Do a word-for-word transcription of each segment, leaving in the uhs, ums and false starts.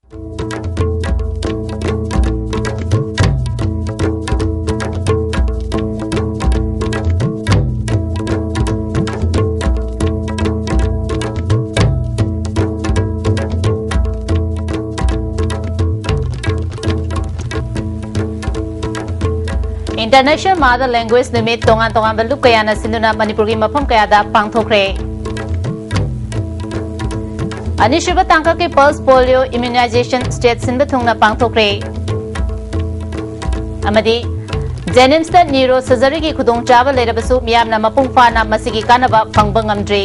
International Mother Language ꯅꯨꯃꯤꯠ ꯇꯣꯉꯥꯟ ꯇꯣꯉꯥꯟꯕ ꯂꯨꯞ ꯀꯌꯥꯅ ꯁꯤꯟꯗꯨꯅ ꯃꯅꯤꯄꯨꯔꯒꯤ ꯃꯐꯝ ꯀꯌꯥꯗ ꯄꯥꯡꯊꯣꯛꯈ꯭ꯔꯦ꯫ ꯑꯅꯤꯁꯨꯕ ꯇꯥꯡꯀꯛꯀꯤ pulse polio immunization state ꯁꯤꯟꯕ ꯊꯨꯡꯅ ꯄꯥꯡꯊꯣꯛꯈ꯭ꯔꯦ꯫ ꯑꯃꯗꯤ JNIMSꯇ neurosurgeryꯒꯤ ꯈꯨꯗꯣꯡꯆꯥꯕ ꯂꯩꯔꯕꯁꯨ ꯃꯤꯌꯥꯝꯅ ꯃꯄꯨꯡ ꯐꯥꯅ ꯃꯁꯤꯒꯤ ꯀꯥꯟꯅꯕ ꯐꯪꯕ ꯉꯝꯗ꯭ꯔꯤ꯫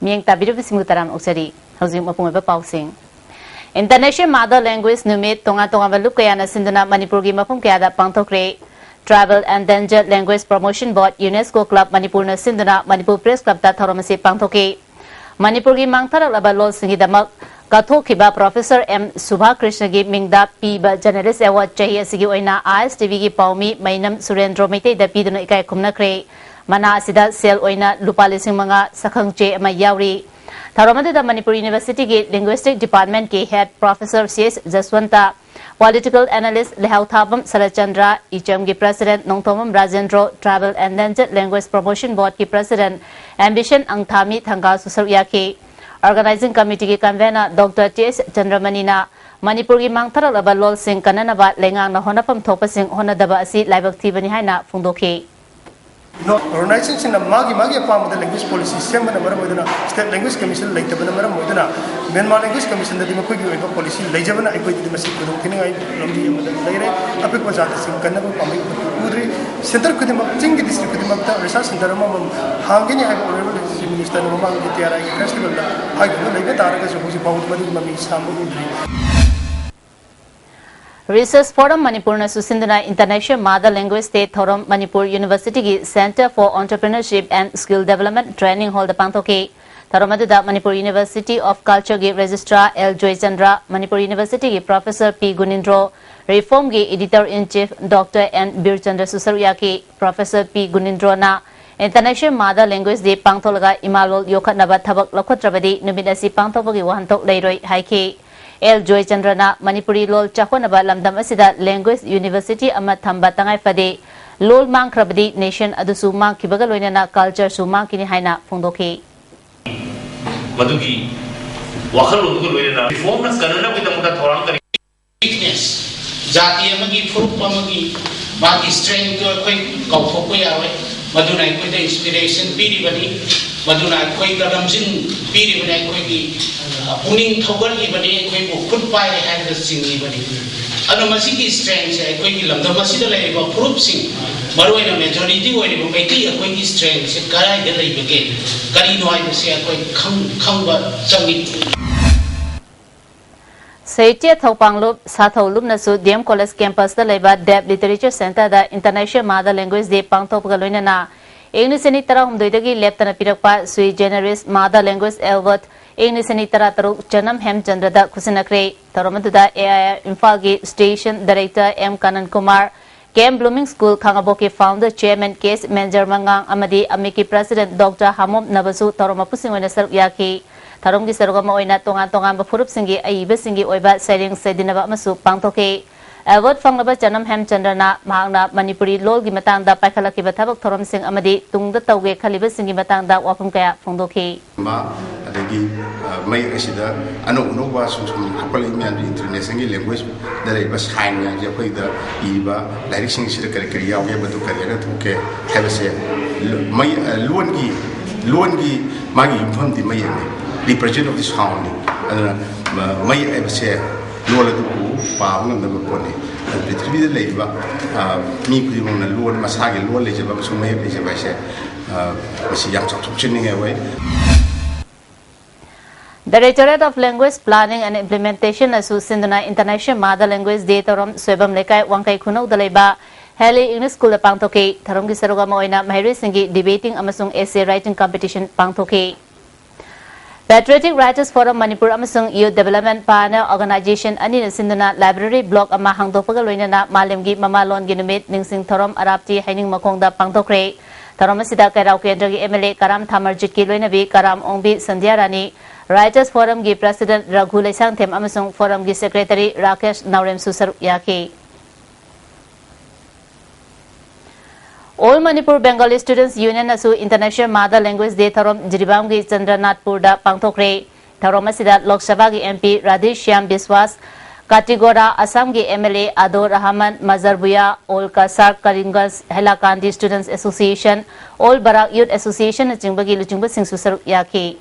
ꯃꯤꯠꯌꯦꯡ ꯇꯥꯕꯤꯔꯤꯕꯁꯤꯡꯕꯨ ꯇꯔꯥꯝꯅ ꯑꯣꯛꯆꯔꯤ꯫ ꯍꯧꯖꯤꯛ ꯃꯄꯨꯡ ꯑꯣꯏꯕ ꯄꯥꯎꯁꯤꯡ꯫ International Mother Language ꯅꯨꯃꯤꯠ ꯇꯣꯉꯥꯟ ꯇꯣꯉꯥꯟꯕ ꯂꯨꯞ ꯀꯌꯥꯅ ꯁꯤꯟꯗꯨꯅ ꯃꯅꯤꯄꯨꯔꯒꯤ ꯃꯐꯝ ꯀꯌꯥꯗ ꯄꯥꯡꯊꯣꯛꯈ꯭ꯔꯦ꯫ Tribal Endangered Language Promotion Board, UNESCO Club ꯃꯅꯤꯄꯨꯔꯅ ꯁꯤꯟꯗꯨꯅ ꯃꯅꯤꯄꯨꯔ Press Clubꯇ ꯊꯧꯔꯝ ꯑꯁꯤ ꯄꯥꯡꯊꯣꯛꯈꯤ꯫ ꯃꯅꯤꯄꯨꯔꯒꯤ ꯃꯥꯡꯊꯔꯛꯂꯕ ꯂꯣꯜꯁꯤꯡꯒꯤꯗꯃꯛ ꯀꯠꯊꯣꯛꯈꯤꯕ Professor ꯑꯦꯝ ꯁꯨꯚꯥ ꯀ꯭ꯔꯤꯁꯅꯒꯤ ꯃꯤꯡꯗ ꯄꯤꯕ Journalist Award ꯆꯍꯤ ꯑꯁꯤꯒꯤ ꯑꯣꯏꯅ ISTVꯒꯤ ꯄꯥꯎꯃꯤ ꯃꯩꯅꯝ ꯁꯨꯔꯦꯟꯗ꯭ꯔꯣ ꯃꯩꯇꯩꯗ ꯄꯤꯗꯨꯅ ꯏꯀꯥꯏ ꯈꯨꯝꯅꯈ꯭ꯔꯦ꯫ ꯃꯅꯥ ꯑꯁꯤꯗ ꯁꯦꯜ ꯑꯣꯏꯅ ꯂꯨꯄꯥ ꯂꯤꯁꯤꯡ ꯃꯉꯥ, ꯁꯛꯈꯪ ꯆꯦ ꯑꯃ ꯌꯥꯎꯔꯤ꯫ ꯊꯧꯔꯝ ꯑꯗꯨꯗ Manipur Universityꯒꯤ Linguistic Departmentꯀꯤ Head Professor C S ꯖꯁꯋꯟꯇ, Political Analyst ꯂꯩꯍꯥꯎꯊꯥꯕꯝ Saratchandra, ꯏꯆꯝꯒꯤ President Nongthombam Rajendro, Tribal Endangered Language Promotion Boardꯀꯤ President Ambition ꯑꯪꯊꯥꯃꯤ ꯊꯪꯒꯥꯜꯁꯨ ꯁꯔꯨꯛ ꯌꯥꯈꯤ꯫ Organizing Committeeꯒꯤ Convener Doctor ꯇꯤ ꯑꯦꯁ ꯆꯟꯗ꯭ꯔꯃꯅꯤꯅ ꯃꯅꯤꯄꯨꯔꯒꯤ ꯃꯥꯡꯊꯔꯛꯂꯕ ꯂꯣꯜꯁꯤꯡ ꯀꯟꯅꯅꯕ ꯂꯩꯉꯥꯛꯅ ꯍꯣꯠꯅꯐꯝ ꯊꯣꯛꯄꯁꯤꯡ ꯍꯣꯠꯅꯗꯕ ꯑꯁꯤ ꯂꯥꯏꯕꯛ ꯊꯤꯕꯅꯤ ꯍꯥꯏꯅ ꯐꯣꯡꯗꯣꯛꯈꯤ꯫ No, organizationꯁꯤꯡꯅ ꯃꯥꯒꯤ ꯃꯥꯒꯤ ꯑꯄꯥꯝꯕꯗ language policy ꯁꯦꯝꯕꯅ ꯃꯔꯝ ꯑꯣꯏꯗꯨꯅ state language commission ꯂꯩꯇꯕꯅ ꯃꯔꯝ ꯑꯣꯏꯗꯨꯅ Myanmar language commissionꯗꯗꯤ ꯃꯈꯣꯏꯒꯤ ꯑꯣꯏꯕ policy ꯂꯩꯖꯕꯅ ꯑꯩꯈꯣꯏꯗꯗꯤ ꯃꯁꯤ ꯈꯨꯗꯣꯡꯊꯤꯅꯤꯡꯉꯥꯏ ꯂꯝꯕꯤ ꯑꯃꯗ ꯂꯩꯔꯦ꯫ ꯑꯄꯤꯛꯄ ꯖꯥꯇꯤꯁꯤꯡ ꯀꯟꯅꯕ ꯄꯥꯝꯕꯩ ꯎꯗ꯭ꯔꯤ꯫ Centre ꯈꯨꯗꯤꯡꯃꯛ, ꯆꯤꯡꯒꯤ district ꯈꯨꯗꯤꯡꯃꯛꯇ research centre ꯑꯃꯃꯝ ꯍꯥꯡꯒꯅꯤ ꯍꯥꯏꯕ Honourable Chief Ministerꯅ ꯃꯃꯥꯡꯒꯤ ꯇꯤ ꯑꯥꯔ ꯑꯥꯏꯒꯤ festivalꯗ ꯍꯥꯏꯗꯨꯅ ꯂꯩꯕ ꯇꯥꯔꯒꯁꯨ ꯍꯧꯖꯤꯛ ꯐꯥꯎꯕꯗ ꯃꯗꯨꯒꯤ ꯃꯃꯤ ꯁꯥꯝꯕ ꯎꯗ꯭ꯔꯤ꯫ Research Forum ꯃꯅꯤꯄꯨꯔꯅꯁꯨ ꯁꯤꯟꯗꯨꯅ International Mother Language Day ꯊꯧꯔꯝ Manipur Universityꯒꯤ Centre for Entrepreneurship and Skill Development Training Hallꯗ ꯄꯥꯡꯊꯣꯛꯈꯤ꯫ ꯊꯧꯔꯝ ꯑꯗꯨꯗ Manipur University of Culture ꯒꯤ Registrar L Joychandra, Manipur University ꯒꯤ Professor ꯄꯤ ꯒꯨꯅꯤꯟꯗ꯭ꯔꯣ, ꯔꯤꯐꯣꯔꯝꯒꯤ Editor in Chief doctor N ꯕꯤꯔꯆꯟꯗ꯭ꯔꯁꯨ ꯁꯔꯨꯛ ꯌꯥꯈꯤ꯫ Professor ꯄꯤ ꯒꯨꯅꯤꯟꯗ꯭ꯔꯣꯅ International Mother Language Day ꯄꯥꯡꯊꯣꯛꯂꯒ ꯏꯃꯥ ꯂꯣꯜ ꯌꯣꯛꯈꯠꯅꯕ ꯊꯕꯛ ꯂꯧꯈꯠꯇ꯭ꯔꯕꯗꯤ ꯅꯨꯃꯤꯠ ꯑꯁꯤ ꯄꯥꯡꯊꯣꯛꯄꯒꯤ ꯋꯥꯍꯟꯊꯣꯛ ꯂꯩꯔꯣꯏ ꯍꯥꯏꯈꯤ꯫ ꯑꯦꯜ ꯖꯣꯏꯆꯟꯗ꯭ꯔꯅ ꯃꯅꯤꯄꯨꯔꯤ ꯂꯣꯜ ꯆꯥꯎꯈꯠꯅꯕ ꯂꯝꯗꯝ ꯑꯁꯤꯗ language university ꯑꯃ ꯊꯝꯕ ꯇꯉꯥꯏ ꯐꯗꯦ, ꯂꯣꯜ ꯃꯥꯡꯈ꯭ꯔꯕꯗꯤ nation ꯑꯗꯨꯁꯨ ꯃꯥꯡꯈꯤꯕꯒ ꯂꯣꯏꯅꯅ culture ꯁꯨ ꯃꯥꯡꯈꯤꯅꯤ ꯍꯥꯏꯅ ꯐꯣꯡꯗꯣꯛꯈꯤ꯫ ꯃꯗꯨꯒꯤ ꯋꯥꯈꯜꯂꯣꯟꯗꯨꯒ ꯂꯣꯏꯅꯅ reform ꯅ ꯆꯠꯅꯅꯕꯒꯤꯗꯃꯛꯇ ꯊꯧꯔꯥꯡ ꯀꯔꯤ weakness, ꯖꯥꯇꯤ ꯑꯃꯒꯤ, ꯐꯨꯔꯨꯞ ꯑꯃꯒꯤ ꯃꯥꯒꯤ strength ꯇꯨ ꯑꯩꯈꯣꯏ ꯀꯥꯎꯊꯣꯛꯄ ꯌꯥꯔꯣꯏ꯫ ꯃꯗꯨꯅ ꯑꯩꯈꯣꯏꯗ inspiration ꯄꯤꯔꯤꯕꯅꯤ, ꯃꯗꯨꯅ ꯑꯩꯈꯣꯏꯗ ꯂꯝꯖꯤꯡ ꯄꯤꯔꯤꯕꯅꯤ, ꯑꯩꯈꯣꯏꯒꯤ, ꯑ, ꯄꯨꯛꯅꯤꯡ ꯊꯧꯒꯠꯂꯤꯕꯅꯤ, ꯑꯩꯈꯣꯏꯕꯨ ꯈꯨꯠ ꯄꯥꯏꯔꯦ ꯍꯥꯏꯔꯒ ꯆꯤꯡꯂꯤꯕꯅꯤ꯫ ꯑꯗꯨꯅ ꯃꯁꯤꯒꯤ strength ꯁꯦ ꯑꯩꯈꯣꯏꯒꯤ ꯂꯝꯗꯝ ꯑꯁꯤꯗ ꯂꯩꯔꯤꯕ ꯐꯨꯔꯨꯞꯁꯤꯡ, ꯃꯔꯨꯑꯣꯏꯅ majority ꯑꯣꯏꯔꯤꯕ ꯃꯩꯇꯩ ꯑꯩꯈꯣꯏꯒꯤ strength ꯁꯦ ꯀꯗꯥꯏꯗ ꯂꯩꯕꯒꯦ, ꯀꯔꯤꯅꯣ ꯍꯥꯏꯕꯁꯦ ꯑꯩꯈꯣꯏ ꯈꯪ-, ꯈꯪꯕ ꯆꯪꯏ꯫ ꯁꯥꯍꯤꯇ꯭ꯌ ꯊꯧꯄꯥꯡꯂꯨꯞ ꯁꯥꯊꯧ ꯂꯨꯞꯅꯁꯨ ꯗꯤ ꯑꯦꯝ ꯀꯣꯂꯦꯖ ꯀꯦꯝꯄꯁꯇ ꯂꯩꯕ ꯗꯦꯕ ꯂꯤꯇꯔꯦꯆꯔ ꯁꯦꯟꯇꯔꯗ International Mother Language Day ꯄꯥꯡꯊꯣꯛꯄꯒ ꯂꯣꯏꯅꯅ ꯏꯪ ꯂꯤꯁꯤꯡ ꯑꯅꯤ ꯇꯔꯥꯍꯨꯝꯗꯣꯏꯗꯒꯤ ꯂꯦꯞꯇꯅ ꯄꯤꯔꯛꯄ Sui Generis Mother Language Award ꯏꯪ ꯂꯤꯁꯤꯡ ꯑꯅꯤ ꯇꯔꯥꯇꯔꯨꯛ ꯆꯅꯝ ꯍꯦꯝꯆꯟꯗ꯭ꯔꯗ ꯈꯨꯠꯁꯤꯟꯅꯈ꯭ꯔꯦ꯫ ꯊꯧꯔꯝ ꯑꯗꯨꯗ ꯑꯦ ꯑꯥꯏ ꯑꯥꯏ ꯏꯝꯐꯥꯜꯒꯤ Station Director M Kanan Kumar, K M blooming school ꯈꯥꯉꯕꯣꯛꯀꯤ founder chairman K S Menjor ꯃꯉꯥꯡ ꯑꯃꯗꯤ ꯑꯃꯤꯛꯀꯤ president ꯗꯣꯛꯇꯔ ꯍꯥꯃꯣꯝ ꯅꯕꯁꯨ ꯊꯧꯔꯝ ꯃꯄꯨꯁꯤꯡ ꯑꯣꯏꯅ ꯁꯔꯨꯛ ꯌꯥꯈꯤ꯫ ꯊꯧꯔꯝꯒꯤ ꯁꯔꯨꯛ ꯑꯃ ꯑꯣꯏꯅ ꯇꯣꯉꯥꯟ ꯇꯣꯉꯥꯟꯕ ꯐꯨꯔꯨꯞꯁꯤꯡꯒꯤ ꯑꯏꯕꯁꯤꯡꯒꯤ ꯑꯣꯏꯕ ꯁꯩꯔꯦꯡ ꯁꯩꯗꯤꯟꯅꯕ ꯑꯃꯁꯨ ꯄꯥꯡꯊꯣꯛꯈꯤ꯫ Award ꯐꯪꯂꯕ ꯆꯅꯝ ꯍꯦꯝꯆꯟꯗ꯭ꯔꯅ ꯃꯍꯥꯛꯅ ꯃꯅꯤꯄꯨꯔꯤ ꯂꯣꯜꯒꯤ ꯃꯇꯥꯡꯗ ꯄꯥꯏꯈꯠꯂꯛꯈꯤꯕ ꯊꯕꯛ ꯊꯧꯔꯝꯁꯤꯡ ꯑꯃꯗꯤ ꯇꯨꯡꯗ ꯇꯧꯒꯦ ꯈꯜꯂꯤꯕꯁꯤꯡꯒꯤ ꯃꯇꯥꯡꯗ ꯋꯥꯐꯝ ꯀꯌꯥ ꯐꯣꯡꯗꯣꯛꯈꯤ꯫ ꯑꯗꯒꯤ, ꯑ, ꯃꯌꯦꯛ ꯑꯁꯤꯗ ꯑꯅꯧ ꯑꯅꯧꯕ ꯁꯨꯝ ꯁꯨꯝ ꯍꯥꯞꯀꯠꯂꯛꯏ ꯃꯌꯥꯝꯁꯤ international ꯒꯤ language ꯗ ꯂꯩꯔꯤꯕ sign ꯃꯌꯥꯝꯁꯦ ꯑꯩꯈꯣꯏꯗ ꯏꯔꯤꯕ ꯂꯥꯏꯔꯤꯛꯁꯤꯡꯁꯤꯗ ꯀꯔꯤ ꯀꯔꯤ ꯌꯥꯎꯒꯦ, ꯃꯗꯨ ꯀꯔꯤ ꯍꯥꯏꯅ ꯊꯣꯛꯀꯦ ꯍꯥꯏꯕꯁꯦ ꯂ-, ꯃꯩ-, ꯑ, ꯂꯣꯟꯒꯤ, ꯂꯣꯟꯒꯤ ꯃꯥꯒꯤ ꯌꯨꯝꯐꯝꯗꯤ ꯃꯌꯦꯛꯅꯤ, represent of the sound ꯅꯤ꯫ ꯑꯗꯨꯅ, ꯑ, ꯃꯌꯦꯛ ꯍꯥꯏꯕꯁꯦ ꯂꯣꯟ ꯑꯗꯨꯕꯨ ꯄꯥꯕ ꯉꯝꯅꯕ ꯄꯣꯠꯅꯤ꯫ ꯑꯗꯨ ꯄ꯭ꯔꯤꯊꯤꯕꯤꯗ ꯂꯩꯔꯤꯕ, ꯑ, ꯃꯤ ꯈꯨꯗꯤꯡꯃꯛꯅ ꯂꯣꯟ, ꯃꯁꯥꯒꯤ ꯂꯣꯟ ꯂꯩꯖꯕ ꯑꯃꯁꯨꯡ ꯃꯌꯦꯛ ꯂꯩꯖꯕ ꯍꯥꯏꯁꯦ, ꯑ, ꯃꯁꯤ ꯌꯥꯝ ꯆꯥꯎꯊꯣꯛꯆꯅꯤꯡꯉꯥꯏ ꯑꯣꯏ꯫ Directorate of Language Planning and Implementation ꯅꯁꯨ ꯁꯤꯟꯗꯨꯅ International Mother Language Day ꯊꯧꯔꯝ ꯁꯣꯏꯕꯝ ꯂꯩꯀꯥꯏ ꯋꯥꯡꯈꯩ ꯈꯨꯅꯧꯗ ꯂꯩꯕ ꯍꯦꯂꯤ ꯏꯪꯂꯤꯁ ꯁ꯭ꯀꯨꯜꯗ ꯄꯥꯡꯊꯣꯛꯈꯤ꯫ ꯊꯧꯔꯝꯒꯤ ꯁꯔꯨꯛ ꯑꯃ ꯑꯣꯏꯅ ꯃꯍꯩꯔꯣꯏꯁꯤꯡꯒꯤ debating ꯑꯃꯁꯨꯡ essay writing competition ꯄꯥꯡꯊꯣꯛꯈꯤ꯫ Patriotic Writers Forum Manipur ꯑꯃꯁꯨꯡ Youth Development Pioneer Organization ꯑꯅꯤꯅ ꯁꯤꯟꯗꯨꯅ library block ꯑꯃ ꯍꯥꯡꯗꯣꯛꯄꯒ ꯂꯣꯏꯅꯅ ꯃꯥꯂꯦꯝꯒꯤ ꯃꯃꯥꯂꯣꯟꯒꯤ ꯅꯨꯃꯤꯠ ꯅꯤꯡꯁꯤꯡ ꯊꯧꯔꯝ ꯑꯔꯥꯞꯇꯤ ꯍꯩꯅꯤꯡ ꯃꯈꯣꯡꯗ ꯄꯥꯡꯊꯣꯛꯈ꯭ꯔꯦ꯫ ꯊꯧꯔꯝ ꯑꯁꯤꯗ ꯀꯩꯔꯥꯎ ꯀꯦꯟꯗ꯭ꯔꯒꯤ M L A ꯀꯔꯥꯝ ꯊꯥꯃꯔꯖꯤꯠꯀꯤ ꯂꯣꯏꯅꯕꯤ ꯀꯔꯥꯝ ꯑꯣꯡꯕꯤ ꯁꯟꯙ꯭ꯌꯥ ꯔꯥꯅꯤ, Writers Forumꯒꯤ President ꯔꯘꯨ ꯂꯩꯁꯥꯡꯊꯦꯝ ꯑꯃꯁꯨꯡ Forumꯒꯤ Secretary ꯔꯥꯀꯦꯁ ꯅꯥꯎꯔꯦꯝꯁꯨ ꯁꯔꯨꯛ ꯌꯥꯈꯤ꯫ All Manipur Bengali Students Unionꯅꯁꯨ International Mother Language Day ꯊꯧꯔꯝ ꯖꯤꯔꯤꯕꯥꯝꯒꯤ ꯆꯟꯗ꯭ꯔꯅꯥꯊꯄꯨꯔꯗ ꯄꯥꯡꯊꯣꯛꯈ꯭ꯔꯦ꯫ ꯊꯧꯔꯝ ꯑꯁꯤꯗ ꯂꯣꯛ ꯁꯚꯥꯒꯤ M P ꯔꯥꯙꯦ ꯁ꯭ꯌꯥꯝ ꯕꯤꯁꯋꯥꯁ, ꯀꯥꯇꯤꯒꯣꯔꯥ ꯑꯁꯥꯝꯒꯤ M L A ꯑꯗꯣ Rahman, Majarbhuiya, all Cachar Karimganj Hailakandi Students Association, All Barak Youth Associationꯅꯆꯤꯡꯕꯒꯤ ꯂꯨꯆꯤꯡꯕꯁꯤꯡꯁꯨ ꯁꯔꯨꯛ ꯌꯥꯈꯤ꯫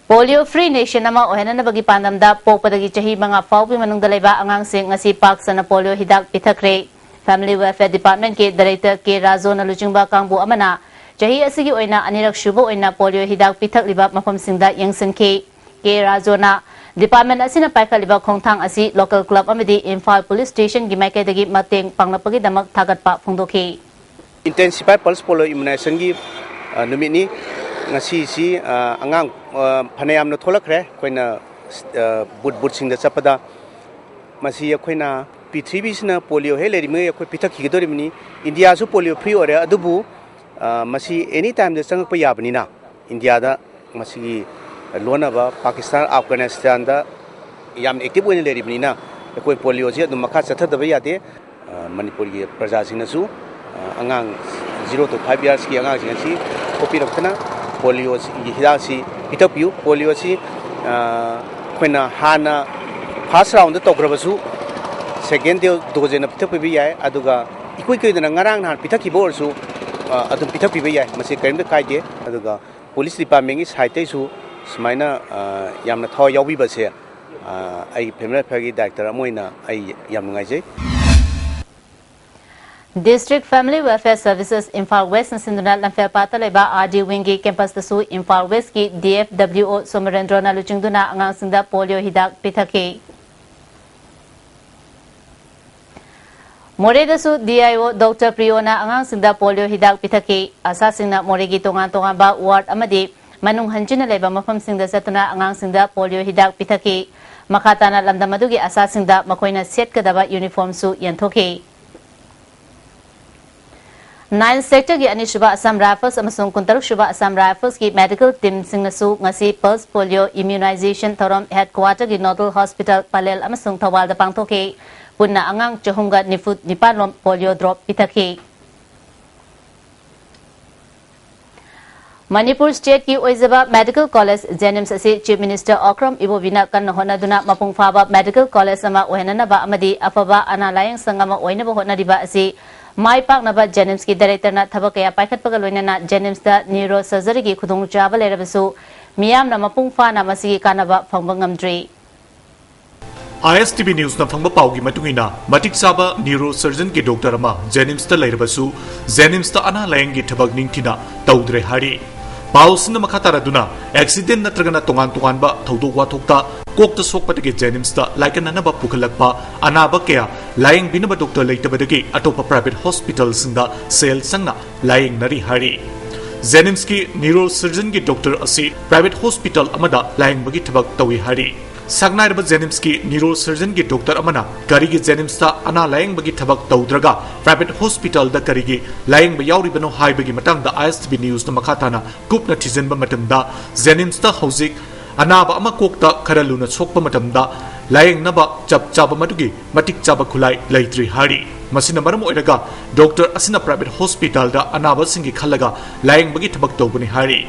Polio Free Nation ꯑꯃ ꯑꯣꯏꯍꯟꯅꯅꯕꯒꯤ ꯄꯥꯟꯗꯝꯗ ꯄꯣꯛꯄꯗꯒꯤ ꯆꯍꯤ ꯃꯉꯥ ꯐꯥꯎꯕꯒꯤ ꯃꯅꯨꯡꯗ ꯂꯩꯕ ꯑꯉꯥꯡꯁꯤꯡ ꯉꯁꯤ ꯄꯥꯛ ꯁꯟꯅ polio ꯍꯤꯗꯥꯛ ꯄꯤꯊꯛꯈ꯭ꯔꯦ꯫ Family Welfare Departmentꯀꯤ Director ꯀꯦ ꯔꯥꯖꯣꯅ ꯂꯨꯆꯤꯡꯕ ꯀꯥꯡꯕꯨ ꯑꯃꯅ ꯆꯍꯤ ꯑꯁꯤꯒꯤ ꯑꯣꯏꯅ ꯑꯅꯤꯔꯛ ꯁꯨꯕ ꯑꯣꯏꯅ polio ꯍꯤꯗꯥꯛ ꯄꯤꯊꯛꯂꯤꯕ ꯃꯐꯝꯁꯤꯡꯗ ꯌꯦꯡꯁꯤꯟꯈꯤ꯫ ꯀꯦ ꯔꯥꯖꯣꯅ department ꯑꯁꯤꯅ ꯄꯥꯏꯈꯠꯂꯤꯕ ꯈꯣꯡꯊꯥꯡ ꯑꯁꯤ local club ꯑꯃꯗꯤ ꯏꯝꯐꯥꯜ Police Stationꯒꯤ ꯃꯥꯏꯀꯩꯗꯒꯤ ꯃꯇꯦꯡ ꯄꯥꯡꯂꯛꯄꯒꯤꯗꯃꯛ ꯊꯥꯒꯠꯄ ꯐꯣꯡꯗꯣꯛꯈꯤ꯫ Intensify Pulse Polio Immunizationꯒꯤ, ꯑ, ꯅꯨꯃꯤꯠꯅꯤ꯫ ꯉꯁꯤꯁꯤ, ꯑ, ꯑꯉꯥꯡ, ꯑ, ꯐꯅꯌꯥꯝꯅ ꯊꯣꯛꯂꯛꯈ꯭ꯔꯦ꯫ ꯑꯩꯈꯣꯏꯅ, ꯑ, ꯕꯨꯠ ꯕꯨꯠꯁꯤꯡꯗ ꯆꯠꯄꯗ ꯃꯁꯤ ꯑꯩꯈꯣꯏꯅ ꯄ꯭ꯔꯤꯊꯤꯕꯤꯁꯤꯅ polio ꯍꯦꯛ ꯂꯩꯔꯤꯉꯩ ꯑꯩꯈꯣꯏ ꯄꯤꯊꯛꯈꯤꯒꯗꯧꯔꯤꯕꯅꯤ꯫ ꯏꯟꯗꯤꯌꯥꯁꯨ polio free ꯑꯣꯏꯔꯦ, ꯑꯗꯨꯕꯨ, ꯑ, ꯃꯁꯤ any timeꯗ ꯆꯪꯉꯛꯄ ꯌꯥꯕꯅꯤꯅ ꯏꯟꯗꯤꯌꯥꯗ ꯃꯁꯤꯒꯤ ꯂꯣꯟꯅꯕ ꯄꯥꯀꯤꯁꯇꯥꯟ, ꯑꯐꯒꯥꯅꯤꯁꯇꯥꯟꯗ ꯌꯥꯝꯅ active ꯑꯣꯏꯅ ꯂꯩꯔꯤꯕꯅꯤꯅ ꯑꯩꯈꯣꯏ polioꯁꯤ ꯑꯗꯨꯝ ꯃꯈꯥ ꯆꯠꯊꯗꯕ ꯌꯥꯗꯦ꯫ ꯑ, ꯃꯅꯤꯄꯨꯔꯒꯤ ꯄ꯭ꯔꯖꯥꯁꯤꯡꯅꯁꯨ, ꯑ, ꯑꯉꯥꯡ zero to five yearsꯀꯤ ꯑꯉꯥꯡꯁꯤꯡ ꯑꯁꯤ ꯊꯣꯛꯄꯤꯔꯛꯇꯅ polioꯒꯤ ꯍꯤꯗꯥꯛꯁꯤ ꯄꯤꯊꯛꯄꯤꯌꯨ꯫ Polioꯁꯤ, ꯑ, ꯑꯩꯈꯣꯏꯅ ꯍꯥꯟꯅ first roundꯗ ꯇꯧꯈ꯭ꯔꯕꯁꯨ second dose ꯑꯣꯏꯅ ꯄꯤꯊꯛꯄꯤꯕ ꯌꯥꯏ꯫ ꯑꯗꯨꯒ ꯏꯀꯨꯏ ꯀꯨꯏꯗꯅ ꯉꯔꯥꯡ ꯅꯍꯥꯟ ꯄꯤꯊꯛꯈꯤꯕ ꯑꯣꯏꯔꯁꯨ, ꯑ, ꯑꯗꯨꯝ ꯄꯤꯊꯛꯄꯤꯕ ꯌꯥꯏ꯫ ꯃꯁꯤ ꯀꯔꯤꯝꯇ ꯀꯥꯏꯗꯦ꯫ ꯑꯗꯨꯒ police departmentꯀꯤ sideꯇꯩꯁꯨ ꯁꯨꯃꯥꯏꯅ, ꯑ, ꯌꯥꯝꯅ ꯊꯋꯥꯏ ꯌꯥꯎꯕꯤꯕꯁꯦ, ꯑ, ꯑꯩ family welfareꯒꯤ director ꯑꯃ ꯑꯣꯏꯅ ꯑꯩ ꯌꯥꯝ ꯅꯨꯡꯉꯥꯏꯖꯩ꯫ District Family Welfare Services Imphal Westꯅ ꯁꯤꯟꯗꯨꯅ ꯂꯝꯐꯦꯜꯄꯥꯠꯇ ꯂꯩꯕ R D wingꯒꯤ campusꯇꯁꯨ Imphal Westꯀꯤ D F W O ꯁꯣꯃꯔꯦꯟꯗ꯭ꯔꯣꯅ ꯂꯨꯆꯤꯡꯗꯨꯅ ꯑꯉꯥꯡꯁꯤꯡꯗ polio ꯍꯤꯗꯥꯛ ꯄꯤꯊꯛꯈꯤ꯫ ꯃꯣꯔꯦꯗꯁꯨ ꯗꯤ ꯑꯥꯏ ꯑꯣ ꯗꯣꯛꯇꯔ ꯄ꯭ꯔꯤꯌꯣꯅ ꯑꯉꯥꯡꯁꯤꯡꯗ ꯄꯣꯂꯤꯑꯣ ꯍꯤꯗꯥꯛ ꯄꯤꯊꯛꯈꯤ꯫ ꯑꯥꯁꯥꯁꯤꯡꯅ ꯃꯣꯔꯦꯒꯤ ꯇꯣꯉꯥꯟ ꯇꯣꯉꯥꯟꯕ ꯋꯥꯔꯗ ꯑꯃꯗꯤ ꯃꯅꯨꯡ ꯍꯟꯖꯤꯟꯅ ꯂꯩꯕ ꯃꯐꯝꯁꯤꯡꯗ ꯆꯠꯇꯨꯅ ꯑꯉꯥꯡꯁꯤꯡꯗ ꯄꯣꯂꯤꯑꯣ ꯍꯤꯗꯥꯛ ꯄꯤꯊꯛꯈꯤ꯫ ꯃꯈꯥ ꯇꯥꯅ ꯂꯝꯗꯝ ꯑꯗꯨꯒꯤ ꯑꯥꯁꯥꯁꯤꯡꯗ ꯃꯈꯣꯏꯅ ꯁꯦꯠꯀꯗꯕ ꯌꯨꯅꯤꯐꯣꯔꯝꯁꯨ ꯌꯦꯟꯊꯣꯛꯈꯤ꯫ Ninth Sectorꯒꯤ ꯑꯅꯤꯁꯨꯕ Assam Rifles ꯑꯃꯁꯨꯡ ꯀꯨꯟꯇꯔꯨꯛ ꯁꯨꯕ Assam Riflesꯀꯤ medical teamꯁꯤꯡꯅꯁꯨ ꯉꯁꯤ pulse polio immunization ꯊꯧꯔꯝ headquarterꯒꯤ nodal hospital ꯄꯂꯦꯜ ꯑꯃꯁꯨꯡ ꯊꯧꯕꯥꯜꯗ ꯄꯥꯡꯊꯣꯛꯈꯤ꯫ ꯄꯨꯟꯅ ꯑꯉꯥꯡ ꯆꯍꯨꯝꯒ ꯅꯤꯐꯨ ꯅꯤꯄꯥꯟ ꯔꯣꯝ polio drop ꯄꯤꯊꯛꯈꯤ꯫ ꯃꯅꯤꯄꯨꯔ stateꯀꯤ ꯑꯣꯏꯖꯕ medical college JNIMS ꯑꯁꯤ Chief Minister ꯑꯣꯀ꯭ꯔꯝ ꯏꯕꯣꯕꯤꯅ ꯀꯟꯅ ꯍꯣꯠꯅꯗꯨꯅ ꯃꯄꯨꯡ ꯐꯥꯕ medical college ꯑꯃ ꯑꯣꯏꯍꯟꯅꯅꯕ ꯑꯃꯗꯤ ꯑꯐꯕ ꯑꯅꯥ ꯂꯥꯌꯦꯡ ꯁꯪ ꯑꯃ ꯑꯣꯏꯅꯕ ꯍꯣꯠꯅꯔꯤꯕ ꯑꯁꯤ ꯃꯥꯏ ꯄꯥꯛꯅꯕ JNIMSꯀꯤ directorꯅ ꯊꯕꯛ ꯀꯌꯥ ꯄꯥꯏꯈꯠꯄꯒ ꯂꯣꯏꯅꯅ JNIMSꯇ neurosurgeryꯒꯤ ꯈꯨꯗꯣꯡꯆꯥꯕ ꯂꯩꯔꯕꯁꯨ ꯃꯤꯌꯥꯝꯅ ꯃꯄꯨꯡ ꯐꯥꯅ ꯃꯁꯤꯒꯤ ꯀꯥꯟꯅꯕ ꯐꯪꯕ ꯉꯝꯗ꯭ꯔꯤ꯫ ISTV Newsꯅ ꯐꯪꯕ ꯄꯥꯎꯒꯤ ꯃꯇꯨꯡ ꯏꯟꯅ, ꯃꯇꯤꯛ ꯆꯥꯕ neurosurgeonꯒꯤ doctor ꯑꯃ JNIMSꯇ ꯂꯩꯔꯕꯁꯨ, JNIMSꯇ ꯑꯅꯥ ꯂꯥꯌꯦꯡꯒꯤ ꯊꯕꯛ ꯅꯤꯡꯊꯤꯅ ꯇꯧꯗ꯭ꯔꯦ ꯍꯥꯏꯔꯤ꯫ ꯄꯥꯎꯁꯤꯡꯅ ꯃꯈꯥ ꯇꯥꯔꯗꯨꯅ, accident ꯅꯠꯇ꯭ꯔꯒꯅ ꯇꯣꯉꯥꯟ ꯇꯣꯉꯥꯟꯕ ꯊꯧꯗꯣꯛ ꯋꯥꯊꯣꯛꯇ ꯀꯣꯛꯇ ꯁꯣꯛꯄꯗꯒꯤ JNIMSꯇ ꯂꯥꯏꯀꯠꯅꯅꯕ ꯄꯨꯈꯠꯂꯛꯄ ꯑꯅꯥꯕ ꯀꯌꯥ ꯂꯥꯌꯦꯡꯕꯤꯅꯕ doctor ꯂꯩꯇꯕꯗꯒꯤ ꯑꯇꯣꯞꯄ private hospitalꯁꯤꯡꯗ ꯁꯦꯜ ꯆꯪꯅ ꯂꯥꯌꯦꯡꯅꯔꯤ ꯍꯥꯏꯔꯤ꯫ JNIMSꯀꯤ neurosurgeonꯒꯤ doctor ꯑꯁꯤ private hospital ꯑꯃꯗ ꯂꯥꯌꯦꯡꯕꯒꯤ ꯊꯕꯛ ꯇꯧꯏ ꯍꯥꯏꯔꯤ꯫ ꯁꯛꯅꯥꯏꯔꯕ JNIMSꯀꯤ neurosurgeonꯒꯤ doctor ꯑꯃꯅ ꯀꯔꯤꯒꯤ JNIMSꯇ ꯑꯅꯥ ꯂꯥꯌꯦꯡꯕꯒꯤ ꯊꯕꯛ ꯇꯧꯗ꯭ꯔꯒ private hospitalꯗ ꯀꯔꯤꯒꯤ ꯂꯥꯌꯦꯡꯕ ꯌꯥꯎꯔꯤꯕꯅꯣ ꯍꯥꯏꯕꯒꯤ ꯃꯇꯥꯡꯗ ISTV Newsꯅ ꯃꯈꯥ ꯇꯥꯅ ꯀꯨꯞꯅ ꯊꯤꯖꯤꯟꯕ ꯃꯇꯝꯗ, JNIMSꯇ ꯍꯧꯖꯤꯛ ꯑꯅꯥꯕ ꯑꯃ ꯀꯣꯛꯇ ꯈꯔ ꯂꯨꯅ ꯁꯣꯛꯄ ꯃꯇꯝꯗ ꯂꯥꯌꯦꯡꯅꯕ ꯆꯞ ꯆꯥꯕ ꯃꯗꯨꯒꯤ ꯃꯇꯤꯛ ꯆꯥꯕ ꯈꯨꯠꯂꯥꯏ ꯂꯩꯇ꯭ꯔꯤ ꯍꯥꯏꯔꯤ꯫ ꯃꯁꯤꯅ ꯃꯔꯝ ꯑꯣꯏꯔꯒ doctor ꯑꯁꯤꯅ private hospitalꯗ ꯑꯅꯥꯕꯁꯤꯡꯒꯤ ꯈꯜꯂꯒ ꯂꯥꯌꯦꯡꯕꯒꯤ ꯊꯕꯛ ꯇꯧꯕꯅꯤ ꯍꯥꯏꯔꯤ꯫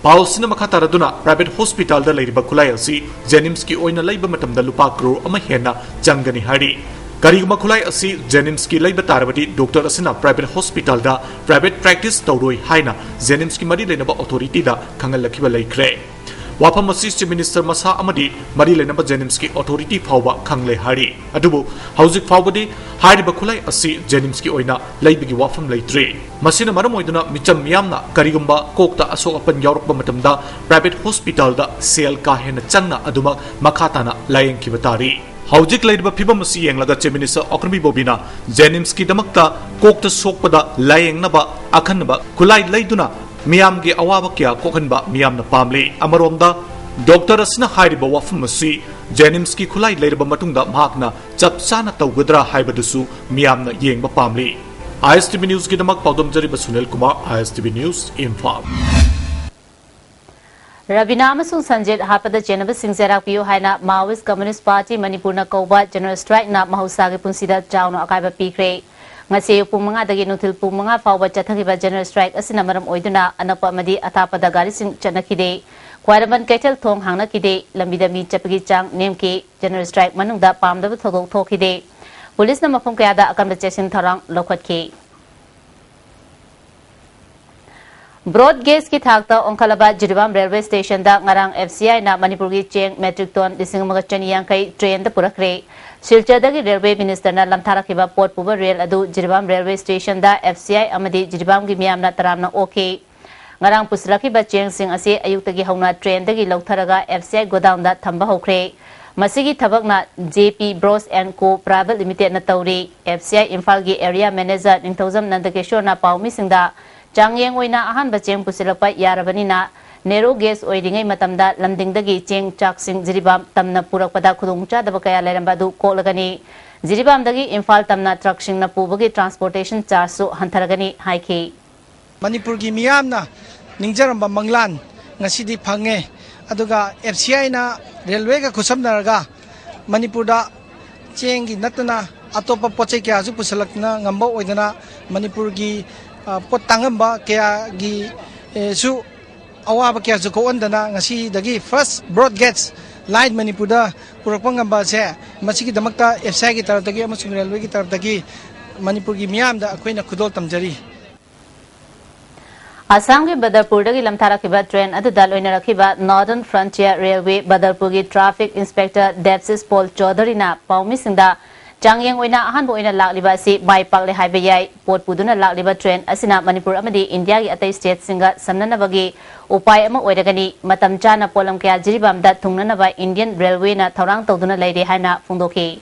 ꯄꯥꯎꯁꯤꯅ ꯃꯈꯥ ꯇꯥꯔꯗꯨꯅ, private hospitalꯗ ꯂꯩꯔꯤꯕ ꯈꯨꯠꯂꯥꯏ ꯑꯁꯤ JNIMSꯀꯤ ꯑꯣꯏꯅ ꯂꯩꯕ ꯃꯇꯝꯗ ꯂꯨꯄꯥ ꯀ꯭ꯔꯣꯔ ꯑꯃ ꯍꯦꯟꯅ ꯆꯪꯒꯅꯤ ꯍꯥꯏꯔꯤ꯫ ꯀꯔꯤꯒꯨꯝꯕ ꯈꯨꯠꯂꯥꯏ ꯑꯁꯤ JNIMSꯀꯤ ꯂꯩꯕ ꯇꯥꯔꯕꯗꯤ, doctor ꯑꯁꯤꯅ private hospitalꯗ private practice ꯇꯧꯔꯣꯏ ꯍꯥꯏꯅ JNIMSꯀꯤ ꯃꯔꯤ ꯂꯩꯅꯕ authorityꯗ ꯈꯪꯍꯜꯂꯛꯈꯤꯕ ꯂꯩꯈ꯭ꯔꯦ꯫ ꯋꯥꯐꯝ ꯑꯁꯤ Chief Minister ꯃꯁꯥ ꯑꯃꯗꯤ ꯃꯔꯤ ꯂꯩꯅꯕ JNIMSꯀꯤ authority ꯐꯥꯎꯕ ꯈꯪꯂꯦ ꯍꯥꯏꯔꯤ꯫ ꯑꯗꯨꯕꯨ ꯍꯧꯖꯤꯛ ꯐꯥꯎꯕꯗꯤ ꯍꯥꯏꯔꯤꯕ ꯈꯨꯠꯂꯥꯏ ꯑꯁꯤ JNIMSꯀꯤ ꯑꯣꯏꯅ ꯂꯩꯕꯒꯤ ꯋꯥꯐꯝ ꯂꯩꯇ꯭ꯔꯤ꯫ ꯃꯁꯤꯅ ꯃꯔꯝ ꯑꯣꯏꯗꯨꯅ ꯃꯤꯆꯝ ꯃꯤꯌꯥꯝꯅ ꯀꯔꯤꯒꯨꯝꯕ ꯀꯣꯛꯇ ꯑꯁꯣꯛ ꯑꯄꯟ ꯌꯥꯎꯔꯛꯄ ꯃꯇꯝꯗ private hospitalꯗ ꯁꯦꯜ ꯀꯥ ꯍꯦꯟꯅ ꯆꯪꯅ ꯑꯗꯨꯃꯛ ꯃꯈꯥ ꯇꯥꯅ ꯂꯥꯌꯦꯡꯈꯤꯕ ꯇꯥꯔꯤ꯫ ꯍꯧꯖꯤꯛ ꯂꯩꯔꯤꯕ ꯐꯤꯕꯝ ꯑꯁꯤ ꯌꯦꯡꯂꯒ Chief Minister ꯑꯣꯀ꯭ꯔꯃꯤ ꯕꯣꯕꯤꯅ JNIMSꯀꯤꯗꯃꯛꯇ ꯀꯣꯛꯇ ꯁꯣꯛꯄꯗ ꯂꯥꯌꯦꯡꯅꯕ ꯑꯈꯟꯅꯕ ꯈꯨꯠꯂꯥꯏ ꯂꯩꯗꯨꯅ ꯃꯤꯌꯥꯝꯒꯤ ꯑꯋꯥꯕ ꯀꯌꯥ ꯀꯣꯛꯍꯟꯕ ꯃꯤꯌꯥꯝꯅ ꯄꯥꯝꯂꯤ꯫ ꯑꯃꯔꯣꯝꯗ, ꯗꯣꯛꯇꯔ ꯑꯁꯤꯅ ꯍꯥꯏꯔꯤꯕ ꯋꯥꯐꯝ ꯑꯁꯤ JNIMSꯀꯤ ꯈꯨꯠꯂꯥꯏ ꯂꯩꯔꯕ ꯃꯇꯨꯡꯗ ꯃꯍꯥꯛꯅ ꯆꯞ ꯆꯥꯅ ꯇꯧꯒꯗ꯭ꯔꯥ ꯍꯥꯏꯕꯗꯨꯁꯨ ꯃꯤꯌꯥꯝꯅ ꯌꯦꯡꯕ ꯄꯥꯝꯂꯤ꯫ ISTV Newsꯀꯤꯗꯃꯛ ꯄꯥꯎꯗꯝꯖꯔꯤꯕ Sunil Kumar, ISTV News, Imphal. Rabina ꯑꯃꯁꯨꯡ ꯁꯟꯖꯤꯠ ꯍꯥꯠꯄꯗ ꯆꯦꯟꯅꯕꯁꯤꯡ ꯆꯩꯔꯥꯛ ꯄꯤꯌꯨ ꯍꯥꯏꯅ Maoist Communist Party ꯃꯅꯤꯄꯨꯔꯅ ꯀꯧꯕ General Strikeꯅ ꯃꯍꯧꯁꯥꯒꯤ ꯄꯨꯟꯁꯤꯗ ꯆꯥꯎꯅ ꯑꯀꯥꯏꯕ ꯄꯤꯈ꯭ꯔꯦ꯫ ꯉꯁꯤ ꯑꯌꯨꯛ ꯄꯨꯡ ꯃꯉꯥꯗꯒꯤ ꯅꯨꯡꯊꯤꯜ ꯄꯨꯡ ꯃꯉꯥ ꯐꯥꯎꯕ ꯆꯠꯊꯈꯤꯕ General Strike ꯑꯁꯤꯅ ꯃꯔꯝ ꯑꯣꯏꯗꯨꯅ ꯑꯅꯛꯄ ꯑꯃꯗꯤ ꯑꯊꯥꯞꯄꯗ ꯒꯥꯔꯤꯁꯤꯡ ꯆꯠꯅꯈꯤꯗꯦ꯫ ꯈ꯭ꯋꯥꯏꯔꯝꯕꯟ ꯀꯩꯊꯦꯜ ꯊꯣꯡ ꯍꯥꯡꯅꯈꯤꯗꯦ꯫ ꯂꯝꯕꯤꯗ ꯃꯤ ꯆꯠꯄꯒꯤ ꯆꯥꯡ ꯅꯦꯝꯈꯤ꯫ General Strike ꯃꯅꯨꯡꯗ ꯄꯥꯝꯗꯕ ꯊꯧꯗꯣꯛ ꯊꯣꯛꯈꯤꯗꯦ꯫ ꯄꯨꯂꯤꯁꯅ ꯃꯐꯝ ꯀꯌꯥꯗ ꯑꯀꯟꯕ ꯆꯦꯛꯁꯤꯟ ꯊꯧꯔꯥꯡ ꯂꯧꯈꯠꯈꯤ꯫ Broad gaugeꯀꯤ ꯊꯥꯛꯇ ꯑꯣꯟꯈꯠꯂꯕ ꯖꯤꯔꯤꯕꯥꯝ railway stationꯗ ꯉꯔꯥꯡ FCIꯅ ꯃꯅꯤꯄꯨꯔꯒꯤ ꯆꯦꯡ metric ton ꯂꯤꯁꯤꯡ ꯑꯃꯒ ꯆꯅꯤ ꯌꯥꯡꯈꯩ trainꯗ ꯄꯨꯔꯛꯈ꯭ꯔꯦ꯫ ꯁꯤꯜꯆꯔꯗꯒꯤ railway ministerꯅ ꯂꯝꯊꯥꯔꯛꯈꯤꯕ ꯄꯣꯠ ꯄꯨꯕ rail ꯑꯗꯨ ꯖꯤꯔꯤꯕꯥꯝ railway stationꯗ FCI ꯑꯃꯗꯤ ꯖꯤꯔꯤꯕꯥꯝꯒꯤ ꯃꯤꯌꯥꯝꯅ ꯇꯔꯥꯝꯅ ꯑꯣꯛꯈꯤ꯫ ꯉꯔꯥꯡ ꯄꯨꯁꯤꯜꯂꯛꯈꯤꯕ ꯆꯦꯡꯁꯤꯡ ꯑꯁꯤ ꯑꯌꯨꯛꯇꯒꯤ ꯍꯧꯅ trainꯗꯒꯤ ꯂꯧꯊꯔꯒ FCI godownꯗ ꯊꯝꯕ ꯍꯧꯈ꯭ꯔꯦ꯫ ꯃꯁꯤꯒꯤ ꯊꯕꯛꯅ JP Bros and Co Private Limitedꯅ ꯇꯧꯔꯤ꯫ FCI ꯏꯝꯐꯥꯜꯒꯤ area manager ꯅꯤꯡꯊꯧꯖꯝ ꯅꯟꯗꯀꯤꯁꯣꯔꯅ ꯄꯥꯎꯃꯤꯁꯤꯡꯗ ꯆꯥꯡꯌꯦꯡ ꯑꯣꯏꯅ ꯑꯍꯥꯟꯕ ꯆꯦꯡ ꯄꯨꯁꯤꯜꯂꯛꯄ ꯌꯥꯔꯕꯅꯤꯅ, narrow gauge ꯑꯣꯏꯔꯤꯉꯩ ꯃꯇꯝꯗ ꯂꯝꯗꯤꯡꯗꯒꯤ ꯆꯦꯡ ꯆꯥꯛꯁꯤꯡ ꯖꯤꯔꯤꯕꯥꯝ ꯇꯝꯅ ꯄꯨꯔꯛꯄꯗ ꯈꯨꯗꯣꯡꯆꯥꯗꯕ ꯀꯌꯥ ꯂꯩꯔꯝꯕ ꯑꯗꯨ ꯀꯣꯛꯂꯒꯅꯤ꯫ ꯖꯤꯔꯤꯕꯥꯝꯗꯒꯤ ꯏꯝꯐꯥꯜ ꯇꯝꯅ truckꯁꯤꯡꯅ ꯄꯨꯕꯒꯤ transportation chargeꯁꯨ ꯍꯟꯊꯔꯒꯅꯤ ꯍꯥꯏꯈꯤ꯫ ꯃꯅꯤꯄꯨꯔꯒꯤ ꯃꯤꯌꯥꯝꯅ ꯅꯤꯡꯖꯔꯝꯕ ꯃꯪꯂꯥꯟ ꯉꯁꯤꯗꯤ ꯐꯪꯉꯦ꯫ ꯑꯗꯨꯒ FCIꯅ railwayꯒ ꯈꯨꯠꯁꯝꯅꯔꯒ ꯃꯅꯤꯄꯨꯔꯗ ꯆꯦꯡꯒꯤ ꯅꯠꯇꯅ ꯑꯇꯣꯞꯄ ꯄꯣꯠ ꯆꯩ ꯀꯌꯥꯁꯨ ꯄꯨꯁꯤꯜꯂꯛꯇꯨꯅ ꯉꯝꯕ ꯑꯣꯏꯗꯅ ꯃꯅꯤꯄꯨꯔꯒꯤ, ꯑ, ꯄꯣꯠ ꯇꯥꯡꯉꯝꯕ ꯀꯌꯥꯒꯤ, ꯑꯦ, ꯁꯨ ꯑꯋꯥꯕ ꯀꯌꯥꯁꯨ ꯀꯣꯛꯍꯟꯗꯅ ꯉꯁꯤꯗꯒꯤ first broad gauge line ꯃꯅꯤꯄꯨꯔꯗ ꯄꯨꯔꯛꯄ ꯉꯝꯕ ꯑꯁꯦ ꯃꯁꯤꯒꯤꯗꯃꯛꯇ FCIꯒꯤ ꯇꯔꯞꯇꯒꯤ ꯑꯃꯁꯨꯡ railwayꯒꯤ ꯇꯔꯞꯇꯒꯤ ꯃꯅꯤꯄꯨꯔꯒꯤ ꯃꯤꯌꯥꯝꯗ ꯑꯩꯈꯣꯏꯅ ꯈꯨꯗꯣꯜ ꯇꯝꯖꯔꯤ꯫ ꯑꯁꯥꯝꯒꯤ ꯕꯗꯔꯄꯨꯔꯗꯒꯤ ꯂꯝꯊꯥꯔꯛꯈꯤꯕ train ꯑꯗꯨꯗ ꯂꯣꯏꯅꯔꯛꯈꯤꯕ Northern Frontier Railway ꯕꯗꯔꯄꯨꯔꯒꯤ traffic inspector ꯗꯦꯕꯁꯤꯁ ꯄꯣꯜ ꯆꯧꯙꯔꯤꯅ ꯄꯥꯎꯃꯤꯁꯤꯡꯗ ꯆꯥꯡꯌꯦꯡ ꯑꯣꯏꯅ ꯑꯍꯥꯟꯕ ꯑꯣꯏꯅ ꯂꯥꯛꯂꯤꯕ ꯑꯁꯤ ꯃꯥꯏ ꯄꯥꯛꯂꯦ ꯍꯥꯏꯕ ꯌꯥꯏ꯫ ꯄꯣꯠ ꯄꯨꯗꯨꯅ ꯂꯥꯛꯂꯤꯕ ꯇ꯭ꯔꯦꯟ ꯑꯁꯤꯅ ꯃꯅꯤꯄꯨꯔ ꯑꯃꯗꯤ ꯏꯟꯗꯤꯌꯥꯒꯤ ꯑꯇꯩ ꯁ꯭ꯇꯦꯠꯁꯤꯡꯒ ꯁꯝꯅꯅꯕꯒꯤ ꯎꯄꯥꯏ ꯑꯃ ꯑꯣꯏꯔꯒꯅꯤ꯫ ꯃꯇꯝ ꯆꯥꯅ ꯄꯣꯠꯂꯝ ꯀꯌꯥ ꯖꯤꯔꯤꯕꯥꯝꯗ ꯊꯨꯡꯅꯅꯕ ꯏꯟꯗꯤꯌꯟ ꯔꯦꯜꯋꯦꯅ ꯊꯧꯔꯥꯡ ꯇꯧꯗꯨꯅ ꯂꯩꯔꯦ ꯍꯥꯏꯅ ꯐꯣꯡꯗꯣꯛꯈꯤ꯫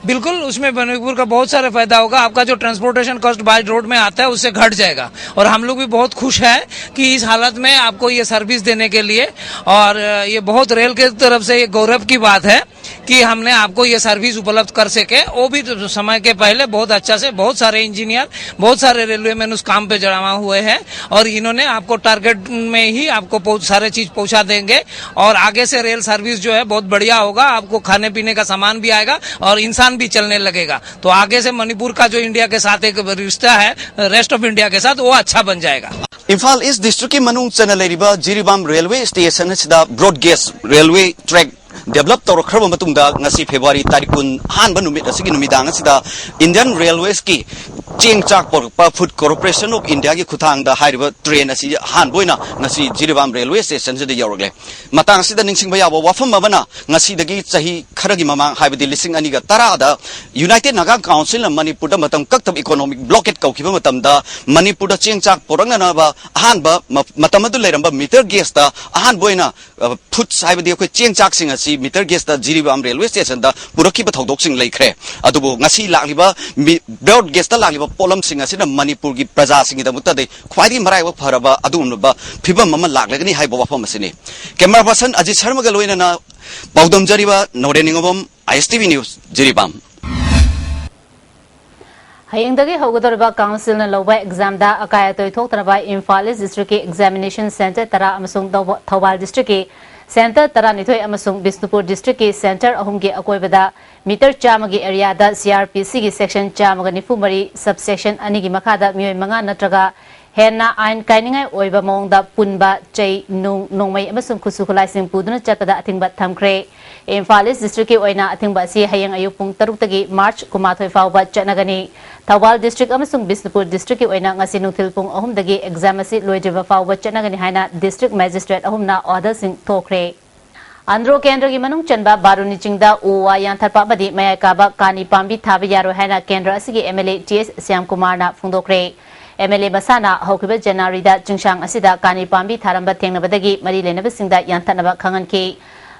बिल्कुल, उसमें मणिपुर का बहुत सारा फायदा होगा। आपका जो ट्रांसपोर्टेशन कॉस्ट बाय रोड में आता है, उससे घट जाएगा। और हम लोग भी बहुत खुश हैं कि इस हालत में आपको ये सर्विस देने के लिए, और ये बहुत रेल के तरफ से ये गौरव की बात है कि हमने आपको ये सर्विस उपलब्ध कर सके, वो भी तो समय के पहले बहुत अच्छा से। बहुत सारे इंजीनियर, बहुत सारे रेलवे मैन उस काम पे जमा हुए हैं और इन्होंने आपको टारगेट में ही आपको पहुंच- सारे चीज पहुंचा देंगे। और आगे से रेल सर्विस जो है बहुत बढ़िया होगा, आपको खाने पीने का सामान भी आएगा और इंसान भी चलने लगेगा। तो आगे से मणिपुर का जो इंडिया के साथ एक रिश्ता है, रेस्ट ऑफ इंडिया के साथ, वो अच्छा बन जाएगा। ꯏꯝꯐꯥꯜ ꯏꯁ ꯗꯤꯁꯇ꯭ꯔꯤꯛꯀꯤ ꯃꯅꯨꯡ ꯆꯟꯅ ꯂꯩꯔꯤꯕ ꯖꯤꯔꯤꯕꯥꯝ ꯔꯦꯜꯋꯦ ꯁ꯭ꯇꯦꯁꯟ ꯑꯁꯤꯗ broad gauge railway track develop ꯇꯧꯔꯛꯈ꯭ꯔꯕ ꯃꯇꯨꯡꯗ ꯉꯁꯤ ꯐꯦꯕ꯭ꯔꯨꯋꯥꯔꯤ ꯇꯥꯔꯤꯛ ꯀꯨꯟ ꯑꯍꯥꯟꯕ ꯅꯨꯃꯤꯠ ꯑꯁꯤꯒꯤ ꯅꯨꯃꯤꯗꯥꯡ ꯑꯁꯤꯗ ꯏꯟꯗꯤꯌꯟ ꯔꯦꯜꯋꯦꯁꯀꯤ ꯆꯦꯡ ꯆꯥꯛ ꯄꯨꯔꯛꯄ ꯐꯨꯗ ꯀꯣꯔꯄꯣꯔꯦꯁꯟ ꯑꯣꯐ ꯏꯟꯗꯤꯌꯥꯒꯤ ꯈꯨꯠꯊꯥꯡꯗ ꯍꯥꯏꯔꯤꯕ ꯇ꯭ꯔꯦꯟ ꯑꯁꯤ ꯑꯍꯥꯟꯕ ꯑꯣꯏꯅ ꯉꯁꯤ ꯖꯤꯔꯤꯕꯥꯝ ꯔꯦꯜꯋꯦ ꯁ꯭ꯇꯦꯁꯟꯁꯤꯗ ꯌꯧꯔꯛꯂꯦ꯫ ꯃꯇꯥꯡ ꯑꯁꯤꯗ ꯅꯤꯡꯁꯤꯡꯕ ꯌꯥꯕ ꯋꯥꯐꯝ ꯑꯃꯅ, ꯉꯁꯤꯗꯒꯤ ꯆꯍꯤ ꯈꯔꯒꯤ ꯃꯃꯥꯡ, ꯍꯥꯏꯕꯗꯤ ꯂꯤꯁꯤꯡ ꯑꯅꯤꯒ ꯇꯔꯥꯗ ꯌꯨꯅꯥꯏꯇꯦꯗ ꯅꯥꯒꯥ ꯀꯥꯎꯟꯁꯤꯜꯅ ꯃꯅꯤꯄꯨꯔꯗ ꯃꯇꯝ ꯀꯛꯇꯕ ꯏꯀꯣꯅꯣꯃꯤꯛ ꯕ꯭ꯂꯣꯀꯦꯠ ꯀꯧꯈꯤꯕ ꯃꯇꯝꯗ ꯃꯅꯤꯄꯨꯔꯗ ꯆꯦꯡ ꯆꯥꯛ ꯄꯨꯔꯛꯅꯅꯕ ꯑꯍꯥꯟꯕ ꯃ- ꯃꯇꯝ ꯑꯗꯨ ꯂꯩꯔꯝꯕ ꯃꯤꯇꯔ ꯒꯦꯖꯇ ꯑꯍꯥꯟꯕ ꯑꯣꯏꯅ ꯐꯨꯗꯁ, ꯍꯥꯏꯕꯗꯤ ꯑꯩꯈꯣꯏ ꯆꯦꯡ ꯆꯥꯛꯁꯤꯡ ꯑꯁꯤ ꯃꯤꯇꯔ ꯒꯦꯖꯇ ꯖꯤꯔꯤꯕꯥꯝ ꯔꯦꯜꯋꯦ ꯁ꯭ꯇꯦꯁꯟꯗ ꯄꯨꯔꯛꯈꯤꯕ ꯊꯧꯗꯣꯛꯁꯤꯡ ꯂꯩꯈ꯭ꯔꯦ꯫ ꯑꯗꯨꯕꯨ ꯉꯁꯤ ꯂꯥꯛꯂꯤꯕ ꯕ꯭ꯔꯣꯗ ꯒꯦꯖꯇ ꯂꯥꯛꯂꯤꯕ ꯄꯣꯠꯂꯝꯁꯤꯡ ꯑꯁꯤꯅ ꯃꯅꯤꯄꯨꯔꯒꯤ ꯄ꯭ꯔꯖꯥꯁꯤꯡꯒꯤꯗꯃꯛꯇꯗꯤ ꯈ꯭ꯋꯥꯏꯗꯒꯤ ꯃꯔꯥꯏꯕꯛ ꯐꯔꯕ ꯑꯗꯨꯒꯨꯝꯂꯕ ꯐꯤꯕꯝ ꯑꯃ ꯂꯥꯛꯂꯒꯅꯤ ꯍꯥꯏꯕ ꯋꯥꯐꯝ ꯑꯁꯤꯅꯤ꯫ ꯀꯦꯃꯦꯔꯥ ꯄꯔꯁꯟ ꯑꯖꯤꯠ ꯁꯔꯃꯒ ꯂꯣꯏꯅꯅ ꯄꯥꯎꯗꯝꯖꯔꯤꯕ ꯅꯣꯔꯦꯟ ꯅꯤꯉꯣꯝꯕꯝ, ꯑꯥꯏ ꯑꯦꯁ ꯇꯤ ꯚꯤ ꯅ꯭ꯌꯨꯁ, ꯖꯤꯔꯤꯕꯥꯝ꯫ ꯍꯌꯦꯡꯗꯒꯤ ꯍꯧꯒꯗꯧꯔꯤꯕ ꯀꯥꯎꯟꯁꯤꯜꯅ ꯂꯧꯕ ꯑꯦꯛꯖꯥꯝꯗ ꯑꯀꯥꯏ ꯑꯇꯣꯏ ꯊꯣꯛꯇꯅꯕ ꯏꯝꯐꯥꯜ ꯏꯁ ꯗꯤꯁꯇ꯭ꯔꯤꯛꯀꯤ ꯑꯦꯛꯖꯥꯃꯤꯅꯦꯁꯟ ꯁꯦꯟꯇꯔ ꯇꯔꯥ ꯑꯃꯁꯨꯡ ꯊꯧꯕꯥ- ꯊꯧꯕꯥꯜ ꯗꯤꯁꯇ꯭ꯔꯤꯛꯀꯤ ꯁꯦꯟꯇꯔ ꯇꯔꯥꯅꯤꯊꯣꯏ ꯑꯃꯁꯨꯡ ꯕꯤꯁꯅꯨꯄꯨꯔ ꯗꯤꯁꯇ꯭ꯔꯤꯛꯀꯤ ꯁꯦꯟꯇꯔ ꯑꯍꯨꯝꯒꯤ ꯑꯀꯣꯏꯕꯗ ꯃꯤꯇꯔ ꯆꯥꯝꯃꯒꯤ ꯑꯦꯔꯤꯌꯥꯗ ꯁꯤ ꯑꯥꯔ ꯄꯤ ꯁꯤꯒꯤ ꯁꯦꯛꯁꯟ ꯆꯥꯝꯃꯒ ꯅꯤꯐꯨ ꯃꯔꯤ, ꯁꯕ ꯁꯦꯛꯁꯟ ꯑꯅꯤꯒꯤ ꯃꯈꯥꯗ ꯃꯤꯑꯣꯏ ꯃꯉꯥ ꯅꯠꯇ꯭ꯔꯒ ꯍꯦꯟꯅ ꯑꯥꯏꯟ ꯀꯥꯏꯅꯤꯡꯉꯥꯏ ꯑꯣꯏꯕ ꯃꯑꯣꯡꯗ ꯄꯨꯟꯕ, ꯆꯩ, ꯅꯨꯡ, ꯅꯣꯡꯃꯩ ꯑꯃꯁꯨꯡ ꯈꯨꯠꯁꯨ ꯈꯨꯠꯂꯥꯏꯁꯤꯡ ꯄꯨꯗꯨꯅ ꯆꯠꯄꯗ ꯑꯊꯤꯡꯕ ꯊꯝꯈ꯭ꯔꯦ꯫ ꯏꯝꯐꯥꯜ ꯏꯁ ꯗꯤꯁꯇ꯭ꯔꯤꯛꯀꯤ ꯑꯣꯏꯅ ꯑꯊꯤꯡꯕ ꯑꯁꯤ ꯍꯌꯦꯡ ꯑꯌꯨꯛ ꯄꯨꯡ ꯇꯔꯨꯛꯇꯒꯤ ꯃꯥꯔꯆ ꯀꯨꯟꯃꯥꯊꯣꯏ ꯐꯥꯎꯕ ꯆꯠꯅꯒꯅꯤ꯫ ꯊꯧꯕꯥꯜ ꯗꯤꯁꯇ꯭ꯔꯤꯛ ꯑꯃꯁꯨꯡ ꯕꯤꯁꯅꯨꯄꯨꯔ ꯗꯤꯁꯇ꯭ꯔꯤꯛꯀꯤ ꯑꯣꯏꯅ ꯉꯁꯤ ꯅꯨꯡꯊꯤꯜ ꯄꯨꯡ ꯑꯍꯨꯝꯗꯒꯤ ꯑꯦꯛꯖꯥꯝ ꯑꯁꯤ ꯂꯣꯏꯗ꯭ꯔꯤꯕ ꯐꯥꯎꯕ ꯆꯠꯅꯒꯅꯤ ꯍꯥꯏꯅ ꯗꯤꯁꯇ꯭ꯔꯤꯛ ꯃꯦꯖꯤꯁꯇ꯭ꯔꯦꯠ ꯑꯍꯨꯝꯅ ꯑꯣꯔꯗꯔꯁꯤꯡ ꯊꯣꯛꯈ꯭ꯔꯦ꯫ ꯑꯟꯗ꯭ꯔꯣ ꯀꯦꯟꯗ꯭ꯔꯒꯤ ꯃꯅꯨꯡ ꯆꯟꯕ ꯕꯥꯔꯨꯅꯤ ꯆꯤꯡꯗ ꯎ ꯋꯥ ꯌꯥꯟꯊꯠꯄ ꯑꯃꯗꯤ ꯃꯌꯥꯏ ꯀꯥꯕ ꯀꯥꯅꯤ ꯄꯥꯝꯕꯤ ꯊꯥꯕ ꯌꯥꯔꯣꯏ ꯍꯥꯏꯅ ꯀꯦꯟꯗ꯭ꯔ ꯑꯁꯤꯒꯤ MLA T S ꯁ꯭ꯌꯥꯝꯀꯨꯃꯥꯔꯅ ꯐꯣꯡꯗꯣꯛꯈ꯭ꯔꯦ꯫ MLA ꯃꯁꯥꯅ ꯍꯧꯈꯤꯕ ꯖꯅꯋꯥꯔꯤꯗ ꯆꯤꯡꯁꯥꯡ ꯑꯁꯤꯗ ꯀꯥꯅꯤ ꯄꯥꯝꯕꯤ ꯊꯥꯔꯝꯕ ꯊꯦꯡꯅꯕꯗꯒꯤ ꯃꯔꯤ ꯂꯩꯅꯕꯁꯤꯡꯗ ꯌꯥꯟꯊꯠꯅꯕ ꯈꯪꯍꯟꯈꯤ꯫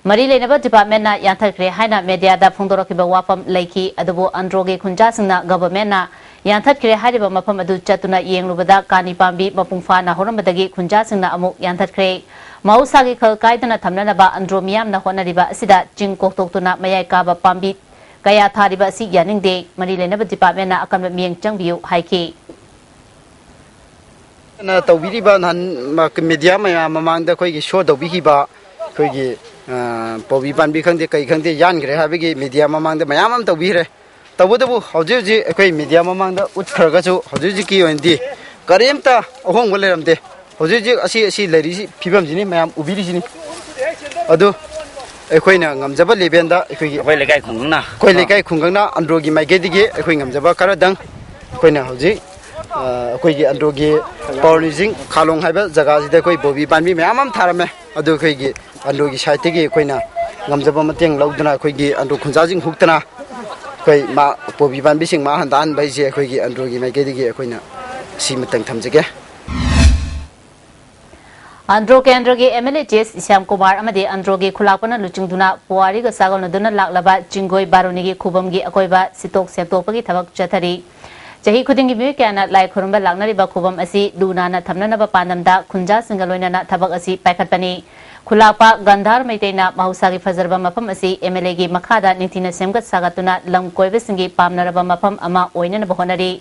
ꯃꯔꯤ ꯂꯩꯅꯕ departmentꯅ ꯌꯥꯟꯊꯠꯈ꯭ꯔꯦ ꯍꯥꯏꯅ mediaꯗ ꯐꯣꯡꯗꯣꯔꯛꯈꯤꯕ ꯋꯥꯐꯝ ꯂꯩꯈꯤ, ꯑꯗꯨꯕꯨ ꯑꯟꯗ꯭ꯔꯣꯒꯤ ꯈꯨꯟꯖꯥꯁꯤꯡꯅ governmentꯅ ꯌꯥꯟꯊꯠꯈ꯭ꯔꯦ ꯍꯥꯏꯔꯤꯕ ꯃꯐꯝ ꯑꯗꯨ ꯆꯠꯇꯨꯅ ꯌꯦꯡꯂꯨꯕꯗ ꯀꯥꯅꯤ ꯄꯥꯝꯕꯤ ꯃꯄꯨꯡ ꯐꯥꯅ ꯍꯧꯔꯝꯕꯗꯒꯤ ꯈꯨꯟꯖꯥꯁꯤꯡꯅ ꯑꯃꯨꯛ ꯌꯥꯟꯊꯠꯈ꯭ꯔꯦ꯫ ꯃꯍꯧꯁꯥꯒꯤ ꯈꯜ ꯀꯥꯏꯗꯅ ꯊꯝꯅꯅꯕ ꯑꯟꯗ꯭ꯔꯣ ꯃꯤꯌꯥꯝꯅ ꯍꯣꯠꯅꯔꯤꯕ ꯑꯁꯤꯗ ꯆꯤꯡ ꯀꯣꯛꯊꯣꯛꯇꯨꯅ ꯃꯌꯥꯏ ꯀꯥꯕ ꯄꯥꯝꯕꯤ ꯀꯌꯥ ꯊꯥꯔꯤꯕ ꯑꯁꯤ ꯌꯥꯅꯤꯡꯗꯦ꯫ ꯃꯔꯤ ꯂꯩꯅꯕ departmentꯅ ꯑꯀꯟꯕ ꯃꯤꯠꯌꯦꯡ ꯆꯪꯕꯤꯌꯨ ꯍꯥꯏꯈꯤ꯫ ꯅ ꯇꯧꯕꯤꯔꯤꯕ ꯅꯍꯥꯟ ꯃ-, media ꯃꯌꯥꯝ ꯃꯃꯥꯡꯗ ꯑꯩꯈꯣꯏꯒꯤ show ꯇꯧꯕꯤꯈꯤꯕ ꯑꯩꯈꯣꯏꯒꯤ, ꯑ, ꯄꯥꯝꯕꯤ ꯄꯥꯟꯕꯤ ꯈꯪꯗꯦ, ꯀꯩ ꯈꯪꯗꯦ, ꯌꯥꯟꯈ꯭ꯔꯦ ꯍꯥꯏꯕꯒꯤ media ꯃꯃꯥꯡꯗ ꯃꯌꯥꯝ ꯑꯃ ꯇꯧꯕꯤꯈ꯭ꯔꯦ꯫ ꯇꯧꯕꯇꯕꯨ ꯍꯧꯖꯤꯛ ꯍꯧꯖꯤꯛ ꯑꯩꯈꯣꯏ media ꯃꯃꯥꯡꯗ ꯎꯠꯈ꯭ꯔꯒꯁꯨ ꯍꯧꯖꯤꯛ ꯍꯧꯖꯤꯛꯀꯤ ꯑꯣꯏꯅꯗꯤ ꯀꯔꯤꯝꯇ ꯑꯍꯣꯡꯕ ꯂꯩꯔꯝꯗꯦ꯫ ꯍꯧꯖꯤꯛ ꯍꯧꯖꯤꯛ ꯑꯁꯤ, ꯑꯁꯤ ꯂꯩꯔꯤꯁꯤ, ꯐꯤꯕꯝꯁꯤꯅꯤ ꯃꯌꯥꯝ ꯎꯕꯤꯔꯤꯁꯤꯅꯤ꯫ ꯑꯗꯨ ꯑꯩꯈꯣꯏꯅ ꯉꯝꯖꯕ levelꯗ ꯑꯩꯈꯣꯏꯒꯤ ꯑꯩꯈꯣꯏ ꯂꯩꯀꯥꯏ ꯈꯨꯡꯒꯪꯅ ꯑꯩꯈꯣꯏ ꯂꯩꯀꯥꯏ ꯈꯨꯡꯒꯪꯅ ꯑꯟꯗ꯭ꯔꯣꯒꯤ ꯃꯥꯏꯀꯩꯗꯒꯤ ꯑꯩꯈꯣꯏ ꯉꯝꯖꯕ ꯈꯔꯗꯪ ꯑꯩꯈꯣꯏꯅ ꯍꯧꯖꯤꯛ, ꯑ, ꯑꯩꯈꯣꯏꯒꯤ ꯑꯟꯗ꯭ꯔꯣꯒꯤ ꯄꯥꯎꯔꯅꯤꯁꯤꯡ ꯈꯥꯂꯣꯡ ꯍꯥꯏꯕ ꯖꯒꯥꯁꯤꯗ ꯑꯩꯈꯣꯏ ꯄꯥꯝꯕꯤ ꯄꯥꯟꯕꯤ ꯃꯌꯥꯝ ꯑꯃ ꯊꯥꯔꯝꯃꯦ꯫ ꯑꯗꯨ ꯑꯩꯈꯣꯏꯒꯤ ꯑꯟꯗ꯭ꯔꯣꯒꯤ sideꯇꯒꯤ ꯑꯩꯈꯣꯏꯅ ꯉꯝꯖꯕ ꯃꯇꯦꯡ ꯂꯧꯗꯨꯅ ꯑꯩꯈꯣꯏꯒꯤ ꯑꯟꯗ꯭ꯔꯣ ꯈꯨꯟꯖꯥꯁꯤꯡ ꯍꯨꯛꯇꯅ ꯑꯩꯈꯣꯏ ꯃꯥ ꯄꯥꯝꯕꯤ ꯄꯥꯟꯕꯤꯁꯤꯡ ꯃꯥ ꯍꯟꯊꯍꯟꯕ ꯍꯥꯏꯁꯦ ꯑꯩꯈꯣꯏꯒꯤ ꯑꯟꯗ꯭ꯔꯣꯒꯤ ꯃꯥꯏꯀꯩꯗꯒꯤ ꯑꯩꯈꯣꯏꯅ ꯁꯤꯃꯇꯪ ꯊꯝꯖꯒꯦ꯫ ꯑꯟꯗ꯭ꯔꯣ ꯀꯦꯟꯗ꯭ꯔꯒꯤ MLA T S ꯁ꯭ꯌꯥꯝꯀꯨꯃꯥꯔ ꯑꯃꯗꯤ ꯑꯟꯗ꯭ꯔꯣꯒꯤ ꯈꯨꯂꯥꯛꯄꯅ ꯂꯨꯆꯤꯡꯗꯨꯅ ꯄꯨꯋꯥꯔꯤꯒ ꯁꯥꯒꯣꯟꯅꯗꯨꯅ ꯂꯥꯛꯂꯕ ꯆꯤꯡꯒꯣꯏ ꯕꯥꯔꯨꯅꯤꯒꯤ ꯈꯨꯕꯝꯒꯤ ꯑꯀꯣꯏꯕ ꯁꯤꯠꯇꯣꯛ ꯁꯦꯡꯇꯣꯛꯄꯒꯤ ꯊꯕꯛ ꯆꯠꯊꯔꯤ꯫ ꯆꯍꯤ ꯈꯨꯗꯤꯡꯒꯤ ꯃꯤꯑꯣꯏ ꯀꯌꯥꯅ ꯂꯥꯏ ꯈꯨꯔꯨꯝꯕ ꯂꯥꯛꯅꯔꯤꯕ ꯈꯨꯕꯝ ꯑꯁꯤ ꯂꯨ ꯅꯥꯟꯅ ꯊꯝꯅꯅꯕ ꯄꯥꯟꯗꯝꯗ ꯈꯨꯟꯖꯥꯁꯤꯡꯒ ꯂꯣꯏꯅꯅ ꯊꯕꯛ ꯑꯁꯤ ꯄꯥꯏꯈꯠꯄꯅꯤ꯫ ꯈꯨꯂꯥꯛꯄ ꯒꯟꯙꯥꯔ ꯃꯩꯇꯩꯅ ꯃꯍꯧꯁꯥꯒꯤ ꯐꯖꯔꯕ ꯃꯐꯝ ꯑꯁꯤ MLAꯒꯤ ꯃꯈꯥꯗ ꯅꯤꯡꯊꯤꯅ ꯁꯦꯝꯒꯠ ꯁꯥꯒꯠꯇꯨꯅ ꯂꯝ ꯀꯣꯏꯕꯁꯤꯡꯒꯤ ꯄꯥꯝꯅꯔꯕ ꯃꯐꯝ ꯑꯃ ꯑꯣꯏꯅꯅꯕ ꯍꯣꯠꯅꯔꯤ꯫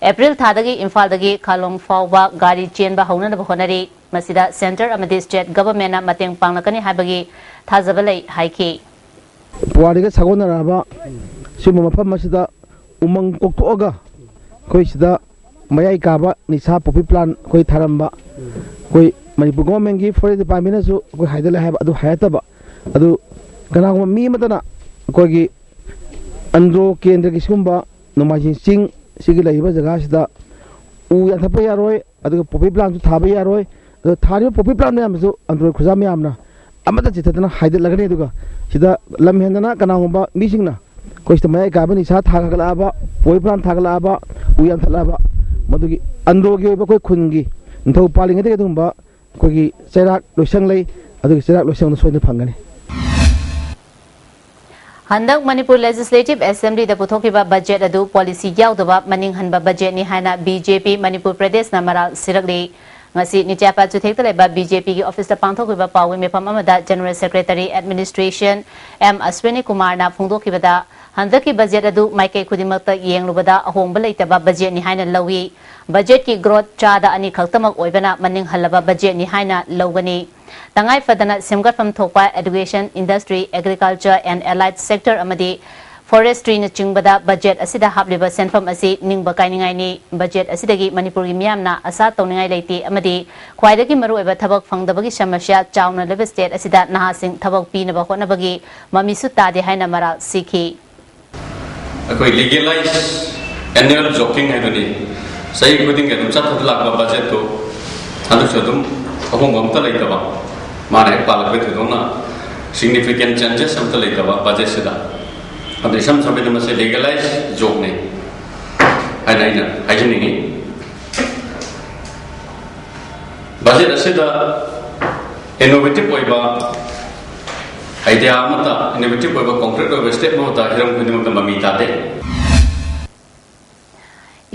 ꯑꯦꯄ꯭ꯔꯤꯜ ꯊꯥꯗꯒꯤ ꯏꯝꯐꯥꯜꯗꯒꯤ ꯈꯥꯂꯣꯡ ꯐꯥꯎꯕ ꯒꯥꯔꯤ ꯆꯦꯟꯕ ꯍꯧꯅꯅꯕ ꯍꯣꯠꯅꯔꯤ꯫ ꯃꯁꯤꯗ centre ꯑꯃꯗꯤ state governmentꯅ ꯃꯇꯦꯡ ꯄꯥꯡꯂꯛꯀꯅꯤ ꯍꯥꯏꯕꯒꯤ ꯊꯥꯖꯕ ꯂꯩ ꯍꯥꯏꯈꯤ꯫ ꯄꯨꯋꯥꯔꯤꯒ ꯁꯥꯒꯣꯟꯅꯔꯕ ꯁꯤꯒꯨꯝꯕ ꯃꯐꯝ ꯑꯁꯤꯗ ꯎꯃꯪ ꯀꯣꯛꯊꯣꯛꯑꯒ ꯑꯩꯈꯣꯏ ꯁꯤꯗ ꯃꯌꯥꯏ ꯀꯥꯕ ꯅꯤꯁꯥ poppy plant ꯑꯩꯈꯣꯏ ꯊꯥꯔꯝꯕ, ꯑꯩꯈꯣꯏ ꯃꯅꯤꯄꯨꯔ governmentꯀꯤ forest departmentꯅꯁꯨ ꯑꯩꯈꯣꯏ ꯍꯥꯏꯗ ꯂꯩ ꯍꯥꯏꯕ ꯑꯗꯨ ꯍꯥꯏꯔꯛꯇꯕ꯫ ꯑꯗꯨ ꯀꯅꯥꯒꯨꯝꯕ ꯃꯤ ꯑꯃꯠꯇꯅ ꯑꯩꯈꯣꯏꯒꯤ ꯑꯟꯗ꯭ꯔꯣ ꯀꯦꯟꯗ꯭ꯔꯒꯤ ꯁꯤꯒꯨꯝꯕ ꯅꯣꯡꯃꯥꯏꯖꯤꯡ ꯆꯤꯡ ꯁꯤꯒꯤ ꯂꯩꯔꯤꯕ ꯖꯒꯥꯁꯤꯗ ꯎ ꯌꯥꯟꯊꯠꯄ ꯌꯥꯔꯣꯏ, ꯑꯗꯨꯒ poppy plantꯁꯨ ꯊꯥꯕ ꯌꯥꯔꯣꯏ꯫ ꯑꯗꯣ ꯊꯥꯔꯤꯕ poppy plant ꯃꯌꯥꯝꯁꯤꯁꯨ ꯑꯟꯗ꯭ꯔꯣ ꯈꯨꯟꯖꯥ ꯃꯌꯥꯝꯅ ꯑꯃꯠꯇ ꯆꯤꯊꯗꯅ ꯍꯥꯏꯗꯠꯂꯒꯅꯤ꯫ ꯑꯗꯨꯒ ꯁꯤꯗ ꯂꯝ ꯍꯦꯟꯗꯅ ꯀꯅꯥꯒꯨꯝꯕ ꯃꯤꯁꯤꯡꯅ ꯑꯩꯈꯣꯏ ꯁꯤꯗ ꯃꯌꯥꯏ ꯀꯥꯕ ꯅꯤꯁꯥ ꯊꯥꯒꯠꯂꯛꯑꯕ, ꯄꯣꯏ ꯄ꯭ꯂꯥꯟ ꯊꯥꯒꯠꯂꯛꯑꯕ, ꯎ ꯌꯥꯟꯊꯠꯂꯛꯑꯕ, ꯃꯗꯨꯒꯤ ꯑꯟꯗ꯭ꯔꯣꯒꯤ ꯑꯣꯏꯕ ꯑꯩꯈꯣꯏ ꯈꯨꯟꯒꯤ ꯅꯤꯡꯊꯧ ꯄꯥꯜꯂꯤꯉꯩꯗꯒꯤ ꯑꯗꯨꯒꯨꯝꯕ ꯑꯩꯈꯣꯏꯒꯤ ꯆꯩꯔꯥꯛ ꯂꯣꯏꯁꯪ ꯂꯩ꯫ ꯑꯗꯨꯒꯤ ꯆꯩꯔꯥꯛ ꯂꯣꯏꯁꯪꯗꯣ ꯁꯣꯏꯗꯅ ꯐꯪꯒꯅꯤ꯫ ꯍꯟꯗꯛ ꯃꯅꯤꯄꯨꯔ ꯂꯦꯖꯤꯁꯂꯦꯇꯤꯚ ꯑꯦꯁꯦꯝꯕ꯭ꯂꯤꯗ ꯄꯨꯊꯣꯛꯈꯤꯕ ꯕꯖꯦꯠ ꯑꯗꯨ ꯄꯣꯂꯤꯁꯤ ꯌꯥꯎꯗꯕ ꯃꯅꯤꯡ ꯍꯟꯕ ꯕꯖꯦꯠꯅꯤ ꯍꯥꯏꯅ ꯕꯤ ꯖꯦ ꯄꯤ ꯃꯅꯤꯄꯨꯔ ꯄ꯭ꯔꯗꯦꯁꯅ ꯃꯔꯥꯜ ꯁꯤꯔꯛꯂꯤ꯫ ꯉꯁꯤ ꯅꯤꯆꯥꯄꯥ ꯆꯨꯊꯦꯛꯇ ꯂꯩꯕ ꯕꯤ ꯖꯦ ꯄꯤꯒꯤ ꯑꯣꯐꯤꯁꯇ ꯄꯥꯡꯊꯣꯛꯈꯤꯕ ꯄꯥꯎꯒꯤ ꯃꯤꯐꯝ ꯑꯃꯗ general secretary administration M Aswini ꯀꯨꯃꯥꯔꯅ ꯐꯣꯡꯗꯣꯛꯈꯤꯕꯗ, ꯍꯟꯗꯛꯀꯤ ꯕꯖꯦꯠ ꯑꯗꯨ ꯃꯥꯏꯀꯩ ꯈꯨꯗꯤꯡꯃꯛꯇ ꯌꯦꯡꯂꯨꯕꯗ ꯑꯍꯣꯡꯕ ꯂꯩꯇꯕ ꯕꯖꯦꯠꯅꯤ ꯍꯥꯏꯅ ꯂꯧꯏ꯫ ꯕꯖꯦꯠꯀꯤ ꯒ꯭ꯔꯣꯊ ꯆꯥꯗ ꯑꯅꯤ ꯈꯛꯇꯃꯛ ꯑꯣꯏꯕꯅ ꯃꯅꯤꯡ ꯍꯜꯂꯕ ꯕꯖꯦꯠꯅꯤ ꯍꯥꯏꯅ ꯂꯧꯒꯅꯤ꯫ ꯇꯉꯥꯏ ꯐꯗꯅ ꯁꯦꯝꯒꯠꯐꯝ ꯊꯣꯛꯄ education, industry, agriculture and allied sector ꯑꯃꯗꯤ forestryꯅ ꯆꯤꯡꯕꯗ ꯕꯖꯦꯠ ꯑꯁꯤꯗ ꯍꯥꯞꯂꯤꯕ ꯁꯦꯟꯐꯝ ꯑꯁꯤ ꯅꯤꯡꯕ ꯀꯥꯏꯅꯤꯡꯉꯥꯏꯅꯤ꯫ ꯕꯖꯦꯠ ꯑꯁꯤꯗꯒꯤ ꯃꯅꯤꯄꯨꯔꯒꯤ ꯃꯤꯌꯥꯝꯅ ꯑꯁꯥ ꯇꯧꯅꯤꯡꯉꯥꯏ ꯂꯩꯇꯦ ꯑꯃꯗꯤ ꯈ꯭ꯋꯥꯏꯗꯒꯤ ꯃꯔꯨꯑꯣꯏꯕ ꯊꯕꯛ ꯐꯪꯗꯕꯒꯤ ꯁꯃꯁ꯭ꯌꯥ ꯆꯥꯎꯅ ꯂꯩꯕ ꯁ꯭ꯇꯦꯠ ꯑꯁꯤꯗ ꯅꯍꯥꯁꯤꯡ ꯊꯕꯛ ꯄꯤꯅꯕ ꯍꯣꯠꯅꯕꯒꯤ ꯃꯃꯤꯁꯨ ꯇꯥꯗꯦ ꯍꯥꯏꯅ ꯃꯔꯥꯜ ꯁꯤꯈꯤ꯫ ꯑꯩꯈꯣꯏ ꯂꯤꯒꯦꯂꯥꯏꯖ ꯑꯦꯅꯨꯋꯦꯜ ꯖꯣꯀꯤꯡ ꯍꯥꯏꯗꯨꯅꯤ꯫ ꯆꯍꯤ ꯈꯨꯗꯤꯡꯒꯤ ꯑꯗꯨꯝ ꯆꯠꯊꯗꯨꯅ ꯂꯥꯛꯄ ꯕꯖꯦꯠꯇꯨ ꯍꯟꯗꯛꯁꯨ ꯑꯗꯨꯝ ꯑꯍꯣꯡꯕ ꯑꯃꯠꯇ ꯂꯩꯇꯕ, ꯃꯥꯅ ꯍꯦꯛ ꯄꯥꯜꯂꯛꯄ ꯊꯣꯏꯗꯣꯛꯅ significant changes ꯑꯃꯠꯇ ꯂꯩꯇꯕ ꯕꯖꯦꯠꯁꯤꯗ꯫ ꯑꯗꯨ ꯏꯁꯝ ꯁꯝꯕꯗ ꯃꯁꯤ ꯂꯤꯒꯦꯂꯥꯏꯖ ꯖꯣꯛꯅꯤ ꯍꯥꯏꯅ ꯑꯩꯅ ꯍꯥꯏꯖꯅꯤꯡꯉꯤ꯫ ꯕꯖꯦꯠ ꯑꯁꯤꯗ ꯏꯅꯣꯚꯦꯇꯤꯚ ꯑꯣꯏꯕ ꯑꯥꯏꯗꯤꯌꯥ ꯑꯃꯠꯇ, ꯏꯅꯣꯚꯦꯇꯤꯚ ꯑꯣꯏꯕ ꯀꯣꯡꯀ꯭ꯔꯤꯠ ꯑꯣꯏꯕ ꯁ꯭ꯇꯦꯞ ꯑꯃꯠꯇ ꯍꯤꯔꯝ ꯈꯨꯗꯤꯡꯃꯛꯇ ꯃꯃꯤ ꯇꯥꯗꯦ꯫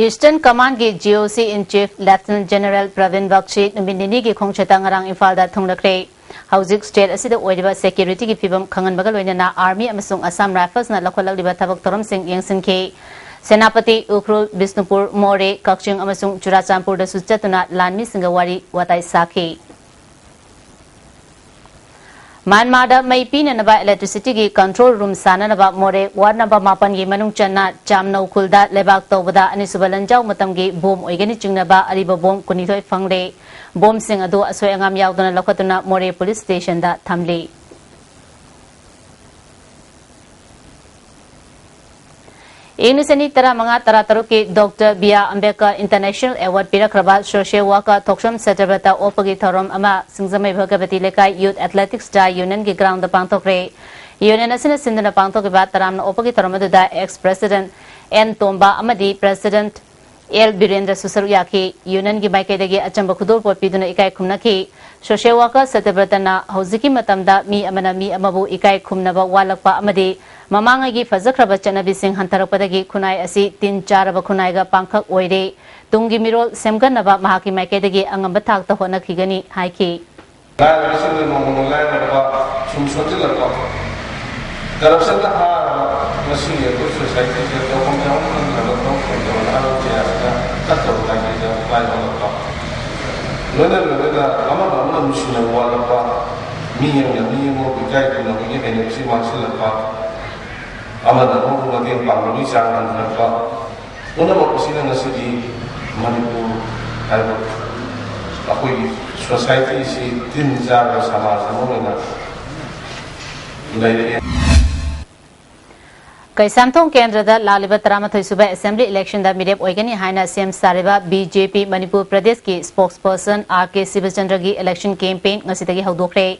Eastern Commandꯒꯤ G O C in Chief Lieutenant General Praveen ꯕꯛꯁꯤ ꯅꯨꯃꯤꯠ ꯅꯤꯅꯤꯒꯤ ꯈꯣꯡꯆꯠꯇ ꯉꯔꯥꯡ ꯏꯝꯐꯥꯜꯗ ꯊꯨꯡꯂꯈ꯭ꯔꯦ꯫ ꯍꯧꯖꯤꯛ ꯁ꯭ꯇꯦꯠ ꯑꯁꯤꯗ ꯑꯣꯏꯔꯤꯕ ꯁꯦꯀ꯭ꯌꯨꯔꯤꯇꯤꯒꯤ ꯐꯤꯕꯝ ꯈꯪꯍꯟꯕꯒ ꯂꯣꯏꯅꯅ ꯑꯥꯔꯃꯤ ꯑꯃꯁꯨꯡ ꯑꯁꯥꯝ ꯔꯥꯏꯐꯜꯁꯅ ꯂꯧꯈꯠꯂꯛꯂꯤꯕ ꯊꯕꯛ ꯊꯧꯔꯝꯁꯤꯡ ꯌꯦꯡꯁꯤꯟꯈꯤ꯫ ꯁꯦꯅꯥꯄꯇꯤ, ꯎꯈ꯭ꯔꯨꯜ, ꯕꯤꯁꯅꯨꯄꯨꯔ, ꯃꯣꯔꯦ, ꯀꯛꯆꯤꯡ ꯑꯃꯁꯨꯡ ꯆꯨꯔꯥꯆꯥꯟꯄꯨꯔꯗꯁꯨ ꯆꯠꯇꯨꯅ ꯂꯥꯟꯃꯤꯁꯤꯡꯒ ꯋꯥꯔꯤ ꯋꯥꯇꯥꯏ ꯁꯥꯈꯤ꯫ ꯃ꯭ꯌꯥꯟꯃꯥꯔꯗ ꯃꯩ ꯄꯤꯅꯅꯕ electricityꯒꯤ control room ꯁꯥꯅꯅꯕ ꯃꯣꯔꯦ ward number ꯃꯥꯄꯟꯒꯤ ꯃꯅꯨꯡ ꯆꯟꯅ ꯆꯥꯝꯅꯧ ꯈꯨꯜꯗ ꯂꯩꯕꯥꯛ ꯇꯧꯕꯗ ꯑꯅꯤꯁꯨꯕ ꯂꯥꯟꯖꯥꯎ ꯃꯇꯝꯒꯤ ꯕꯣꯝ ꯑꯣꯏꯒꯅꯤ ꯆꯤꯡꯅꯕ ꯑꯔꯤꯕ ꯕꯣꯝ ꯀꯨꯟꯅꯤꯊꯣꯏ ꯐꯪꯂꯦ꯫ ꯕꯣꯝꯁꯤꯡ ꯑꯗꯨ ꯑꯁꯣꯏ ꯑꯉꯥꯝ ꯌꯥꯎꯗꯅ ꯂꯧꯈꯠꯇꯨꯅ ꯃꯣꯔꯦ ꯄꯨꯂꯤꯁ ꯁ꯭ꯇꯦꯁꯟꯗ ꯊꯝꯂꯤ꯫ ꯏꯪ ꯂꯤꯁꯤꯡ ꯑꯅꯤ ꯇꯔꯥꯃꯉꯥ ꯇꯔꯥꯇꯔꯨꯛꯀꯤ doctor B R Ambedkar international award ꯄꯤꯔꯛꯈ꯭ꯔꯕ ꯁꯣꯁꯤꯌꯦꯜ ꯋꯥꯔꯀꯔ ꯊꯣꯛꯁ꯭ꯔꯝ ꯁꯇ꯭ꯌꯕ꯭ꯔꯇ ꯑꯣꯛꯄꯒꯤ ꯊꯧꯔꯝ ꯑꯃ ꯁꯤꯡꯖꯃꯩ ꯚꯒꯕꯇꯤ ꯂꯩꯀꯥꯏ ꯌꯨꯊ ꯑꯦꯊꯂꯦꯇꯤꯛꯁ ꯗꯥꯏ ꯌꯨꯅꯤꯌꯟꯒꯤ ꯒ꯭ꯔꯥꯎꯟꯗ ꯄꯥꯡꯊꯣꯛꯈ꯭ꯔꯦ꯫ ꯌꯨꯅꯤꯌꯟ ꯑꯁꯤꯅ ꯁꯤꯟꯗꯨꯅ ꯄꯥꯡꯊꯣꯛꯈꯤꯕ ꯇꯔꯥꯝꯅ ꯑꯣꯛꯄꯒꯤ ꯊꯧꯔꯝ ꯑꯗꯨꯗ ꯑꯦꯛꯁ ꯄ꯭ꯔꯦꯁꯤꯗꯦꯟꯠ ꯑꯦꯟ ꯇꯣꯝꯕ ꯑꯃꯗꯤ ꯄ꯭ꯔꯦꯁꯤꯗꯦꯟꯠ ꯑꯦꯜ ꯕꯤꯔꯦꯟꯗ꯭ꯔꯁꯨ ꯁꯔꯨꯛ ꯌꯥꯈꯤ꯫ ꯌꯨꯅꯤꯌꯟꯒꯤ ꯃꯥꯏꯀꯩꯗꯒꯤ ꯑꯆꯝꯕ ꯈꯨꯗꯣꯜꯄꯣꯠ ꯄꯤꯗꯨꯅ ꯏꯀꯥꯏ ꯈꯨꯝꯅꯈꯤ꯫ ꯁꯣꯁꯤꯌꯦꯜ ꯋꯥꯔꯀꯔ ꯁꯇ꯭ꯌꯕ꯭ꯔꯇꯅ ꯍꯧꯖꯤꯛꯀꯤ ꯃꯇꯝꯗ ꯃꯤ ꯑꯃꯅ ꯃꯤ ꯑꯃꯕꯨ ꯏꯀꯥꯏ ꯈꯨꯝꯅꯕ ꯋꯥꯠꯂꯛꯄ ꯑꯃꯗꯤ ꯃꯃꯥꯡꯉꯩꯒꯤ ꯐꯖꯈ꯭ꯔꯕ ꯆꯠꯅꯕꯤꯁꯤꯡ ꯍꯟꯊꯔꯛꯄꯗꯒꯤ ꯈꯨꯟꯅꯥꯏ ꯑꯁꯤ ꯇꯤꯟ ꯆꯥꯔꯕ ꯈꯨꯟꯅꯥꯏꯒ ꯄꯥꯡꯈꯛ ꯑꯣꯏꯔꯦ꯫ ꯇꯨꯡꯒꯤ ꯃꯤꯔꯣꯜ ꯁꯦꯝꯒꯠꯅꯕ ꯃꯍꯥꯛꯀꯤ ꯃꯥꯏꯀꯩꯗꯒꯤ ꯑꯉꯝꯕ ꯊꯥꯛꯇ ꯍꯣꯠꯅꯈꯤꯒꯅꯤ ꯍꯥꯏꯈꯤ꯫ ꯂꯥꯏꯔꯕꯁꯤꯡꯅ ꯅꯣꯡꯃ ꯂꯥꯏꯔꯛꯄ, ꯁꯨꯝ ꯁꯣꯟꯖꯤꯜꯂꯛꯄ, ꯀꯔꯞꯁꯟꯅ ꯍꯥꯔꯕ ꯉꯁꯤꯒꯤ ꯑꯩꯈꯣꯏ ꯁꯣꯁꯥꯏꯇꯤꯁꯤꯗ ꯇꯧꯐꯝ ꯆꯥꯐꯝ ꯈꯪꯗ꯭ꯔꯕ ꯊꯕꯛ ꯇꯧꯗꯕ ꯅꯍꯥꯔꯣꯜ ꯀꯌꯥꯁꯤꯅ ꯐꯠꯇꯕ ꯃꯥꯏꯀꯩꯗ ꯃꯥꯏ ꯑꯣꯜꯂꯛꯄ, ꯂꯣꯏꯅ ꯂꯣꯏꯅꯅ ꯑꯃꯅ ꯑꯃꯅ ꯅꯨꯡꯁꯤꯅꯕ ꯋꯥꯠꯂꯛꯄ, ꯃꯤ ꯑꯃꯅ ꯃꯤ ꯑꯃꯕꯨ ꯏꯀꯥꯏ ꯈꯨꯝꯅꯕꯒꯤ ꯍꯩꯅꯕꯤꯁꯤ ꯃꯥꯡꯁꯤꯜꯂꯛꯄ, ꯑꯃꯅ ꯑꯃꯕꯨ ꯃꯇꯦꯡ ꯄꯥꯡꯅꯕꯒꯤ ꯆꯥꯡ ꯍꯟꯊꯔꯛꯄ, ꯄꯨꯝꯅꯃꯛ ꯑꯁꯤꯅ ꯉꯁꯤꯗꯤ ꯃꯅꯤꯄꯨꯔ ꯍꯥꯏꯕ ꯑꯩꯈꯣꯏꯒꯤ ꯁꯣꯁꯥꯏꯇꯤꯁꯤ ꯇꯤꯟ ꯆꯥꯔꯕ ꯁꯃꯥꯖ ꯑꯃ ꯑꯣꯏꯅ ꯂꯩꯔꯛꯑꯦ꯫ ꯀꯩꯁꯥꯝꯊꯣꯡ ꯀꯦꯟꯗ꯭ꯔꯗ ꯂꯥꯛꯂꯤꯕ ꯇꯔꯥꯃꯥꯊꯣꯏ ꯁꯨꯕ ꯑꯦꯁꯦꯝꯕ꯭ꯂꯤ ꯏꯂꯦꯛꯁꯟꯗ ꯃꯤꯔꯦꯞ ꯑꯣꯏꯒꯅꯤ ꯍꯥꯏꯅ ꯁꯦꯝ ꯁꯥꯔꯤꯕ ꯕꯤ ꯖꯦ ꯄꯤ ꯃꯅꯤꯄꯨꯔ ꯄ꯭ꯔꯗꯦꯁꯀꯤ ꯁ꯭ꯄꯣꯛꯁ ꯄꯔꯁꯟ ꯑꯥꯔ ꯀꯦ ꯁꯤꯕꯆꯟꯗ꯭ꯔꯒꯤ ꯏꯂꯦꯛꯁꯟ ꯀꯦꯝꯄꯦꯟ ꯉꯁꯤꯗꯒꯤ ꯍꯧꯗꯣꯛꯈ꯭ꯔꯦ꯫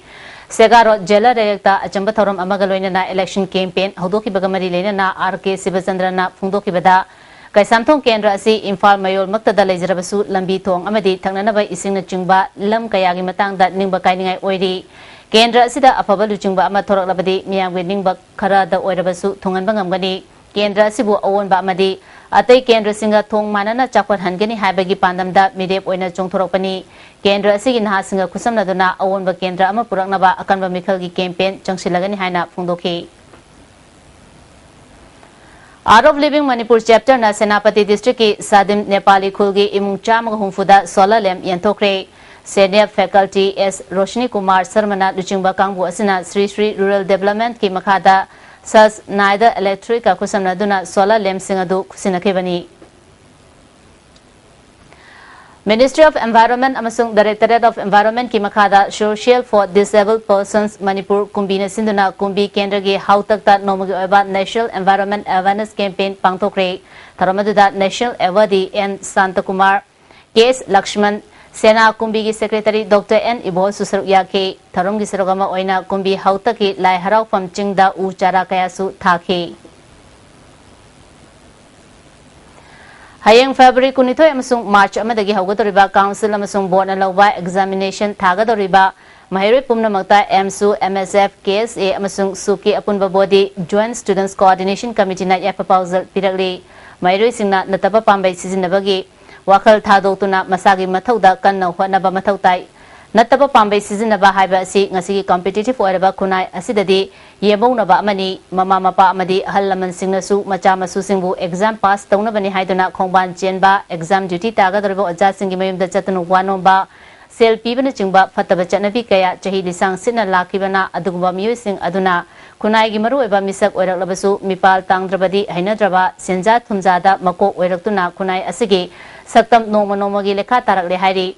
ꯁꯦꯒꯥ ꯔꯣꯗ ꯖꯦꯂꯔ ꯂꯩꯔꯛꯇ ꯑꯆꯝꯕ ꯊꯧꯔꯝ ꯑꯃꯒ ꯂꯣꯏꯅꯅ ꯏꯂꯦꯛꯁꯟ ꯀꯦꯝꯄꯦꯟ ꯍꯧꯗꯣꯛꯈꯤꯕꯒ ꯃꯔꯤ ꯂꯩꯅꯅ ꯑꯥꯔ ꯀꯦ ꯁꯤꯕꯆꯟꯗ꯭ꯔꯅ ꯐꯣꯡꯗꯣꯛꯈꯤꯕꯗ, ꯀꯩꯁꯥꯝꯊꯣꯡ ꯀꯦꯟꯗ꯭ꯔ ꯑꯁꯤ ꯏꯝꯐꯥꯜ ꯃꯌꯣꯜꯃꯛꯇꯗ ꯂꯩꯖꯔꯕꯁꯨ, ꯂꯝꯕꯤ ꯊꯣꯡ ꯑꯃꯗꯤ ꯊꯛꯅꯅꯕ ꯏꯁꯤꯡꯅꯆꯤꯡꯕ ꯂꯝ ꯀꯌꯥꯒꯤ ꯃꯇꯥꯡꯗ ꯅꯤꯡꯕ ꯀꯥꯏꯅꯤꯡꯉꯥꯏ ꯑꯣꯏꯔꯤ꯫ ꯀꯦꯟꯗ꯭ꯔ ꯑꯁꯤꯗ ꯑꯐꯕ ꯂꯨꯆꯤꯡꯕ ꯑꯃ ꯊꯣꯔꯛꯂꯕꯗꯤ ꯃꯤꯌꯥꯝꯒꯤ ꯅꯤꯡꯕ ꯈꯔꯗ ꯑꯣꯏꯔꯕꯁꯨ ꯊꯨꯡꯍꯟꯕ ꯉꯝꯒꯅꯤ꯫ ꯀꯦꯟꯗ꯭ꯔ ꯑꯁꯤꯕꯨ ꯑꯑꯣꯟꯕ ꯑꯃꯗꯤ ꯑꯇꯩ ꯀꯦꯟꯗ꯭ꯔꯁꯤꯡꯒ ꯊꯣꯡ ꯃꯥꯟꯅꯅ ꯆꯥꯎꯈꯠꯍꯟꯒꯅꯤ ꯍꯥꯏꯕꯒꯤ ꯄꯥꯟꯗꯝꯗ ꯃꯤꯔꯦꯞ ꯑꯣꯏꯅ ꯆꯣꯡꯊꯣꯔꯛꯄꯅꯤ꯫ ꯀꯦꯟꯗ꯭ꯔ ꯑꯁꯤꯒꯤ ꯅꯍꯥꯁꯤꯡꯒ ꯈꯨꯠꯁꯝꯅꯗꯨꯅ ꯑꯑꯣꯟꯕ ꯀꯦꯟꯗ꯭ꯔ ꯑꯃ ꯄꯨꯔꯛꯅꯕ ꯑꯀꯟꯕ ꯃꯤꯈꯜꯒꯤ ꯀꯦꯝꯄꯦꯟ ꯆꯪꯁꯤꯜꯂꯒꯅꯤ ꯍꯥꯏꯅ ꯐꯣꯡꯗꯣꯛꯈꯤ꯫ Art of Living Manipur Chapterꯅ Senapati ꯗꯤꯁꯇ꯭ꯔꯤꯛꯀꯤ ꯁꯥꯗꯤꯝ ꯅꯦꯄꯥꯂꯤ ꯈꯨꯜꯒꯤ ꯏꯃꯨꯡ ꯆꯥꯝꯃꯒ ꯍꯨꯝꯐꯨꯗ solar lamp ꯌꯦꯟꯊꯣꯛꯈ꯭ꯔꯦ꯫ Senior Faculty ꯑꯦꯁ ꯔꯣꯁꯅꯤ ꯀꯨꯃꯥꯔ ꯁꯔꯃꯅ ꯂꯨꯆꯤꯡꯕ ꯀꯥꯡꯕꯨ ꯑꯁꯤꯅ ꯁ꯭ꯔꯤ ꯁ꯭ꯔꯤ Rural Developmentꯀꯤ ꯃꯈꯥꯗ ꯁꯁ ꯅꯥꯏꯗ ꯏꯂꯦꯛꯇ꯭ꯔꯤꯛꯀ ꯈꯨꯠꯁꯝꯅꯗꯨꯅ solar lampꯁꯤꯡ ꯑꯗꯨ ꯈꯨꯠꯁꯤꯟꯅꯈꯤꯕꯅꯤ꯫ Ministry of Environment ꯑꯃꯁꯨꯡ Directorate of Environment ꯀꯤ ꯃꯈꯥꯗ Social for Disabled Persons Manipur ꯀꯨꯝꯕꯤꯅ ꯁꯤꯟꯗꯨꯅ ꯀꯨꯝꯕꯤ ꯀꯦꯟꯗ꯭ꯔꯒꯤ ꯍꯥꯎꯇꯛꯇ ꯅꯣꯡꯃꯒꯤ ꯑꯣꯏꯕ National Environment Awareness Campaign ꯄꯥꯡꯊꯣꯛꯈ꯭ꯔꯦ꯫ ꯊꯧꯔꯝ ꯑꯗꯨꯗ National Awardee N Santakumar, K S Laxman, ꯁꯦꯅꯥ ꯀꯨꯝꯕꯤꯒꯤ Secretary Doctor ꯑꯦꯟ ꯏꯕꯣꯜꯁꯨ ꯁꯔꯨꯛ ꯌꯥꯈꯤ꯫ ꯊꯧꯔꯝꯒꯤ ꯁꯔꯨꯛ ꯑꯃ ꯑꯣꯏꯅ ꯀꯨꯝꯕꯤ ꯍꯥꯎꯇꯛꯀꯤ ꯂꯥꯏ ꯍꯔꯥꯎꯐꯝ ꯆꯤꯡꯗ ꯎ ꯆꯥꯔꯥ ꯀꯌꯥꯁꯨ ꯊꯥꯈꯤ꯫ ꯍꯌꯦꯡ February ꯀꯨꯟꯅꯤꯊꯣꯏ ꯑꯃꯁꯨꯡ March ꯑꯃꯗꯒꯤ ꯍꯧꯒꯗꯧꯔꯤꯕ Council ꯑꯃꯁꯨꯡ Board ꯅ ꯂꯧꯕ examination ꯊꯥꯒꯗꯧꯔꯤꯕ ꯃꯍꯩꯔꯣꯏ ꯄꯨꯝꯅꯃꯛꯇ ꯑꯦꯝꯁꯨ, ꯑꯦꯝ ꯑꯦꯁ ꯑꯦꯐ, ꯀꯦ ꯑꯦꯁ ꯑꯦ ꯑꯃꯁꯨꯡ ꯁꯨꯞꯀꯤ ꯑꯄꯨꯟꯕ body Joint Students Coordination Committee ꯅ ꯌꯥꯏꯐ ꯄꯥꯎꯖꯦꯜ ꯄꯤꯔꯛꯂꯤ꯫ ꯃꯍꯩꯔꯣꯏꯁꯤꯡꯅ ꯅꯠꯇꯕ ꯄꯥꯝꯕꯩ ꯁꯤꯖꯤꯟꯅꯕꯒꯤ ꯋꯥꯈꯜ ꯊꯥꯗꯣꯛꯇꯨꯅ ꯃꯁꯥꯒꯤ ꯃꯊꯧꯗ ꯀꯟꯅ ꯍꯣꯠꯅꯕ ꯃꯊꯧ ꯇꯥꯏ꯫ ꯅꯠꯇꯕ ꯄꯥꯝꯕꯩ ꯁꯤꯖꯤꯟꯅꯕ ꯍꯥꯏꯕ ꯑꯁꯤ ꯉꯁꯤꯒꯤ competitive ꯑꯣꯏꯔꯕ ꯈꯨꯟꯅꯥꯏ ꯑꯁꯤꯗꯗꯤ ꯌꯦꯡꯕꯧꯅꯕ ꯑꯃꯅꯤ꯫ ꯃꯃꯥ ꯃꯄꯥ ꯑꯃꯗꯤ ꯑꯍꯜ ꯂꯃꯟꯁꯤꯡꯅꯁꯨ ꯃꯆꯥ ꯃꯁꯨꯁꯤꯡꯕꯨ exam pass ꯇꯧꯅꯕꯅꯤ ꯍꯥꯏꯗꯨꯅ ꯈꯣꯡꯕꯥꯟ ꯆꯦꯟꯕ, exam duty ꯇꯥꯒꯗꯧꯔꯤꯕ ꯑꯣꯖꯥꯁꯤꯡꯒꯤ ꯃꯌꯨꯝꯗ ꯆꯠꯇꯨꯅ ꯋꯥ ꯅꯣꯝꯕ, ꯁꯦꯜ ꯄꯤꯕꯅꯆꯤꯡꯕ ꯐꯠꯇꯕ ꯆꯠꯅꯕꯤ ꯀꯌꯥ ꯆꯍꯤ ꯂꯤꯁꯥꯡ ꯁꯤꯠꯅ ꯂꯥꯛꯈꯤꯕꯅ ꯑꯗꯨꯒꯨꯝꯕ ꯃꯤꯑꯣꯏꯁꯤꯡ ꯑꯗꯨꯅ ꯈꯨꯟꯅꯥꯏꯒꯤ ꯃꯔꯨꯑꯣꯏꯕ ꯃꯤꯁꯛ ꯑꯣꯏꯔꯛꯂꯕꯁꯨ ꯃꯤꯄꯥꯜ ꯇꯥꯡꯗ꯭ꯔꯕꯗꯤ ꯍꯩꯅꯗ꯭ꯔꯕ, ꯁꯦꯟꯖꯥ ꯊꯨꯝꯖꯥꯗ ꯃꯀꯣꯛ ꯑꯣꯏꯔꯛꯇꯨꯅ ꯈꯨꯟꯅꯥꯏ ꯑꯁꯤꯒꯤ ꯁꯛꯇꯝ ꯅꯣꯡꯃ ꯅꯣꯡꯃꯒꯤ ꯂꯩꯈꯥ ꯇꯥꯔꯛꯂꯦ ꯍꯥꯏꯔꯤ꯫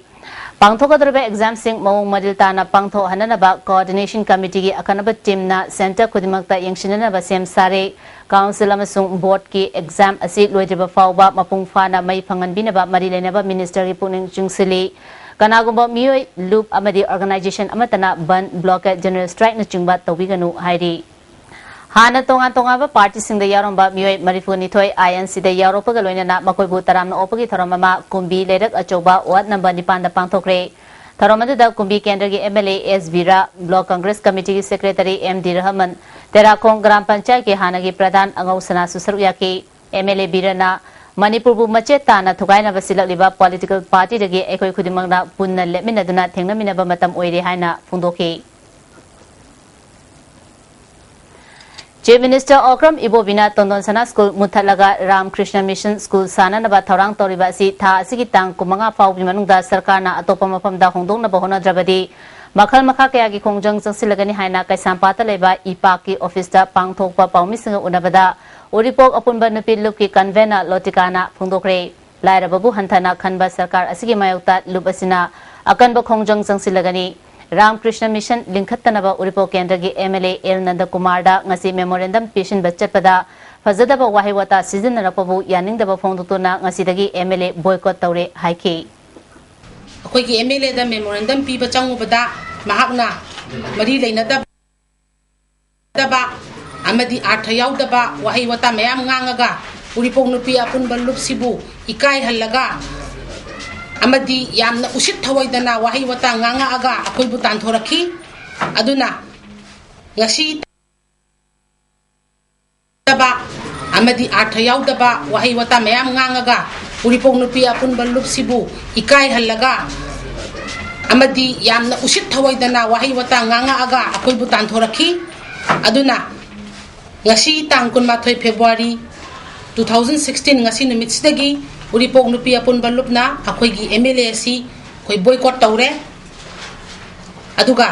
ꯄꯥꯡꯊꯣꯛꯀꯗꯧꯔꯤꯕ exam ꯁꯤꯡ ꯃꯑꯣꯡ ꯃꯔꯤꯜ ꯇꯥꯅ ꯄꯥꯡꯊꯣꯛꯍꯟꯅꯅꯕ Coordination Committee ꯒꯤ ꯑꯈꯟꯅꯕ team ꯅ centre ꯈꯨꯗꯤꯡꯃꯛꯇ ꯌꯦꯡꯁꯤꯟꯅꯅꯕ ꯁꯦꯝ ꯁꯥꯔꯦ꯫ Council ꯑꯃꯁꯨꯡ Board ꯀꯤ exam ꯑꯁꯤ ꯂꯣꯏꯗ꯭ꯔꯤꯕ ꯐꯥꯎꯕ ꯃꯄꯨꯡ ꯐꯥꯅ ꯃꯩ ꯐꯪꯍꯟꯕꯤꯅꯕ ꯃꯔꯤ ꯂꯩꯅꯕ minister ꯒꯤ ꯄꯨꯛꯅꯤꯡ ꯆꯤꯡꯁꯤꯜꯂꯤ꯫ ꯀꯅꯥꯒꯨꯝꯕ ꯃꯤꯑꯣꯏ, ꯂꯨꯞ ꯑꯃꯗꯤ organisation ꯑꯃꯠꯇꯅ ꯕꯟꯗ, blockade, general strike ꯅꯆꯤꯡꯕ ꯇꯧꯕꯤꯒꯅꯨ ꯍꯥꯏꯔꯤ꯫ ꯍꯥꯟꯅ ꯇꯣꯉꯥꯟ ꯇꯣꯉꯥꯟꯕ party ꯁꯤꯡꯗ ꯌꯥꯎꯔꯝꯕ ꯃꯤꯑꯣꯏ ꯃꯔꯤꯐꯨ ꯅꯤꯊꯣꯏ I N C ꯗ ꯌꯥꯎꯔꯛꯄꯒ ꯂꯣꯏꯅꯅ ꯃꯈꯣꯏꯕꯨ ꯇꯔꯥꯝꯅ ꯑꯣꯛꯄꯒꯤ ꯊꯧꯔꯝ ꯑꯃ ꯀꯨꯝꯕꯤ ꯂꯩꯔꯛ ꯑꯆꯧꯕ ward number ꯅꯤꯄꯥꯟꯗ ꯄꯥꯡꯊꯣꯛꯈ꯭ꯔꯦ꯫ ꯊꯧꯔꯝ ꯑꯗꯨꯗ ꯀꯨꯝꯕꯤ ꯀꯦꯟꯗ꯭ꯔꯒꯤ M L A S Bira, Block Congress Committee ꯒꯤ Secretary M D Rahman, Terakhong ꯒ꯭ꯔꯥꯝ ꯄꯟꯆꯥꯌꯠꯀꯤ ꯍꯥꯟꯅꯒꯤ ꯄ꯭ꯔꯙꯥꯟ ꯑꯉꯧ ꯁꯅꯥꯁꯨ ꯁꯔꯨꯛ ꯌꯥꯈꯤ꯫ M L A ꯕꯤꯔꯥꯅ ꯃꯅꯤꯄꯨꯔꯕꯨ ꯃꯆꯦꯠ ꯇꯥꯅ ꯊꯨꯒꯥꯏꯅꯕ ꯁꯤꯜꯂꯛꯂꯤꯕ political party ꯗꯒꯤ ꯑꯩꯈꯣꯏ ꯈꯨꯗꯤꯡꯃꯛꯅ ꯄꯨꯟꯅ ꯂꯦꯞꯃꯤꯟꯅꯗꯨꯅ ꯊꯦꯡꯅꯃꯤꯟꯅꯕ ꯃꯇꯝ ꯑꯣꯏꯔꯦ ꯍꯥꯏꯅ ꯐꯣꯡꯗꯣꯛꯈꯤ꯫ Chief Minister ꯑꯣꯀ꯭ꯔꯝ ꯏꯕꯣꯕꯤꯅ ꯇꯣꯟꯗꯣꯟ ꯁꯅꯥ ꯁ꯭ꯀꯨꯜ ꯃꯨꯠꯊꯠꯂꯒ ꯔꯥꯝ ꯀ꯭ꯔꯤꯁꯅ ꯃꯤꯁꯟ ꯁ꯭ꯀꯨꯜ ꯁꯥꯅꯅꯕ ꯊꯧꯔꯥꯡ ꯇꯧꯔꯤꯕ ꯑꯁꯤ ꯊꯥ ꯑꯁꯤꯒꯤ ꯇꯥꯡ ꯀꯨꯟꯃꯉꯥ ꯐꯥꯎꯕꯒꯤ ꯃꯅꯨꯡꯗ ꯁꯔꯀꯥꯔꯅ ꯑꯇꯣꯞꯄ ꯃꯐꯝꯗ ꯍꯣꯡꯗꯣꯛꯅꯕ ꯍꯣꯠꯅꯗ꯭ꯔꯕꯗꯤ ꯃꯈꯜ ꯃꯈꯥ ꯀꯌꯥꯒꯤ ꯈꯣꯡꯖꯪ ꯆꯪꯁꯤꯜꯂꯒꯅꯤ ꯍꯥꯏꯅ ꯀꯩꯁꯥꯝꯄꯥꯠꯇ ꯂꯩꯕ ꯏꯄꯥꯛꯀꯤ ꯑꯣꯐꯤꯁꯇ ꯄꯥꯡꯊꯣꯛꯄ ꯄꯥꯎꯃꯤꯁꯤꯡꯒ ꯎꯅꯕꯗ ꯎꯔꯤꯄꯣꯛ ꯑꯄꯨꯟꯕ ꯅꯨꯄꯤ ꯂꯨꯞꯀꯤ convener ꯂꯣꯇꯤꯀꯥꯅ ꯐꯣꯡꯗꯣꯛꯈ꯭ꯔꯦ꯫ ꯂꯥꯏꯔꯕꯕꯨ ꯍꯟꯊꯅ ꯈꯟꯕ ꯁꯔꯀꯥꯔ ꯑꯁꯤꯒꯤ ꯃꯥꯌꯣꯛꯇ ꯂꯨꯞ ꯑꯁꯤꯅ ꯑꯀꯟꯕ ꯈꯣꯡꯖꯪ ꯆꯪꯁꯤꯜꯂꯒꯅꯤ꯫ ꯔꯥꯝ ꯀ꯭ꯔꯤꯁꯅ ꯃꯤꯁꯟ ꯂꯤꯡꯈꯠꯇꯅꯕ ꯎꯔꯤꯄꯣꯛ ꯀꯦꯟꯗ꯭ꯔꯒꯤ ꯑꯦꯝ ꯑꯦꯜ ꯑꯦ ꯑꯦꯜ ꯅꯟꯗꯀꯨꯃꯥꯔꯗ ꯉꯁꯤ ꯃꯦꯃꯣꯔꯦꯟꯗꯝ ꯄꯤꯁꯤꯟꯕ ꯆꯠꯄꯗ ꯐꯖꯗꯕ ꯋꯥꯍꯩ ꯋꯥꯇꯥ ꯁꯤꯖꯤꯟꯅꯔꯛꯄꯕꯨ ꯌꯥꯅꯤꯡꯗꯕ ꯐꯣꯡꯗꯣꯛꯇꯨꯅ ꯉꯁꯤꯗꯒꯤ ꯑꯦꯝ ꯑꯦꯜ ꯑꯦ ꯕꯣꯏꯀꯣꯠ ꯇꯧꯔꯦ ꯍꯥꯏꯈꯤ꯫ ꯑꯩꯈꯣꯏꯒꯤ ꯑꯦꯝ ꯑꯦꯜ ꯑꯦꯗ ꯃꯦꯃꯣꯔꯦꯟꯗꯝ ꯄꯤꯕ ꯆꯪꯉꯨꯕꯗ ꯃꯍꯥꯛꯅ ꯃꯔꯤ ꯂꯩꯅꯗꯕ ꯑꯃꯗꯤ ꯑꯥꯔꯊ ꯌꯥꯎꯗꯕ ꯋꯥꯍꯩ ꯋꯥꯇꯥ ꯃꯌꯥꯝ ꯉꯥꯡꯉꯒ ꯎꯔꯤꯄꯣꯛ ꯅꯨꯄꯤ ꯑꯄꯨꯟꯕ ꯂꯨꯞꯁꯤꯕꯨ ꯏꯀꯥꯏꯍꯜꯂꯒ ꯑꯃꯗꯤ ꯌꯥꯝꯅ ꯎꯁꯤꯠ ꯊꯑꯣꯏꯗꯅ ꯋꯥꯍꯩ ꯋꯥꯇꯥ ꯉꯥꯡꯉꯛꯑꯒ ꯑꯩꯈꯣꯏꯕꯨ ꯇꯥꯟꯊꯣꯔꯛꯈꯤ꯫ ꯑꯗꯨꯅ ꯉꯁꯤ ꯇꯕ ꯑꯃꯗꯤ ꯑꯥꯔꯊ ꯌꯥꯎꯗꯕ ꯋꯥꯍꯩ ꯋꯥꯇꯥ ꯃꯌꯥꯝ ꯉꯥꯡꯉꯒ ꯎꯔꯤꯄꯣꯛ ꯅꯨꯄꯤ ꯑꯄꯨꯟꯕ ꯂꯨꯞꯁꯤꯕꯨ ꯏꯀꯥꯏꯍꯜꯂꯒ ꯑꯃꯗꯤ ꯌꯥꯝꯅ ꯎꯁꯤꯠ ꯊꯑꯣꯏꯗꯅ ꯋꯥꯍꯩ ꯋꯥꯇꯥ ꯉꯥꯡꯉꯛꯑꯒ ꯑꯩꯈꯣꯏꯕꯨ ꯇꯥꯟꯊꯣꯔꯛꯈꯤ꯫ ꯑꯗꯨꯅ ꯉꯁꯤ ꯇꯥꯡ ꯀꯨꯟꯃꯥꯊꯣꯏ ꯐꯦꯕ꯭ꯔꯨꯋꯥꯔꯤ two thousand sixteen, ꯉꯁꯤ ꯅꯨꯃꯤꯠꯁꯤꯗꯒꯤ ꯎꯔꯤꯄꯣꯛ ꯅꯨꯄꯤ ꯑꯄꯨꯟꯕ ꯂꯨꯞꯅ ꯑꯩꯈꯣꯏꯒꯤ ꯑꯦꯝ ꯑꯦꯜ ꯑꯦ ꯑꯁꯤ ꯑꯩꯈꯣꯏ ꯕꯣꯏꯀꯣꯠ ꯇꯧꯔꯦ꯫ ꯑꯗꯨꯒ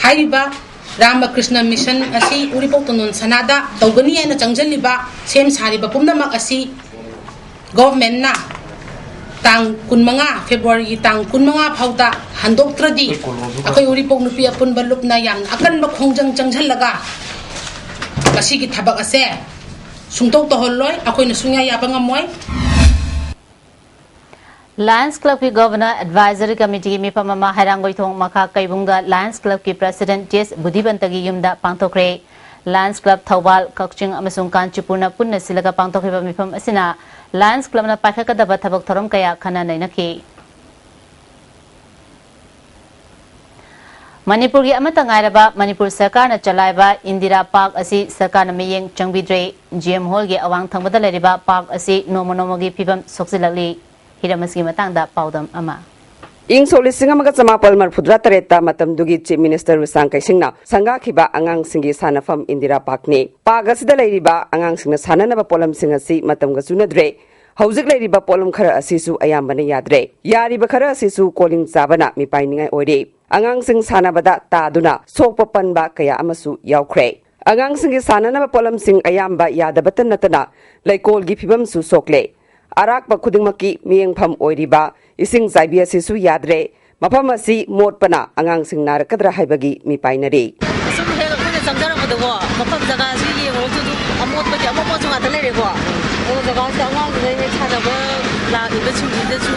ꯍꯥꯏꯔꯤꯕ ꯔꯥꯃꯀ꯭ꯔꯤꯁꯅ ꯃꯤꯁꯟ ꯑꯁꯤ ꯎꯔꯤꯄꯣꯛ ꯇꯣꯟꯗꯣꯟ ꯁꯅꯥꯗ ꯇꯧꯒꯅꯤ ꯍꯥꯏꯅ ꯆꯪꯁꯤꯜꯂꯤꯕ, ꯁꯦꯝ ꯁꯥꯔꯤꯕ ꯄꯨꯝꯅꯃꯛ ꯑꯁꯤ ꯒꯣꯚꯔꯟꯃꯦꯟꯠꯅ ꯇꯥꯡ ꯀꯨꯟꯃꯉꯥ, ꯐꯦꯕ꯭ꯔꯨꯋꯥꯔꯤꯒꯤ ꯇꯥꯡ ꯀꯨꯟꯃꯉꯥ ꯐꯥꯎꯗ ꯍꯟꯗꯣꯛꯇ꯭ꯔꯗꯤ ꯑꯩꯈꯣꯏ ꯎꯔꯤꯄꯣꯛ ꯅꯨꯄꯤ ꯑꯄꯨꯟꯕ ꯂꯨꯞꯅ ꯌꯥꯝꯅ ꯑꯀꯟꯕ ꯈꯣꯡꯖꯪ ꯆꯪꯁꯤꯜꯂꯒ ꯃꯁꯤꯒꯤ ꯊꯕꯛ ꯑꯁꯦ ꯁꯨꯡꯇꯧ ꯇꯧꯍꯜꯂꯣꯏ, ꯑꯩꯈꯣꯏꯅ ꯁꯨꯡꯌꯥ ꯌꯥꯕ ꯉꯝꯃꯣꯏ꯫ ꯂꯥꯌꯟꯁ ꯀ꯭ꯂꯕꯀꯤ ꯒꯣꯚꯔꯅꯔ ꯑꯦꯗꯚꯥꯏꯖꯔꯤ ꯀꯃꯤꯇꯤꯒꯤ ꯃꯤꯐꯝ ꯑꯃ ꯍꯩꯔꯥꯡꯒꯣꯏꯊꯣꯡ ꯃꯈꯥ ꯀꯩꯕꯨꯡꯗ ꯂꯥꯌꯟꯁ ꯀ꯭ꯂꯕꯀꯤ ꯄ꯭ꯔꯁꯤꯗꯦꯟꯠ ꯇꯤ ꯑꯦꯁ ꯕꯨꯙꯤꯕꯟꯇꯒꯤ ꯌꯨꯝꯗ ꯄꯥꯡꯊꯣꯛꯈ꯭ꯔꯦ꯫ ꯂꯥꯌꯟꯁ ꯀ꯭ꯂꯕ ꯊꯧꯕꯥꯜ, ꯀꯛꯆꯤꯡ ꯑꯃꯁꯨꯡ ꯀꯥꯟꯆꯤꯄꯨꯔꯅ ꯄꯨꯟꯅ ꯁꯤꯜꯂꯒ ꯄꯥꯡꯊꯣꯛꯈꯤꯕ ꯃꯤꯐꯝ ꯑꯁꯤꯅ ꯂꯥꯌꯟꯁ ꯀ꯭ꯂꯕꯅ ꯄꯥꯏꯈꯠꯀꯗꯕ ꯊꯕꯛ ꯊꯧꯔꯝ ꯀꯌꯥ ꯈꯟꯅ ꯅꯩꯅꯈꯤ꯫ ꯃꯅꯤꯄꯨꯔꯒꯤ ꯑꯃꯠꯇ ꯉꯥꯏꯔꯕ ꯃꯅꯤꯄꯨꯔ ꯁꯔꯀꯥꯔꯅ ꯆꯂꯥꯏꯕ ꯏꯟꯗꯤꯔꯥ ꯄꯥꯔꯛ ꯑꯁꯤ ꯁꯔꯀꯥꯔꯅ ꯃꯤꯠꯌꯦꯡ ꯆꯪꯕꯤꯗ꯭ꯔꯦ꯫ ꯖꯤ ꯑꯦꯝ ꯍꯣꯜꯒꯤ ꯑꯋꯥꯡ ꯊꯪꯕꯗ ꯂꯩꯔꯤꯕ ꯄꯥꯔꯛ ꯑꯁꯤ ꯅꯣꯡꯃ ꯅꯣꯡꯃꯒꯤ ꯐꯤꯕꯝ ꯁꯣꯛꯆꯤꯜꯂꯛꯂꯤ꯫ ꯍꯤꯔꯝ ꯑꯁꯤꯒꯤ ꯃꯇꯥꯡꯗ ꯄꯥꯎꯗꯝ ꯑꯃ꯫ ꯏꯪ ꯁꯣꯛ ꯂꯤꯁꯤꯡ ꯑꯃꯒ ꯆꯃꯥꯄꯜ ꯃꯔꯤꯐꯨꯇꯔꯥ ꯇꯔꯦꯠꯇ ꯃꯇꯝꯗꯨꯒꯤ ꯆꯤꯐ ꯃꯤꯅꯤꯁꯇꯔ ꯔꯨꯆꯥꯡ ꯀꯩꯁꯤꯡꯅ ꯁꯪꯒꯥꯈꯤꯕ ꯑꯉꯥꯡꯁꯤꯡꯒꯤ ꯁꯥꯟꯅꯐꯝ ꯏꯟꯗꯤꯔꯥ ꯄꯥꯔꯛꯅꯤ꯫ ꯄꯥꯔꯛ ꯑꯁꯤꯗ ꯂꯩꯔꯤꯕ ꯑꯉꯥꯡꯁꯤꯡꯅ ꯁꯥꯟꯅꯅꯕ ꯄꯣꯠꯂꯝꯁꯤꯡ ꯑꯁꯤ ꯃꯇꯝꯒ ꯆꯨꯅꯗ꯭ꯔꯦ꯫ ꯍꯧꯖꯤꯛ ꯂꯩꯔꯤꯕ ꯄꯣꯠꯂꯝ ꯈꯔ ꯑꯁꯤꯁꯨ ꯑꯌꯥꯝꯕꯅ ꯌꯥꯗ꯭ꯔꯦ꯫ ꯌꯥꯔꯤꯕ ꯈꯔ ꯑꯁꯤꯁꯨ ꯀꯣꯂꯤꯡ ꯆꯥꯕꯅ ꯃꯤꯄꯥꯏꯅꯤꯡꯉꯥꯏ ꯑꯣꯏꯔꯦ꯫ ꯑꯉꯥꯡꯁꯤꯡ ꯁꯥꯟꯅꯕꯗ ꯇꯥꯗꯨꯅ ꯁꯣꯛꯄ ꯄꯟꯕ ꯀꯌꯥ ꯑꯃꯁꯨ ꯌꯥꯎꯈ꯭ꯔꯦ꯫ ꯑꯉꯥꯡꯁꯤꯡꯒꯤ ꯁꯥꯟꯅꯅꯕ ꯄꯣꯠꯂꯝꯁꯤꯡ ꯑꯌꯥꯝꯕ ꯌꯥꯗꯕꯇ ꯅꯠꯇꯅ ꯂꯩꯀꯣꯜꯒꯤ ꯐꯤꯕꯝꯁꯨ ꯁꯣꯛꯂꯦ꯫ ꯑꯔꯥꯛꯄ ꯈꯨꯗꯤꯡꯃꯛꯀꯤ ꯃꯤꯠꯌꯦꯡꯐꯝ ꯑꯣꯏꯔꯤꯕ ꯏꯁꯤꯡ ꯆꯥꯏꯕꯤ ꯑꯁꯤꯁꯨ ꯌꯥꯗ꯭ꯔꯦ꯫ ꯃꯐꯝ ꯑꯁꯤ ꯃꯣꯠꯄꯅ ꯑꯉꯥꯡꯁꯤꯡ ꯅꯥꯔꯛꯀꯗ꯭ꯔꯥ ꯍꯥꯏꯕꯒꯤ ꯃꯤꯄꯥꯏꯅꯔꯤ꯫ ꯁꯨꯝ ꯍꯦꯛ ꯑꯩꯈꯣꯏꯅ ꯆꯪꯖꯔꯛꯄꯗꯀꯣ, ꯃꯐꯝ ꯖꯒꯥꯁꯤ ꯌꯦꯡꯉꯨꯔꯁꯨ ꯑꯗꯨꯝ ꯑꯃꯣꯠꯄꯗꯤ ꯑꯃꯣꯠꯄꯁꯨ ꯉꯥꯛꯇ ꯂꯩꯔꯦꯀꯣ꯫ ꯑꯗꯣ ꯖꯒꯥꯁꯤꯗ ꯑꯉꯥꯡꯁꯤꯡꯅ ꯍꯦꯛ ꯁꯥꯟꯅꯕ ꯂꯥꯛꯏꯕꯁꯤꯡꯁꯤꯗꯁꯨ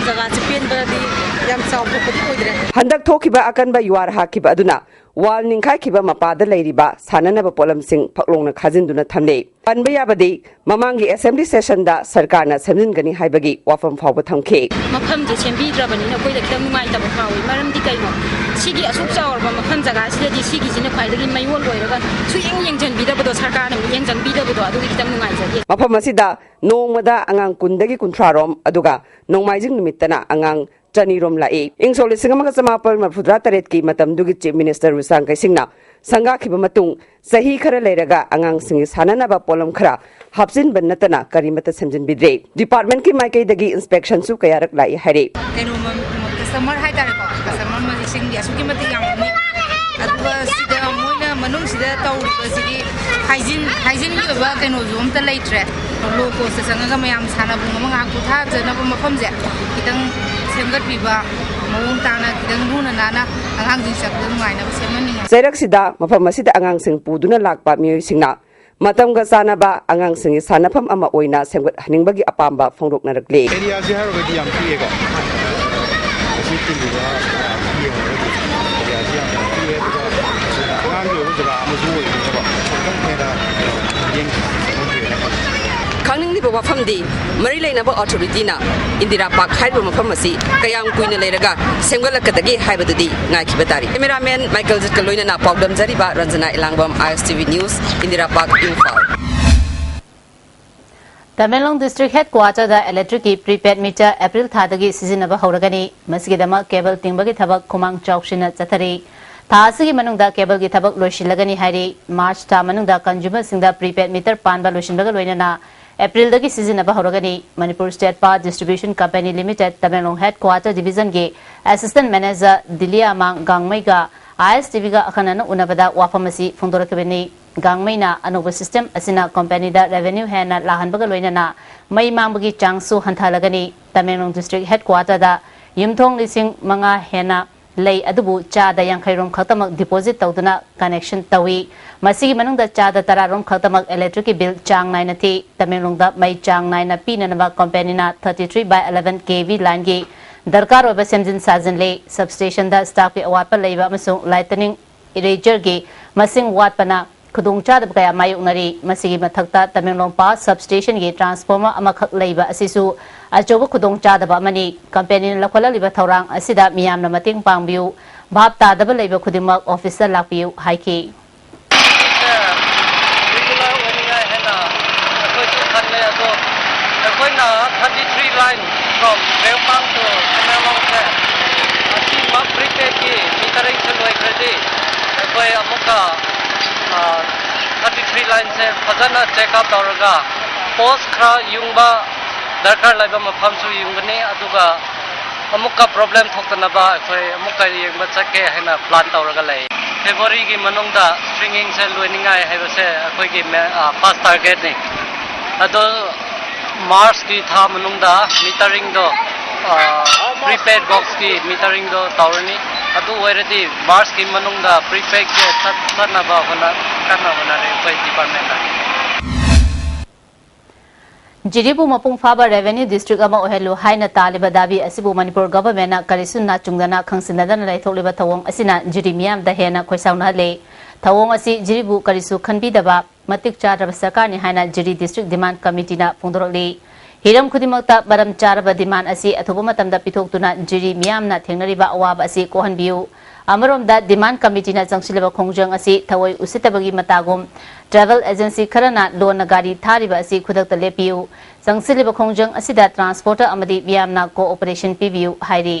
ꯖꯒꯥꯁꯤ ꯄꯦꯟꯕꯗꯤ ꯌꯥꯝ ꯆꯥꯎꯊꯣꯛꯄꯗꯤ ꯑꯣꯏꯗ꯭ꯔꯦ꯫ ꯍꯟꯗꯛ ꯊꯣꯛꯈꯤꯕ ꯑꯀꯟꯕ ꯌꯨꯍꯥꯔ ꯍꯥꯈꯤꯕ ꯑꯗꯨꯅ ꯋꯥꯜ ꯅꯤꯡꯈꯥꯏꯈꯤꯕ ꯃꯄꯥꯗ ꯂꯩꯔꯤꯕ ꯁꯥꯟꯅꯅꯕ ꯄꯣꯠꯂꯝꯁꯤꯡ ꯐꯛꯂꯣꯡꯅ ꯈꯥꯖꯤꯟꯗꯨꯅ ꯊꯝꯂꯦ꯫ ꯄꯟꯕ ꯌꯥꯕꯗꯤ, ꯃꯃꯥꯡꯒꯤ assembly sessionꯗ ꯁꯔꯀꯥꯔꯅ ꯁꯦꯝꯖꯤꯟꯒꯅꯤ ꯍꯥꯏꯕꯒꯤ ꯋꯥꯐꯝ ꯐꯥꯎꯕ ꯊꯝꯈꯤ꯫ ꯃꯐꯝꯁꯦ ꯁꯦꯝꯕꯤꯗ꯭ꯔꯕꯅꯤꯅ ꯑꯩꯈꯣꯏꯗ ꯈꯤꯇꯪ ꯅꯨꯡꯉꯥꯏꯇꯕ ꯐꯥꯎꯏ꯫ ꯃꯔꯝꯗꯤ ꯀꯩꯅꯣ? ꯁꯤꯒꯤ ꯑꯁꯨꯛ ꯆꯥꯎꯔꯕ ꯃꯐꯝ ꯖꯒꯥꯁꯤꯗꯗꯤ ꯁꯤꯒꯤꯁꯤꯅ ꯈ꯭ꯋꯥꯏꯗꯒꯤ ꯃꯌꯣꯜ ꯑꯣꯏꯔꯒ ꯁꯨꯛꯌꯦꯡ ꯌꯦꯡꯁꯤꯟꯕꯤꯗꯕꯗꯣ, ꯁꯔꯀꯥꯔꯅ ꯃꯤꯠꯌꯦꯡ ꯆꯪꯕꯤꯗꯕꯗꯣ, ꯑꯗꯨꯒꯤ ꯈꯤꯇꯪ ꯅꯨꯡꯉꯥꯏꯖꯗꯦ꯫ ꯃꯐꯝ ꯑꯁꯤꯗ ꯅꯣꯡꯃꯗ ꯑꯉꯥꯡ ꯀꯨꯟꯗꯒꯤ ꯀꯨꯟꯊ꯭ꯔꯥ ꯔꯣꯝ, ꯑꯗꯨꯒ ꯅꯣꯡꯃꯥꯏꯖꯤꯡ ꯅꯨꯃꯤꯠꯇꯅ ꯑꯉꯥꯡ ꯆꯅꯤ ꯔꯣꯝ ꯂꯥꯛꯏ꯫ ꯏꯪ ꯁꯣꯛ ꯂꯤꯁꯤꯡ ꯑꯃꯒ ꯆꯃꯥꯄꯜ ꯃꯔꯤꯐꯨꯇꯔꯥ ꯇꯔꯦꯠꯀꯤ ꯃꯇꯝꯗꯨꯒꯤ Chief Minister ꯔꯨꯆꯥꯡ ꯀꯩꯁꯤꯡꯅ ꯁꯪꯒꯥꯈꯤꯕ ꯃꯇꯨꯡ, ꯆꯍꯤ ꯈꯔ ꯂꯩꯔꯒ ꯑꯉꯥꯡꯁꯤꯡꯒꯤ ꯁꯥꯟꯅꯅꯕ ꯄꯣꯠꯂꯝ ꯈꯔ ꯍꯥꯞꯆꯤꯟꯕ ꯅꯠꯇꯅ ꯀꯔꯤꯃꯠꯇ ꯁꯦꯝꯖꯤꯟꯕꯤꯗ꯭ꯔꯦ꯫ Departmentꯀꯤ ꯃꯥꯏꯀꯩꯗꯒꯤ inspectionꯁꯨ ꯀꯌꯥꯔꯛ ꯂꯥꯛꯏ ꯍꯥꯏꯔꯤ꯫ ꯀꯩꯅꯣ, customer ꯍꯥꯏꯇꯥꯔꯦꯀꯣ, customer ꯃꯁꯤꯡꯗꯤ ꯑꯁꯨꯛꯀꯤ ꯃꯇꯤꯛ ꯌꯥꯝꯕꯅꯤ꯫ ꯑꯗꯨꯒ ꯁꯤꯗ ꯃꯣꯏꯅ ꯃꯅꯨꯡꯁꯤꯗ ꯇꯧꯔꯤꯕꯁꯤꯗꯤ hygiene, hygieneꯒꯤ ꯑꯣꯏꯕ ꯀꯩꯅꯣꯁꯨ ꯑꯝꯇ ꯂꯩꯇ꯭ꯔꯦ꯫ Low costꯇ ꯆꯪꯉꯒ ꯃꯌꯥꯝ ꯁꯥꯟꯅꯕꯨꯡ ꯑꯃ ꯉꯥꯏꯍꯥꯛ ꯄꯣꯊꯥꯖꯅꯕ ꯃꯐꯝꯁꯦ ꯈꯤꯇꯪ ꯁꯦꯝꯒꯠꯄꯤꯕ, ꯃꯑꯣꯡ ꯇꯥꯅ ꯈꯤꯇꯪ ꯂꯨꯅ ꯅꯥꯟꯅ ꯑꯉꯥꯡꯁꯤꯡ ꯆꯠꯄꯗ ꯅꯨꯡꯉꯥꯏꯅꯕ ꯁꯦꯝꯍꯟꯅꯤꯡꯉꯦ꯫ ꯆꯩꯔꯛꯁꯤꯗ ꯃꯐꯝ ꯑꯁꯤꯗ ꯑꯉꯥꯡꯁꯤꯡ ꯄꯨꯗꯨꯅ ꯂꯥꯛꯄ ꯃꯤꯑꯣꯏꯁꯤꯡꯅ ꯃꯇꯝꯒ ꯆꯥꯟꯅꯕ ꯑꯉꯥꯡꯁꯤꯡꯒꯤ ꯁꯥꯟꯅꯐꯝ ꯑꯃ ꯑꯣꯏꯅ ꯁꯦꯝꯒꯠꯍꯟꯅꯤꯡꯕꯒꯤ ꯑꯄꯥꯝꯕ ꯐꯣꯡꯗꯣꯛꯅꯔꯛꯂꯤ꯫ Areaꯁꯤ ꯍꯥꯏꯔꯨꯔꯒꯗꯤ ꯌꯥꯝ ꯄꯤꯛꯑꯦꯀꯣ꯫ ꯑꯁꯤ ꯇꯤꯜꯂꯤꯕ ꯌꯦꯡꯉꯨꯔꯒꯗꯤ areaꯁꯤ ꯌꯥꯝ ꯄꯤꯛꯑꯦ꯫ ꯑꯗꯨꯒ ꯑꯉꯥꯡꯒꯤ ꯑꯣꯏꯕ ꯖꯒꯥ ꯑꯃꯁꯨ ꯑꯣꯏꯕꯅꯤꯅꯀꯣ, ꯈꯤꯇꯪ ꯍꯦꯟꯅ ꯌꯦꯡ ꯈꯪꯅꯤꯡꯂꯤꯕ ꯋꯥꯐꯝꯗꯤ, ꯃꯔꯤ ꯂꯩꯅꯕ authorityꯅ ꯏꯟꯗꯤꯔꯥ ꯄꯥꯔꯛ ꯍꯥꯏꯔꯤꯕ ꯃꯐꯝ ꯑꯁꯤ ꯀꯌꯥꯝ ꯀꯨꯏꯅ ꯂꯩꯔꯒ ꯁꯦꯝꯒꯠꯂꯛꯀꯗꯒꯦ ꯍꯥꯏꯕꯗꯨꯗꯤ ꯉꯥꯏꯈꯤꯕ ꯇꯥꯔꯤ꯫ Cameraman ꯃꯥꯏꯀꯦꯜ ꯖꯤꯠꯀ ꯂꯣꯏꯅꯅ ꯄꯥꯎꯗꯝꯖꯔꯤꯕ ꯔꯟꯖꯅꯥ ꯏꯂꯥꯡꯕꯝ, ISTV News, Indira park, Imphal. Tamenglong district headquarterꯗ electricꯀꯤ prepaid meter April ꯊꯥꯗꯒꯤ ꯁꯤꯖꯤꯟꯅꯕ ꯍꯧꯔꯒꯅꯤ꯫ ꯃꯁꯤꯒꯤꯗꯃꯛ cable ꯇꯤꯡꯕꯒꯤ ꯊꯕꯛ ꯈꯨꯃꯥꯡ ꯆꯥꯎꯁꯤꯟꯅ ꯆꯠꯊꯔꯤ꯫ ꯊꯥ ꯑꯁꯤꯒꯤ ꯃꯅꯨꯡꯗ cableꯒꯤ ꯊꯕꯛ ꯂꯣꯏꯁꯤꯜꯂꯒꯅꯤ ꯍꯥꯏꯔꯤ꯫ March ꯊꯥ ꯃꯅꯨꯡꯗ consumerꯁꯤꯡꯗ prepaid meter ꯄꯥꯟꯕ ꯂꯣꯏꯁꯤꯟꯕꯒ ꯂꯣꯏꯅꯅ Aprilꯗꯒꯤ ꯁꯤꯖꯤꯟꯅꯕ ꯍꯧꯔꯒꯅꯤ꯫ Manipur State Power Distribution Company Limited Tamenglong headquarter divisionꯒꯤ assistant manager ꯗꯤꯂꯤꯌꯥꯃꯥꯡ ꯒꯥꯡꯃꯩꯒ ISTVꯒ ꯑꯈꯟꯅꯅ ꯎꯅꯕꯗ ꯋꯥꯐꯝ ꯑꯁꯤ ꯐꯣꯡꯗꯣꯔꯛꯈꯤꯕꯅꯤ꯫ ꯒꯥꯡꯃꯩꯅ ꯑꯅꯧꯕ system ꯑꯁꯤꯅ companyꯗ revenue ꯍꯦꯟꯅ ꯂꯥꯛꯍꯟꯕꯒ ꯂꯣꯏꯅꯅ ꯃꯩ ꯃꯥꯡꯕꯒꯤ ꯆꯥꯡꯁꯨ ꯍꯟꯊꯍꯜꯂꯒꯅꯤ꯫ ꯇꯃꯦꯡꯂꯣꯡ district headquarterꯗ ꯌꯨꯝꯊꯣꯡ ꯂꯤꯁꯤꯡ ꯃꯉꯥ ꯍꯦꯟꯅ ꯂꯩ, ꯑꯗꯨꯕꯨ ꯆꯥꯗ ꯌꯥꯡꯈꯩ ꯔꯣꯝ ꯈꯛꯇꯃꯛ deposit ꯇꯧꯗꯨꯅ connection ꯇꯧꯏ꯫ ꯃꯁꯤꯒꯤ ꯃꯅꯨꯡꯗ ꯆꯥꯗ ꯇꯔꯥ ꯔꯣꯝ ꯈꯛꯇꯃꯛ electricꯀꯤ bill ꯆꯥꯡ ꯅꯥꯏꯅ ꯊꯤ꯫ ꯇꯃꯦꯡꯂꯣꯡꯗ ꯃꯩ ꯆꯥꯡ ꯅꯥꯏꯅ ꯄꯤꯅꯅꯕ companyꯅ thirty three by eleven KV lineꯒꯤ ꯗꯔꯀꯥꯔ ꯑꯣꯏꯕ ꯁꯦꯝꯖꯤꯟ ꯁꯥꯖꯤꯟꯂꯤ꯫ Substationꯗ staffꯀꯤ ꯑꯋꯥꯠꯄ ꯂꯩꯕ ꯑꯃꯁꯨꯡ lightning irregularꯒꯤ ꯃꯁꯤꯡ ꯋꯥꯠꯄꯅ ꯈꯨꯗꯣꯡꯆꯥꯗꯕ ꯀꯌꯥ ꯃꯥꯌꯣꯛꯅꯔꯤ꯫ ꯃꯁꯤꯒꯤ ꯃꯊꯛꯇ ꯇꯃꯦꯡꯂꯣꯡ power substationꯒꯤ transformer ꯑꯃꯈꯛ ꯂꯩꯕ ꯑꯁꯤꯁꯨ ꯑꯆꯧꯕ ꯈꯨꯗꯣꯡꯆꯥꯗꯕ ꯑꯃꯅꯤ꯫ Companyꯅ ꯂꯧꯈꯠꯂꯛꯂꯤꯕ ꯊꯧꯔꯥꯡ ꯑꯁꯤꯗ ꯃꯤꯌꯥꯝꯅ ꯃꯇꯦꯡ ꯄꯥꯡꯕꯤꯌꯨ꯫ ꯚꯥꯞ ꯇꯥꯗꯕ ꯂꯩꯕ ꯈꯨꯗꯤꯡꯃꯛ officeꯇ ꯂꯥꯛꯄꯤꯌꯨ ꯍꯥꯏꯈꯤ꯫ Regular ꯑꯣꯏꯅꯤꯡꯉꯥꯏ ꯍꯥꯏꯅ ꯑꯩꯈꯣꯏꯁꯨ ꯈꯜꯂꯦ, ꯑꯗꯣ ꯑꯩꯈꯣꯏꯅ thirty three line from Reupang to Tamenglongꯁꯦ ꯑꯁꯤꯃꯛ prepaidꯀꯤ meteringꯁꯦ ꯂꯣꯏꯈ꯭ꯔꯗꯤ ꯑꯩꯈꯣꯏ ꯑꯃꯨꯛꯀ, ꯑ, thirty three lineꯁꯦ ꯐꯖꯅ check up ꯇꯧꯔꯒ post ꯈꯔ ꯌꯨꯡꯕ ꯗꯔꯀꯥꯔ ꯂꯩꯕ ꯃꯐꯝꯁꯨ ꯌꯨꯡꯒꯅꯤ, ꯑꯗꯨꯒ ꯑꯃꯨꯛꯀ problem ꯊꯣꯛꯇꯅꯕ ꯑꯩꯈꯣꯏ ꯑꯃꯨꯛꯀ ꯌꯦꯡꯕ ꯆꯠꯀꯦ ꯍꯥꯏꯅ plan ꯇꯧꯔꯒ ꯂꯩ꯫ Februaryꯒꯤ ꯃꯅꯨꯡꯗ stringingꯁꯦ ꯂꯣꯏꯅꯤꯡꯉꯥꯏ ꯍꯥꯏꯕꯁꯦ ꯑꯩꯈꯣꯏꯒꯤ ꯃꯦ-, ꯑ, first targetꯅꯤ꯫ ꯑꯗꯣ Marchꯀꯤ ꯊꯥ ꯃꯅꯨꯡꯗ meteringꯗꯣ, ꯑ, prepaid boxꯀꯤ meteringꯗꯣ ꯇꯧꯔꯅꯤ꯫ ꯑꯗꯨ ꯑꯣꯏꯔꯗꯤ Marchꯀꯤ ꯃꯅꯨꯡꯗ prepaidꯁꯦ ꯆꯠ-, ꯆꯠꯅꯕ ꯍꯣꯠꯅ-, ꯀꯟꯅ ꯍꯣꯠꯅꯔꯤ ꯑꯩꯈꯣꯏ departmentꯅ꯫ ꯖꯤꯔꯤꯕꯨ ꯃꯄꯨꯡ ꯐꯥꯕ revenue district ꯑꯃ ꯑꯣꯏꯍꯜꯂꯨ ꯍꯥꯏꯅ ꯇꯥꯜꯂꯤꯕ ꯗꯥꯕꯤ ꯑꯁꯤꯕꯨ ꯃꯅꯤꯄꯨꯔ governmentꯅ ꯀꯔꯤꯁꯨ ꯅꯥꯆꯨꯡꯗꯅ ꯈꯪꯁꯤꯟꯅꯗꯅ ꯂꯩꯊꯣꯛꯂꯤꯕ ꯊꯧꯑꯣꯡ ꯑꯁꯤꯅ ꯖꯤꯔꯤ ꯃꯤꯌꯥꯝꯗ ꯍꯦꯟꯅ ꯈꯣꯏꯁꯥꯎꯅꯍꯜꯂꯤ꯫ ꯊꯧꯑꯣꯡ ꯑꯁꯤ ꯖꯤꯔꯤꯕꯨ ꯀꯔꯤꯁꯨ ꯈꯟꯕꯤꯗꯕ ꯃꯇꯤꯛ ꯆꯥꯗ꯭ꯔꯕ ꯁꯔꯀꯥꯔꯅꯤ ꯍꯥꯏꯅ ꯖꯤꯔꯤ district demand committeeꯅ ꯐꯣꯡꯗꯣꯔꯛꯂꯤ꯫ ꯍꯤꯔꯝ ꯈꯨꯗꯤꯡꯃꯛꯇ ꯃꯔꯝ ꯆꯥꯔꯕ demand ꯑꯁꯤ ꯑꯊꯨꯕ ꯃꯇꯝꯗ ꯄꯤꯊꯣꯛꯇꯨꯅ ꯖꯤꯔꯤ ꯃꯤꯌꯥꯝꯅ ꯊꯦꯡꯅꯔꯤꯕ ꯑꯋꯥꯕ ꯑꯁꯤ ꯀꯣꯛꯍꯟꯕꯤꯌꯨ꯫ ꯑꯃꯔꯣꯝꯗ demand committeeꯅ ꯆꯪꯁꯤꯜꯂꯤꯕ ꯈꯣꯡꯖꯪ ꯑꯁꯤ ꯊꯑꯣꯏ ꯎꯁꯤꯠꯇꯕꯒꯤ ꯃꯇꯥꯒꯨꯝ travel agency ꯈꯔꯅ ꯂꯣꯟꯅ ꯒꯥꯔꯤ ꯊꯥꯔꯤꯕ ꯑꯁꯤ ꯈꯨꯗꯛꯇ ꯂꯦꯞꯄꯤꯌꯨ꯫ ꯆꯪꯁꯤꯜꯂꯤꯕ ꯈꯣꯡꯖꯪ ꯑꯁꯤꯗ transporter ꯑꯃꯗꯤ ꯃꯤꯌꯥꯝꯅ cooperation ꯄꯤꯕꯤꯌꯨ ꯍꯥꯏꯔꯤ꯫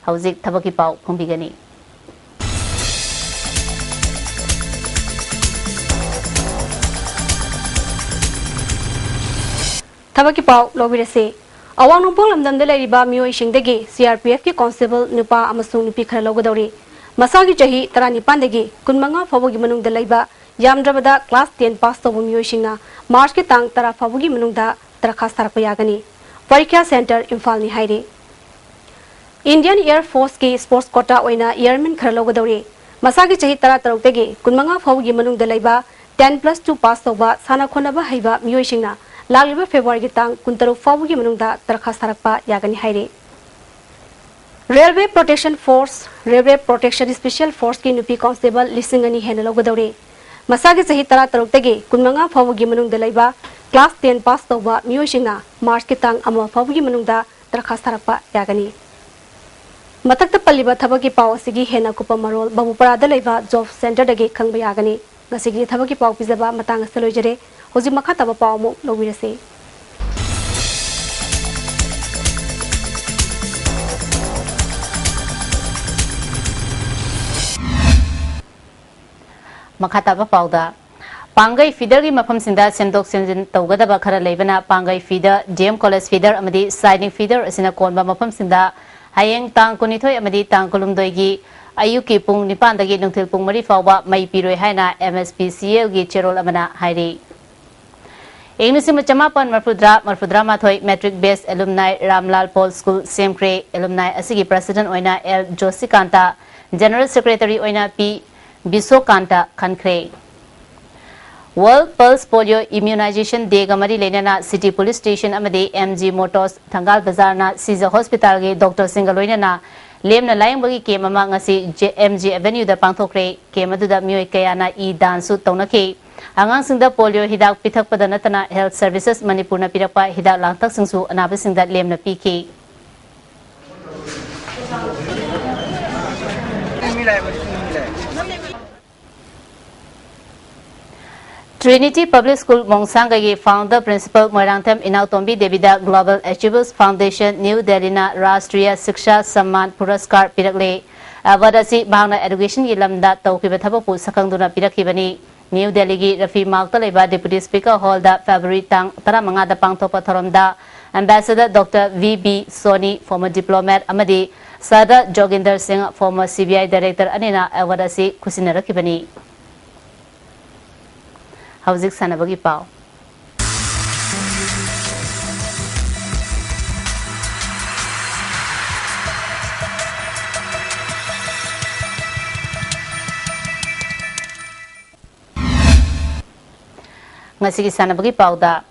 ꯍꯧꯖꯤꯛ ꯊꯕꯛꯀꯤ ꯄꯥꯎ ꯐꯣꯡꯕꯤꯒꯅꯤ꯫ ꯊꯕꯛꯀꯤ ꯄꯥꯎ ꯂꯧꯕꯤꯔꯁꯤ꯫ ꯑꯋꯥꯡ ꯅꯣꯡꯄꯣꯛ ꯂꯝꯗꯝꯗ ꯂꯩꯔꯤꯕ ꯃꯤꯑꯣꯏꯁꯤꯡꯗꯒꯤ CRPFꯀꯤ constable ꯅꯨꯄꯥ ꯑꯃꯁꯨꯡ ꯅꯨꯄꯤ ꯈꯔ ꯂꯧꯒꯗꯧꯔꯤ꯫ ꯃꯁꯥꯒꯤ ꯆꯍꯤ ꯇꯔꯥꯅꯤꯄꯥꯟꯗꯒꯤ ꯀꯨꯟꯃꯉꯥ ꯐꯥꯎꯕꯒꯤ ꯃꯅꯨꯡꯗ ꯂꯩꯕ, ꯌꯥꯝꯗ꯭ꯔꯕꯗ class ten pass ꯇꯧꯕ ꯃꯤꯑꯣꯏꯁꯤꯡꯅ Marchꯀꯤ ꯇꯥꯡ ꯇꯔꯥ ꯐꯥꯎꯕꯒꯤ ꯃꯅꯨꯡꯗ ꯗꯔꯈꯥꯁ ꯊꯥꯔꯛꯄ ꯌꯥꯒꯅꯤ꯫ ꯄꯔꯤꯈ꯭ꯌꯥ ꯁꯦꯟꯇꯔ ꯏꯝꯐꯥꯜꯅꯤ ꯍꯥꯏꯔꯤ꯫ Indian Air Force ꯀꯤ sports quota ꯑꯣꯏꯅ airman ꯈꯔ ꯂꯧꯒꯗꯧꯔꯤ꯫ ꯃꯁꯥꯒꯤ ꯆꯍꯤ ꯇꯔꯥꯇꯔꯨꯛꯇꯒꯤ ꯀꯨꯟꯃꯉꯥ ꯐꯥꯎꯕꯒꯤ ꯃꯅꯨꯡꯗ ꯂꯩꯕ ten plus two pass ꯇꯧꯕ ꯁꯥꯟꯅ ꯈꯣꯠꯅꯕ ꯍꯩꯕ ꯃꯤꯑꯣꯏꯁꯤꯡꯅ ꯂꯥꯛꯂꯤꯕ ꯐꯦꯕ꯭ꯔꯨꯋꯥꯔꯤꯒꯤ ꯇꯥꯡ ꯀꯨꯟꯇꯔꯨꯛ ꯐꯥꯎꯕꯒꯤ ꯃꯅꯨꯡꯗ ꯗꯔꯈꯥꯁ ꯊꯥꯔꯛꯄ ꯌꯥꯒꯅꯤ ꯍꯥꯏꯔꯤ꯫ Railway Protection Force, Railway Protection Special Force ꯀꯤ ꯅꯨꯄꯤ constable ꯂꯤꯁꯤꯡ ꯑꯅꯤ ꯍꯦꯟꯅ ꯂꯧꯒꯗꯧꯔꯤ꯫ ꯃꯁꯥꯒꯤ ꯆꯍꯤ ꯇꯔꯥꯇꯔꯨꯛꯇꯒꯤ ꯀꯨꯟꯃꯉꯥ ꯐꯥꯎꯕꯒꯤ ꯃꯅꯨꯡꯗ ꯂꯩꯕ class ten pass ꯇꯧꯕ ꯃꯤꯑꯣꯏꯁꯤꯡꯅ ꯃꯥꯔꯆꯀꯤ ꯇꯥꯡ ꯑꯃ ꯐꯥꯎꯕꯒꯤ ꯃꯅꯨꯡꯗ ꯗꯔꯈꯥꯁ ꯊꯥꯔꯛꯄ ꯌꯥꯒꯅꯤ꯫ ꯃꯊꯛꯇ ꯄꯜꯂꯤꯕ ꯊꯕꯛꯀꯤ ꯄꯥꯎ ꯑꯁꯤꯒꯤ ꯍꯦꯟꯅ ꯑꯀꯨꯞꯄ ꯃꯔꯣꯜ ꯕꯕꯨꯄꯥꯔꯥꯗ ꯂꯩꯕ job centre ꯗꯒꯤ ꯈꯪꯕ ꯌꯥꯒꯅꯤ꯫ ꯉꯁꯤꯒꯤ ꯊꯕꯛꯀꯤ ꯄꯥꯎ ꯄꯤꯖꯕ ꯃꯇꯥꯡ ꯑꯁꯤꯗ ꯂꯣꯏꯖꯔꯦ꯫ ꯍꯧꯖꯤꯛ ꯃꯈꯥ ꯇꯥꯕ ꯄꯥꯎ ꯑꯃꯨꯛ ꯂꯧꯕꯤꯔꯁꯤ꯫ ꯃꯈꯥ ꯇꯥꯕ ꯄꯥꯎꯗ, ꯄꯥꯡꯒꯩ feeder ꯒꯤ ꯃꯐꯝꯁꯤꯡꯗ ꯁꯦꯝꯗꯣꯛ ꯁꯦꯝꯖꯤꯟ ꯇꯧꯒꯗꯕ ꯈꯔ ꯂꯩꯕꯅ ꯄꯥꯡꯒꯩ feeder, D M College feeder ꯑꯃꯗꯤ ꯁꯥꯏꯅꯤꯛ feeder ꯑꯁꯤꯅ ꯀꯣꯟꯕ ꯃꯐꯝꯁꯤꯡꯗ ꯍꯌꯦꯡ ꯇꯥꯡ ꯀꯨꯟꯅꯤꯊꯣꯏ ꯑꯃꯗꯤ ꯇꯥꯡ ꯀꯨꯟꯍꯨꯝꯗꯣꯏꯒꯤ ꯑꯌꯨꯛꯀꯤ ꯄꯨꯡ ꯅꯤꯄꯥꯟꯗꯒꯤ ꯅꯨꯡꯊꯤꯜ ꯄꯨꯡ ꯃꯔꯤ ꯐꯥꯎꯕ ꯃꯩ ꯄꯤꯔꯣꯏ ꯍꯥꯏꯅ M S P C L ꯒꯤ ꯆꯦꯔꯣꯜ ꯑꯃꯅ ꯍꯥꯏꯔꯤ꯫ ꯏꯪ ꯂꯤꯁꯤꯡ ꯑꯃ ꯆꯃꯥꯄꯟ ꯃꯔꯤꯐꯨꯇꯔꯥ, ꯃꯔꯤꯐꯨꯇꯔꯥ ꯃꯥꯊꯣꯏ matric batch alumni Ramlal Paul school ꯁꯦꯝꯈ꯭ꯔꯦ꯫ Alumni ꯑꯁꯤꯒꯤ president ꯑꯣꯏꯅ L ꯖꯣꯁꯤꯀꯥꯟꯇ, general secretary ꯑꯣꯏꯅ P ꯕꯤꯁꯣꯀꯥꯟꯇ ꯈꯟꯈ꯭ꯔꯦ꯫ World Pulse Polio Immunization Day ꯒ ꯃꯔꯤ ꯂꯩꯅꯅ City Police Station ꯑꯃꯗꯤ M G Motors ꯊꯪꯒꯥꯜ ꯕꯖꯥꯔꯅ ꯁꯤꯖ ꯍꯣꯁꯄꯤꯇꯥꯜꯒꯤ ꯗꯣꯛꯇꯔꯁꯤꯡꯒ ꯂꯣꯏꯅꯅ ꯂꯦꯝꯅ ꯂꯥꯌꯦꯡꯕꯒꯤ camp ꯑꯃ ꯉꯁꯤ ꯖꯦ-, M G Avenue ꯗ ꯄꯥꯡꯊꯣꯛꯈ꯭ꯔꯦ꯫ Camp ꯑꯗꯨꯗ ꯃꯤꯑꯣꯏ ꯀꯌꯥꯅ ꯏ ꯗꯥꯟꯁꯨ ꯇꯧꯅꯈꯤ꯫ ꯑꯉꯥꯡꯁꯤꯡꯗ polio ꯍꯤꯗꯥꯛ ꯄꯤꯊꯛꯄꯗ ꯅꯠꯇꯅ Health Services ꯃꯅꯤꯄꯨꯔꯅ ꯄꯤꯔꯛꯄ ꯍꯤꯗꯥꯛ ꯂꯥꯡꯊꯛꯁꯤꯡꯁꯨ ꯑꯅꯥꯕꯁꯤꯡꯗ ꯂꯦꯝꯅ ꯄꯤꯈꯤ꯫ Trinity Public School ꯃꯣꯡꯁꯥꯡꯒꯩꯒꯤ founder principal Moirangthem ꯏꯅꯥꯎꯇꯣꯝꯕꯤ ꯗꯦꯕꯤꯗ Global Achievers Foundation New Delhi ꯅ ꯔꯥꯁꯇ꯭ꯔꯤꯌꯥ ꯁꯤꯛꯁꯥ ꯁꯝꯃꯥꯟ ꯄꯨꯔꯁꯀꯥꯔ ꯄꯤꯔꯛꯂꯦ꯫ Award ꯑꯁꯤ ꯃꯍꯥꯛꯅ education ꯒꯤ ꯂꯝꯗ ꯇꯧꯈꯤꯕ ꯊꯕꯛꯄꯨ ꯁꯛꯈꯪꯗꯨꯅ ꯄꯤꯔꯛꯈꯤꯕꯅꯤ꯫ New Delhi ꯒꯤ ꯔꯐꯤ ꯃꯥꯔꯛꯇ ꯂꯩꯕ Deputy Speaker Hall ꯗ February ꯇꯥꯡ ꯇꯔꯥꯃꯉꯥꯗ ꯄꯥꯡꯊꯣꯛꯄ ꯊꯧꯔꯝꯗ Ambassador Doctor V B Soni, former diplomat, ꯑꯃꯗꯤ Sardar Joginder Singh, former C B I Director, ꯑꯅꯤꯅ award ꯑꯁꯤ ꯈꯨꯠꯁꯤꯟꯅꯔꯛꯈꯤꯕꯅꯤ꯫ ꯍꯧꯖꯤꯛ ꯁꯥꯟꯅꯕꯒꯤ ꯄꯥꯎ꯫ ꯉꯁꯤꯒꯤ ꯁꯥꯟꯅꯕꯒꯤ ꯄꯥꯎꯗ꯫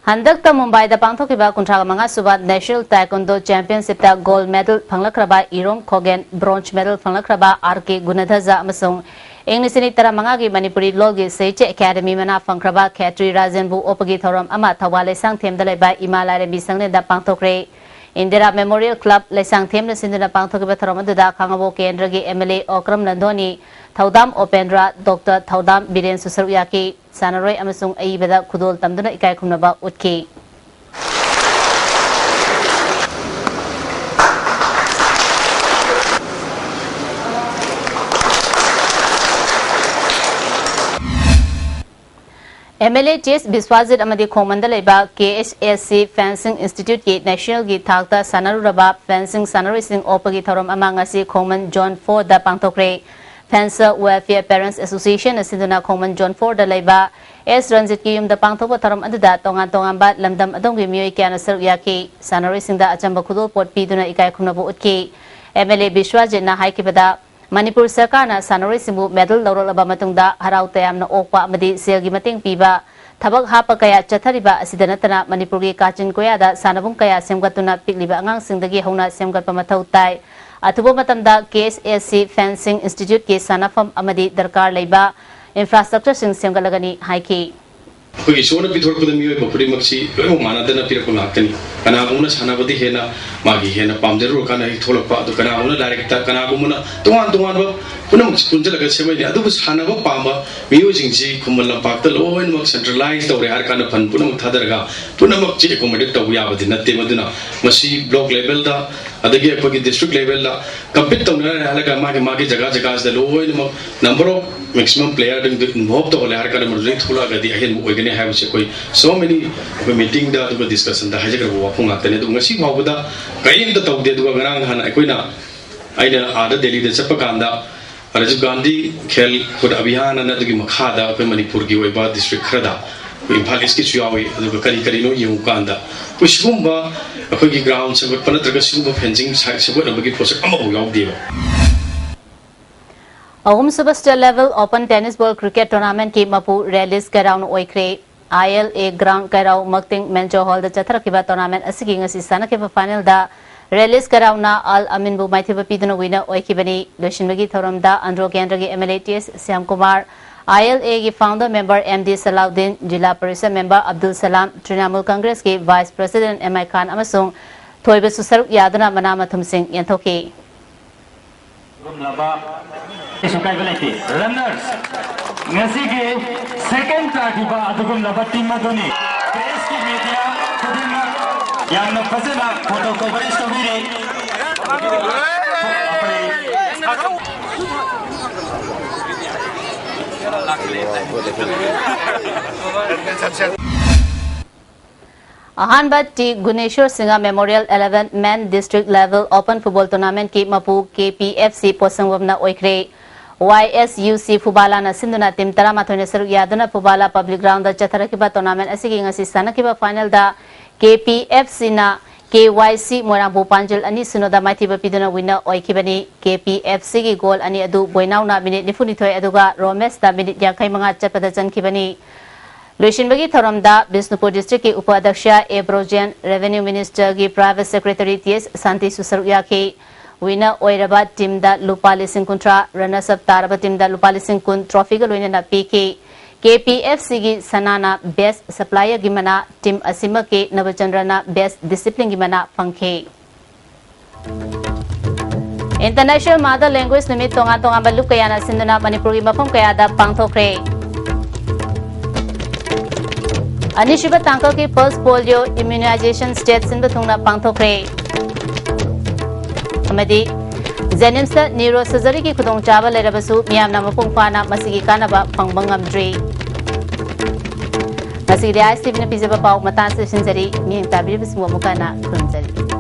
ꯍꯟꯗꯛꯇ ꯃꯨꯝꯕꯥꯏꯗ ꯄꯥꯡꯊꯣꯛꯈꯤꯕ ꯀꯨꯟꯊ꯭ꯔꯥ ꯃꯉꯥ ꯁꯨꯕ National Taekwondo Championship ꯇ gold medal ꯐꯪꯂꯛꯈ꯭ꯔꯕ ꯏꯔꯣꯝ ꯈꯣꯒꯦꯟ, bronze medal ꯐꯪꯂꯛꯈ꯭ꯔꯕ R K ꯒꯨꯅꯙꯖ ꯑꯃꯁꯨꯡ ꯏꯪ ꯂꯤꯁꯤꯡ ꯑꯅꯤ ꯇꯔꯥꯃꯉꯥꯒꯤ ꯃꯅꯤꯄꯨꯔꯤ ꯂꯣꯜꯒꯤ ꯁꯥꯍꯤꯇ꯭ꯌ ꯑꯦꯀꯥꯗꯃꯤ ꯃꯅꯥ ꯐꯪꯈ꯭ꯔꯕ ꯈꯦꯇ꯭ꯔꯤ ꯔꯥꯖꯦꯟꯕꯨ ꯑꯣꯛꯄꯒꯤ ꯊꯧꯔꯝ ꯑꯃ ꯊꯧꯕꯥꯜ ꯂꯩꯁꯥꯡꯊꯦꯝꯗ ꯂꯩꯕ ꯏꯃꯥ ꯂꯥꯏꯔꯦꯝꯕꯤ ꯁꯪꯂꯦꯟꯗ ꯄꯥꯡꯊꯣꯛꯈ꯭ꯔꯦ꯫ ꯏꯟꯗꯤꯔꯥ Memorial Club ꯂꯩꯁꯥꯡꯊꯦꯝꯅ ꯁꯤꯟꯗꯨꯅ ꯄꯥꯡꯊꯣꯛꯈꯤꯕ ꯊꯧꯔꯝ ꯑꯗꯨꯗ ꯈꯥꯉꯕꯣꯛ ꯀꯦꯟꯗ꯭ꯔꯒꯤ M L A ꯑꯣꯀ꯭ꯔꯝ ꯂꯟꯗꯣꯅꯤ, ꯊꯧꯗꯥꯝ ꯑꯣꯄꯦꯟꯗ꯭ꯔ, ꯗꯣꯛꯇꯔ ꯊꯧꯗꯥꯝ ꯕꯤꯔꯦꯟꯁꯨ ꯁꯔꯨꯛ ꯌꯥꯈꯤ꯫ ꯁꯥꯟꯅꯔꯣꯏ ꯑꯃꯁꯨꯡ ꯑꯏꯕꯗ ꯈꯨꯗꯣꯜ ꯇꯝꯗꯨꯅ ꯏꯀꯥꯏ ꯈꯨꯝꯅꯕ ꯎꯠꯈꯤ꯫ M L A J S ꯕꯤꯁ꯭ꯋꯥꯖꯤꯠ ꯑꯃꯗꯤ ꯈꯣꯡꯃꯟꯗ ꯂꯩꯕ K S S C Fencing Institute ꯀꯤ national ꯒꯤ ꯊꯥꯛꯇ ꯁꯥꯟꯅꯔꯨꯔꯕ fencing ꯁꯥꯟꯅꯔꯣꯏꯁꯤꯡ ꯑꯣꯛꯄꯒꯤ ꯊꯧꯔꯝ ꯑꯃ ꯉꯁꯤ ꯈꯣꯡꯃꯟ Zone four ꯗ ꯄꯥꯡꯊꯣꯛꯈ꯭ꯔꯦ꯫ Fencer Welfare Parents Association ꯅ ꯁꯤꯟꯗꯨꯅ ꯈꯣꯡꯃꯟ Zone four ꯗ ꯂꯩꯕ S ꯔꯟꯖꯤꯠꯀꯤ ꯌꯨꯝꯗ ꯄꯥꯡꯊꯣꯛꯄ ꯊꯧꯔꯝ ꯑꯗꯨꯗ ꯇꯣꯉꯥꯟ ꯇꯣꯉꯥꯟꯕ ꯂꯝꯗꯝ ꯑꯗꯣꯝꯒꯤ ꯃꯤꯑꯣꯏ ꯀꯌꯥꯅ ꯁꯔꯨꯛ ꯌꯥꯈꯤ꯫ ꯁꯥꯟꯅꯔꯣꯏꯁꯤꯡꯗ ꯑꯆꯝꯕ ꯈꯨꯗꯣꯜꯄꯣꯠ ꯄꯤꯗꯨꯅ ꯏꯀꯥꯏ ꯈꯨꯝꯅꯕ ꯎꯠꯈꯤ꯫ M L A ꯕꯤꯁ꯭ꯋꯥꯖꯤꯠꯅ ꯍꯥꯏꯈꯤꯕꯗ, ꯃꯅꯤꯄꯨꯔ ꯁꯔꯀꯥꯔꯅ ꯁꯥꯟꯅꯔꯣꯏꯁꯤꯡꯕꯨ medal ꯂꯧꯔꯛꯂꯕ ꯃꯇꯨꯡꯗ ꯍꯔꯥꯎ ꯇꯌꯥꯝꯅ ꯑꯣꯛꯄ ꯑꯃꯗꯤ ꯁꯦꯜꯒꯤ ꯃꯇꯦꯡ ꯄꯤꯕ ꯊꯕꯛ ꯍꯥꯞꯄ ꯀꯌꯥ ꯆꯠꯊꯔꯤꯕ ꯑꯁꯤꯗ ꯅꯠꯇꯅ ꯃꯅꯤꯄꯨꯔꯒꯤ ꯀꯥꯆꯤꯟ ꯀꯣꯌꯥꯗ ꯁꯥꯟꯅꯕꯨꯡ ꯀꯌꯥ ꯁꯦꯝꯒꯠꯇꯨꯅ ꯄꯤꯛꯂꯤꯕ ꯑꯉꯥꯡꯁꯤꯡꯗꯒꯤ ꯍꯧꯅ ꯁꯦꯝꯒꯠꯄ ꯃꯊꯧ ꯇꯥꯏ꯫ ꯑꯊꯨꯕ ꯃꯇꯝꯗ K S S C Fencing Institute ꯀꯤ ꯁꯥꯟꯅꯐꯝ ꯑꯃꯗꯤ ꯗꯔꯀꯥꯔ ꯂꯩꯕ infrastructure ꯁꯤꯡ ꯁꯦꯝꯒꯠꯂꯒꯅꯤ ꯍꯥꯏꯈꯤ꯫ ꯑꯩꯈꯣꯏꯒꯤ ꯏꯁꯣꯔꯅ ꯄꯤꯊꯣꯔꯛꯄꯗ ꯃꯤꯑꯣꯏꯕ ꯈꯨꯗꯤꯡꯃꯛꯁꯤ ꯂꯣꯏꯅꯃꯛ ꯃꯥꯟꯅꯗꯅ ꯄꯤꯔꯛꯄ ꯉꯥꯛꯇꯅꯤ꯫ ꯀꯅꯥꯒꯨꯝꯕꯅ ꯁꯥꯟꯅꯕꯗ ꯍꯦꯟꯅ ꯃꯥꯒꯤ ꯍꯦꯟꯅ ꯄꯥꯝꯖꯔꯨꯔꯀꯥꯟꯗ ꯍꯦꯛ ꯊꯣꯛꯂꯛꯄ, ꯑꯗꯨ ꯀꯅꯥꯒꯨꯝꯕꯅ ꯂꯥꯏꯔꯤꯛꯇ, ꯀꯅꯥꯒꯨꯝꯕꯅ ꯇꯣꯉꯥꯟ ꯇꯣꯉꯥꯟꯕ ꯄꯨꯝꯅꯃꯛꯁꯤ ꯄꯨꯟꯁꯤꯜꯂꯒ ꯁꯦꯝꯃꯛꯏꯅꯤ꯫ ꯑꯗꯨꯕꯨ ꯁꯥꯟꯅꯕ ꯄꯥꯝꯕ ꯃꯤꯑꯣꯏꯁꯤꯡꯁꯤ ꯈꯨꯃꯟ ꯂꯝꯄꯥꯛꯇ ꯂꯣꯏꯅꯃꯛ centralize ꯇꯧꯔꯦ ꯍꯥꯏꯔ ꯀꯥꯟꯗ fund ꯄꯨꯝꯅꯃꯛ ꯊꯥꯗꯔꯒ ꯄꯨꯝꯅꯃꯛꯁꯤ accommodate ꯇꯧꯕ ꯌꯥꯕꯗꯤ ꯅꯠꯇꯦ꯫ ꯃꯗꯨꯅ ꯃꯁꯤ block level ꯗ, ꯑꯗꯒꯤ ꯑꯩꯈꯣꯏꯒꯤ district level ꯗ compete ꯇꯧꯅꯔꯦ ꯍꯥꯏꯔꯒ ꯃꯥꯒꯤ ꯃꯥꯒꯤ ꯖꯒꯥ ꯖꯒꯥꯁꯤꯗ ꯂꯣꯏꯅꯃꯛ number of maximum player do involve ꯇꯧꯍꯜꯂꯦ ꯍꯥꯏꯔ ꯀꯥꯟꯗ ꯃꯗꯨꯗꯒꯤ ꯊꯣꯛꯂꯛꯑꯒꯗꯤ ꯑꯍꯦꯟꯕ ꯑꯣꯏꯒꯅꯤ ꯍꯥꯏꯕꯁꯤ ꯑꯩꯈꯣꯏ so many ꯑꯩꯈꯣꯏ meeting ꯗ ꯑꯗꯨꯒ discussion ꯗ ꯍꯥꯏꯖꯈ꯭ꯔꯕ ꯋꯥꯐꯝ ꯉꯥꯛꯇꯅꯤ꯫ ꯑꯗꯨ ꯉꯁꯤ ꯐꯥꯎꯕꯗ ꯀꯔꯤꯝꯇ ꯇꯧꯗꯦ꯫ ꯑꯗꯨꯒ ꯉꯔꯥꯡ ꯅꯍꯥꯟ ꯑꯩꯈꯣꯏꯅ, ꯑꯩꯅ ꯑꯥꯗ ꯗꯦꯜꯂꯤꯗ ꯆꯠꯄ ꯀꯥꯟꯗ ꯔꯥꯖꯤꯕ ꯒꯥꯟꯙꯤ ꯈꯦꯜ ꯀꯨꯗ ꯑꯚꯤꯌꯥꯟ ꯑꯅ ꯑꯗꯨꯒꯤ ꯃꯈꯥꯗ ꯑꯩꯈꯣꯏ ꯃꯅꯤꯄꯨꯔꯒꯤ ꯑꯣꯏꯕ district ꯈꯔꯗ ꯑꯩꯈꯣꯏ ꯏꯝꯐꯥꯜ East ꯀꯤꯁꯨ ꯌꯥꯎꯏ꯫ ꯑꯗꯨꯒ ꯀꯔꯤ ꯀꯔꯤꯅꯣ ꯌꯦꯡꯉꯨ ꯀꯥꯟꯗ ꯑꯩꯈꯣꯏ ꯁꯤꯒꯨꯝꯕ ꯑꯩꯈꯣꯏꯒꯤ ground ꯁꯦꯝꯒꯠꯄ ꯅꯠꯇ꯭ꯔꯒ ꯁꯤꯒꯨꯝꯕ fencing site ꯁꯦꯝꯒꯠꯅꯕꯒꯤ ꯄꯣꯠꯁꯛ ꯑꯃꯐꯥꯎ ꯌꯥꯎꯗꯦꯕ꯫ ꯑꯍꯨꯝꯁꯨꯕ state level open tennis ball cricket tournamentꯀꯤ ꯃꯄꯨ ꯔꯦꯂꯤꯁ ꯀꯩꯔꯥꯎꯅ ꯑꯣꯏꯈ꯭ꯔꯦ꯫ ILA ground ꯀꯩꯔꯥꯎ ꯃꯛꯇꯤꯡ ꯃꯦꯟꯖꯣ ꯍꯣꯜꯗ ꯆꯠꯊꯔꯛꯈꯤꯕ tournament ꯑꯁꯤꯒꯤ ꯉꯁꯤ ꯁꯥꯟꯅꯈꯤꯕ finalꯗ ꯔꯦꯂꯤꯁ ꯀꯩꯔꯥꯎꯅ ꯑꯜ ꯑꯃꯤꯟꯕꯨ ꯃꯥꯏꯊꯤꯕ ꯄꯤꯗꯨꯅ winner ꯑꯣꯏꯈꯤꯕꯅꯤ꯫ ꯂꯣꯏꯁꯤꯟꯕꯒꯤ ꯊꯧꯔꯝꯗ ꯑꯟꯗ꯭ꯔꯣ ꯀꯦꯟꯗ꯭ꯔꯒꯤ MLA T S Shyamkumar, ILAꯒꯤ founder member M D ꯁꯂꯥꯎꯗꯤꯟ, zila parishad member Abdul Salam, Trinamool ꯀꯪꯒ꯭ꯔꯦꯁꯀꯤ vice president M I ꯈꯥꯟ ꯑꯃꯁꯨꯡ ꯊꯣꯏꯕꯁꯨ ꯁꯔꯨꯛ ꯌꯥꯗꯨꯅ ꯃꯅꯥ ꯃꯊꯨꯝꯁꯤꯡ ꯌꯦꯟꯊꯣꯛꯈꯤ꯫ ꯑꯗꯨꯒꯨꯝꯂꯕ ꯀꯩꯁꯨ ꯀꯥꯏꯕ ꯂꯩꯇꯦ꯫ Runners, ꯉꯁꯤꯒꯤ second ꯇꯥꯈꯤꯕ ꯑꯗꯨꯒꯨꯝꯂꯕ team ꯑꯗꯨꯅꯤ꯫ Pressꯀꯤ media ꯈꯨꯗꯤꯡꯃꯛ ꯌꯥꯝꯅ ꯐꯖꯅ photo coverage ꯇꯧꯕꯤꯔꯦ꯫ ꯑꯍꯥꯟꯕ T Guneshor Singh Memorial eleven Men District Level Open Football Tournamentꯀꯤ ꯃꯄꯨ KPFC ꯄꯣꯠꯁꯪꯕꯝꯅ ꯑꯣꯏꯈ꯭ꯔꯦ꯫ YSUC ꯐꯨꯕꯥꯂꯥꯅ ꯁꯤꯟꯗꯨꯅ team ꯇꯔꯥꯃꯥꯊꯣꯏꯅ ꯁꯔꯨꯛ ꯌꯥꯗꯨꯅ ꯐꯨꯕꯥꯂꯥ public groundꯗ ꯆꯠꯊꯔꯛꯈꯤꯕ tournament ꯑꯁꯤꯒꯤ ꯉꯁꯤ ꯁꯥꯟꯅꯈꯤꯕ finalꯗ KPFCꯅ KYC ꯃꯣꯏꯔꯥꯡꯕꯨ ꯄꯥꯟꯖꯤꯜ ꯑꯅꯤ ꯁꯤꯅꯣꯗ ꯃꯥꯏꯊꯤꯕ ꯄꯤꯗꯨꯅ winner ꯑꯣꯏꯈꯤꯕꯅꯤ꯫ KPFCꯒꯤ goal ꯑꯅꯤ ꯑꯗꯨ ꯕꯣꯏꯅꯥꯎꯅ minute ꯅꯤꯐꯨꯅꯤꯊꯣꯏ ꯑꯗꯨꯒ ꯔꯣꯃꯦꯁꯅ minute ꯌꯥꯡꯈꯩ ꯃꯉꯥ ꯆꯠꯄꯗ ꯆꯟꯈꯤꯕꯅꯤ꯫ ꯂꯣꯏꯁꯤꯟꯕꯒꯤ ꯊꯧꯔꯝꯗ ꯕꯤꯁꯅꯨꯄꯨꯔ districtꯀꯤ ꯎꯄ ꯑꯗ꯭ꯌꯛꯁ ꯑꯦ Brojen, revenue ministerꯒꯤ private secretary T S ꯁꯥꯟꯇꯤꯁꯨ ꯁꯔꯨꯛ ꯌꯥꯈꯤ꯫ Winner ꯑꯣꯏꯔꯕ teamꯗ ꯂꯨꯄꯥ ꯂꯤꯁꯤꯡ ꯀꯨꯟꯊ꯭ꯔꯥ, runners up ꯇꯥꯔꯕ teamꯗ ꯂꯨꯄꯥ ꯂꯤꯁꯤꯡ ꯀꯨꯟ trophyꯒ ꯂꯣꯏꯅꯅ ꯄꯤꯈꯤ꯫ KPFCꯒꯤ ꯁꯅꯥꯅ best supplierꯒꯤ ꯃꯅꯥ, team ꯑꯁꯤꯃꯛꯀꯤ ꯅꯕꯆꯟꯗ꯭ꯔꯅ best disciplineꯒꯤ ꯃꯅꯥ ꯐꯪꯈꯤ꯫ International Mother Language ꯅꯨꯃꯤꯠ ꯇꯣꯉꯥꯟ ꯇꯣꯉꯥꯟꯕ ꯂꯨꯞ ꯀꯌꯥꯅ ꯁꯤꯟꯗꯨꯅ ꯃꯅꯤꯄꯨꯔꯒꯤ ꯃꯐꯝ ꯀꯌꯥꯗ ꯄꯥꯡꯊꯣꯛꯈ꯭ꯔꯦ꯫ ꯑꯅꯤꯁꯨꯕ ꯇꯥꯡꯀꯛꯀꯤ pulse polio immunization state ꯁꯤꯟꯕ ꯊꯨꯡꯅ ꯄꯥꯡꯊꯣꯛꯈ꯭ꯔꯦ꯫ ꯑꯃꯗꯤ JNIMSꯇ neurosurgeryꯒꯤ ꯈꯨꯗꯣꯡꯆꯥꯕ ꯂꯩꯔꯕꯁꯨ ꯃꯤꯌꯥꯝꯅ ꯃꯄꯨꯡ ꯐꯥꯅ ꯃꯁꯤꯒꯤ ꯀꯥꯟꯅꯕ ꯐꯪꯕ ꯉꯝꯗ꯭ꯔꯤ꯫ ꯉꯁꯤꯒꯤꯗꯤ ISTVꯅ ꯄꯤꯖꯕ ꯄꯥꯎ ꯃꯇꯥꯡ ꯑꯁꯤꯗ ꯂꯣꯏꯁꯤꯟꯖꯔꯤ꯫ ꯃꯤꯠꯌꯦꯡ ꯇꯥꯕꯤꯔꯤꯕꯁꯤꯡꯕꯨ ꯑꯃꯨꯛꯀ ꯍꯟꯅ ꯈꯨꯔꯨꯝꯖꯔꯤ꯫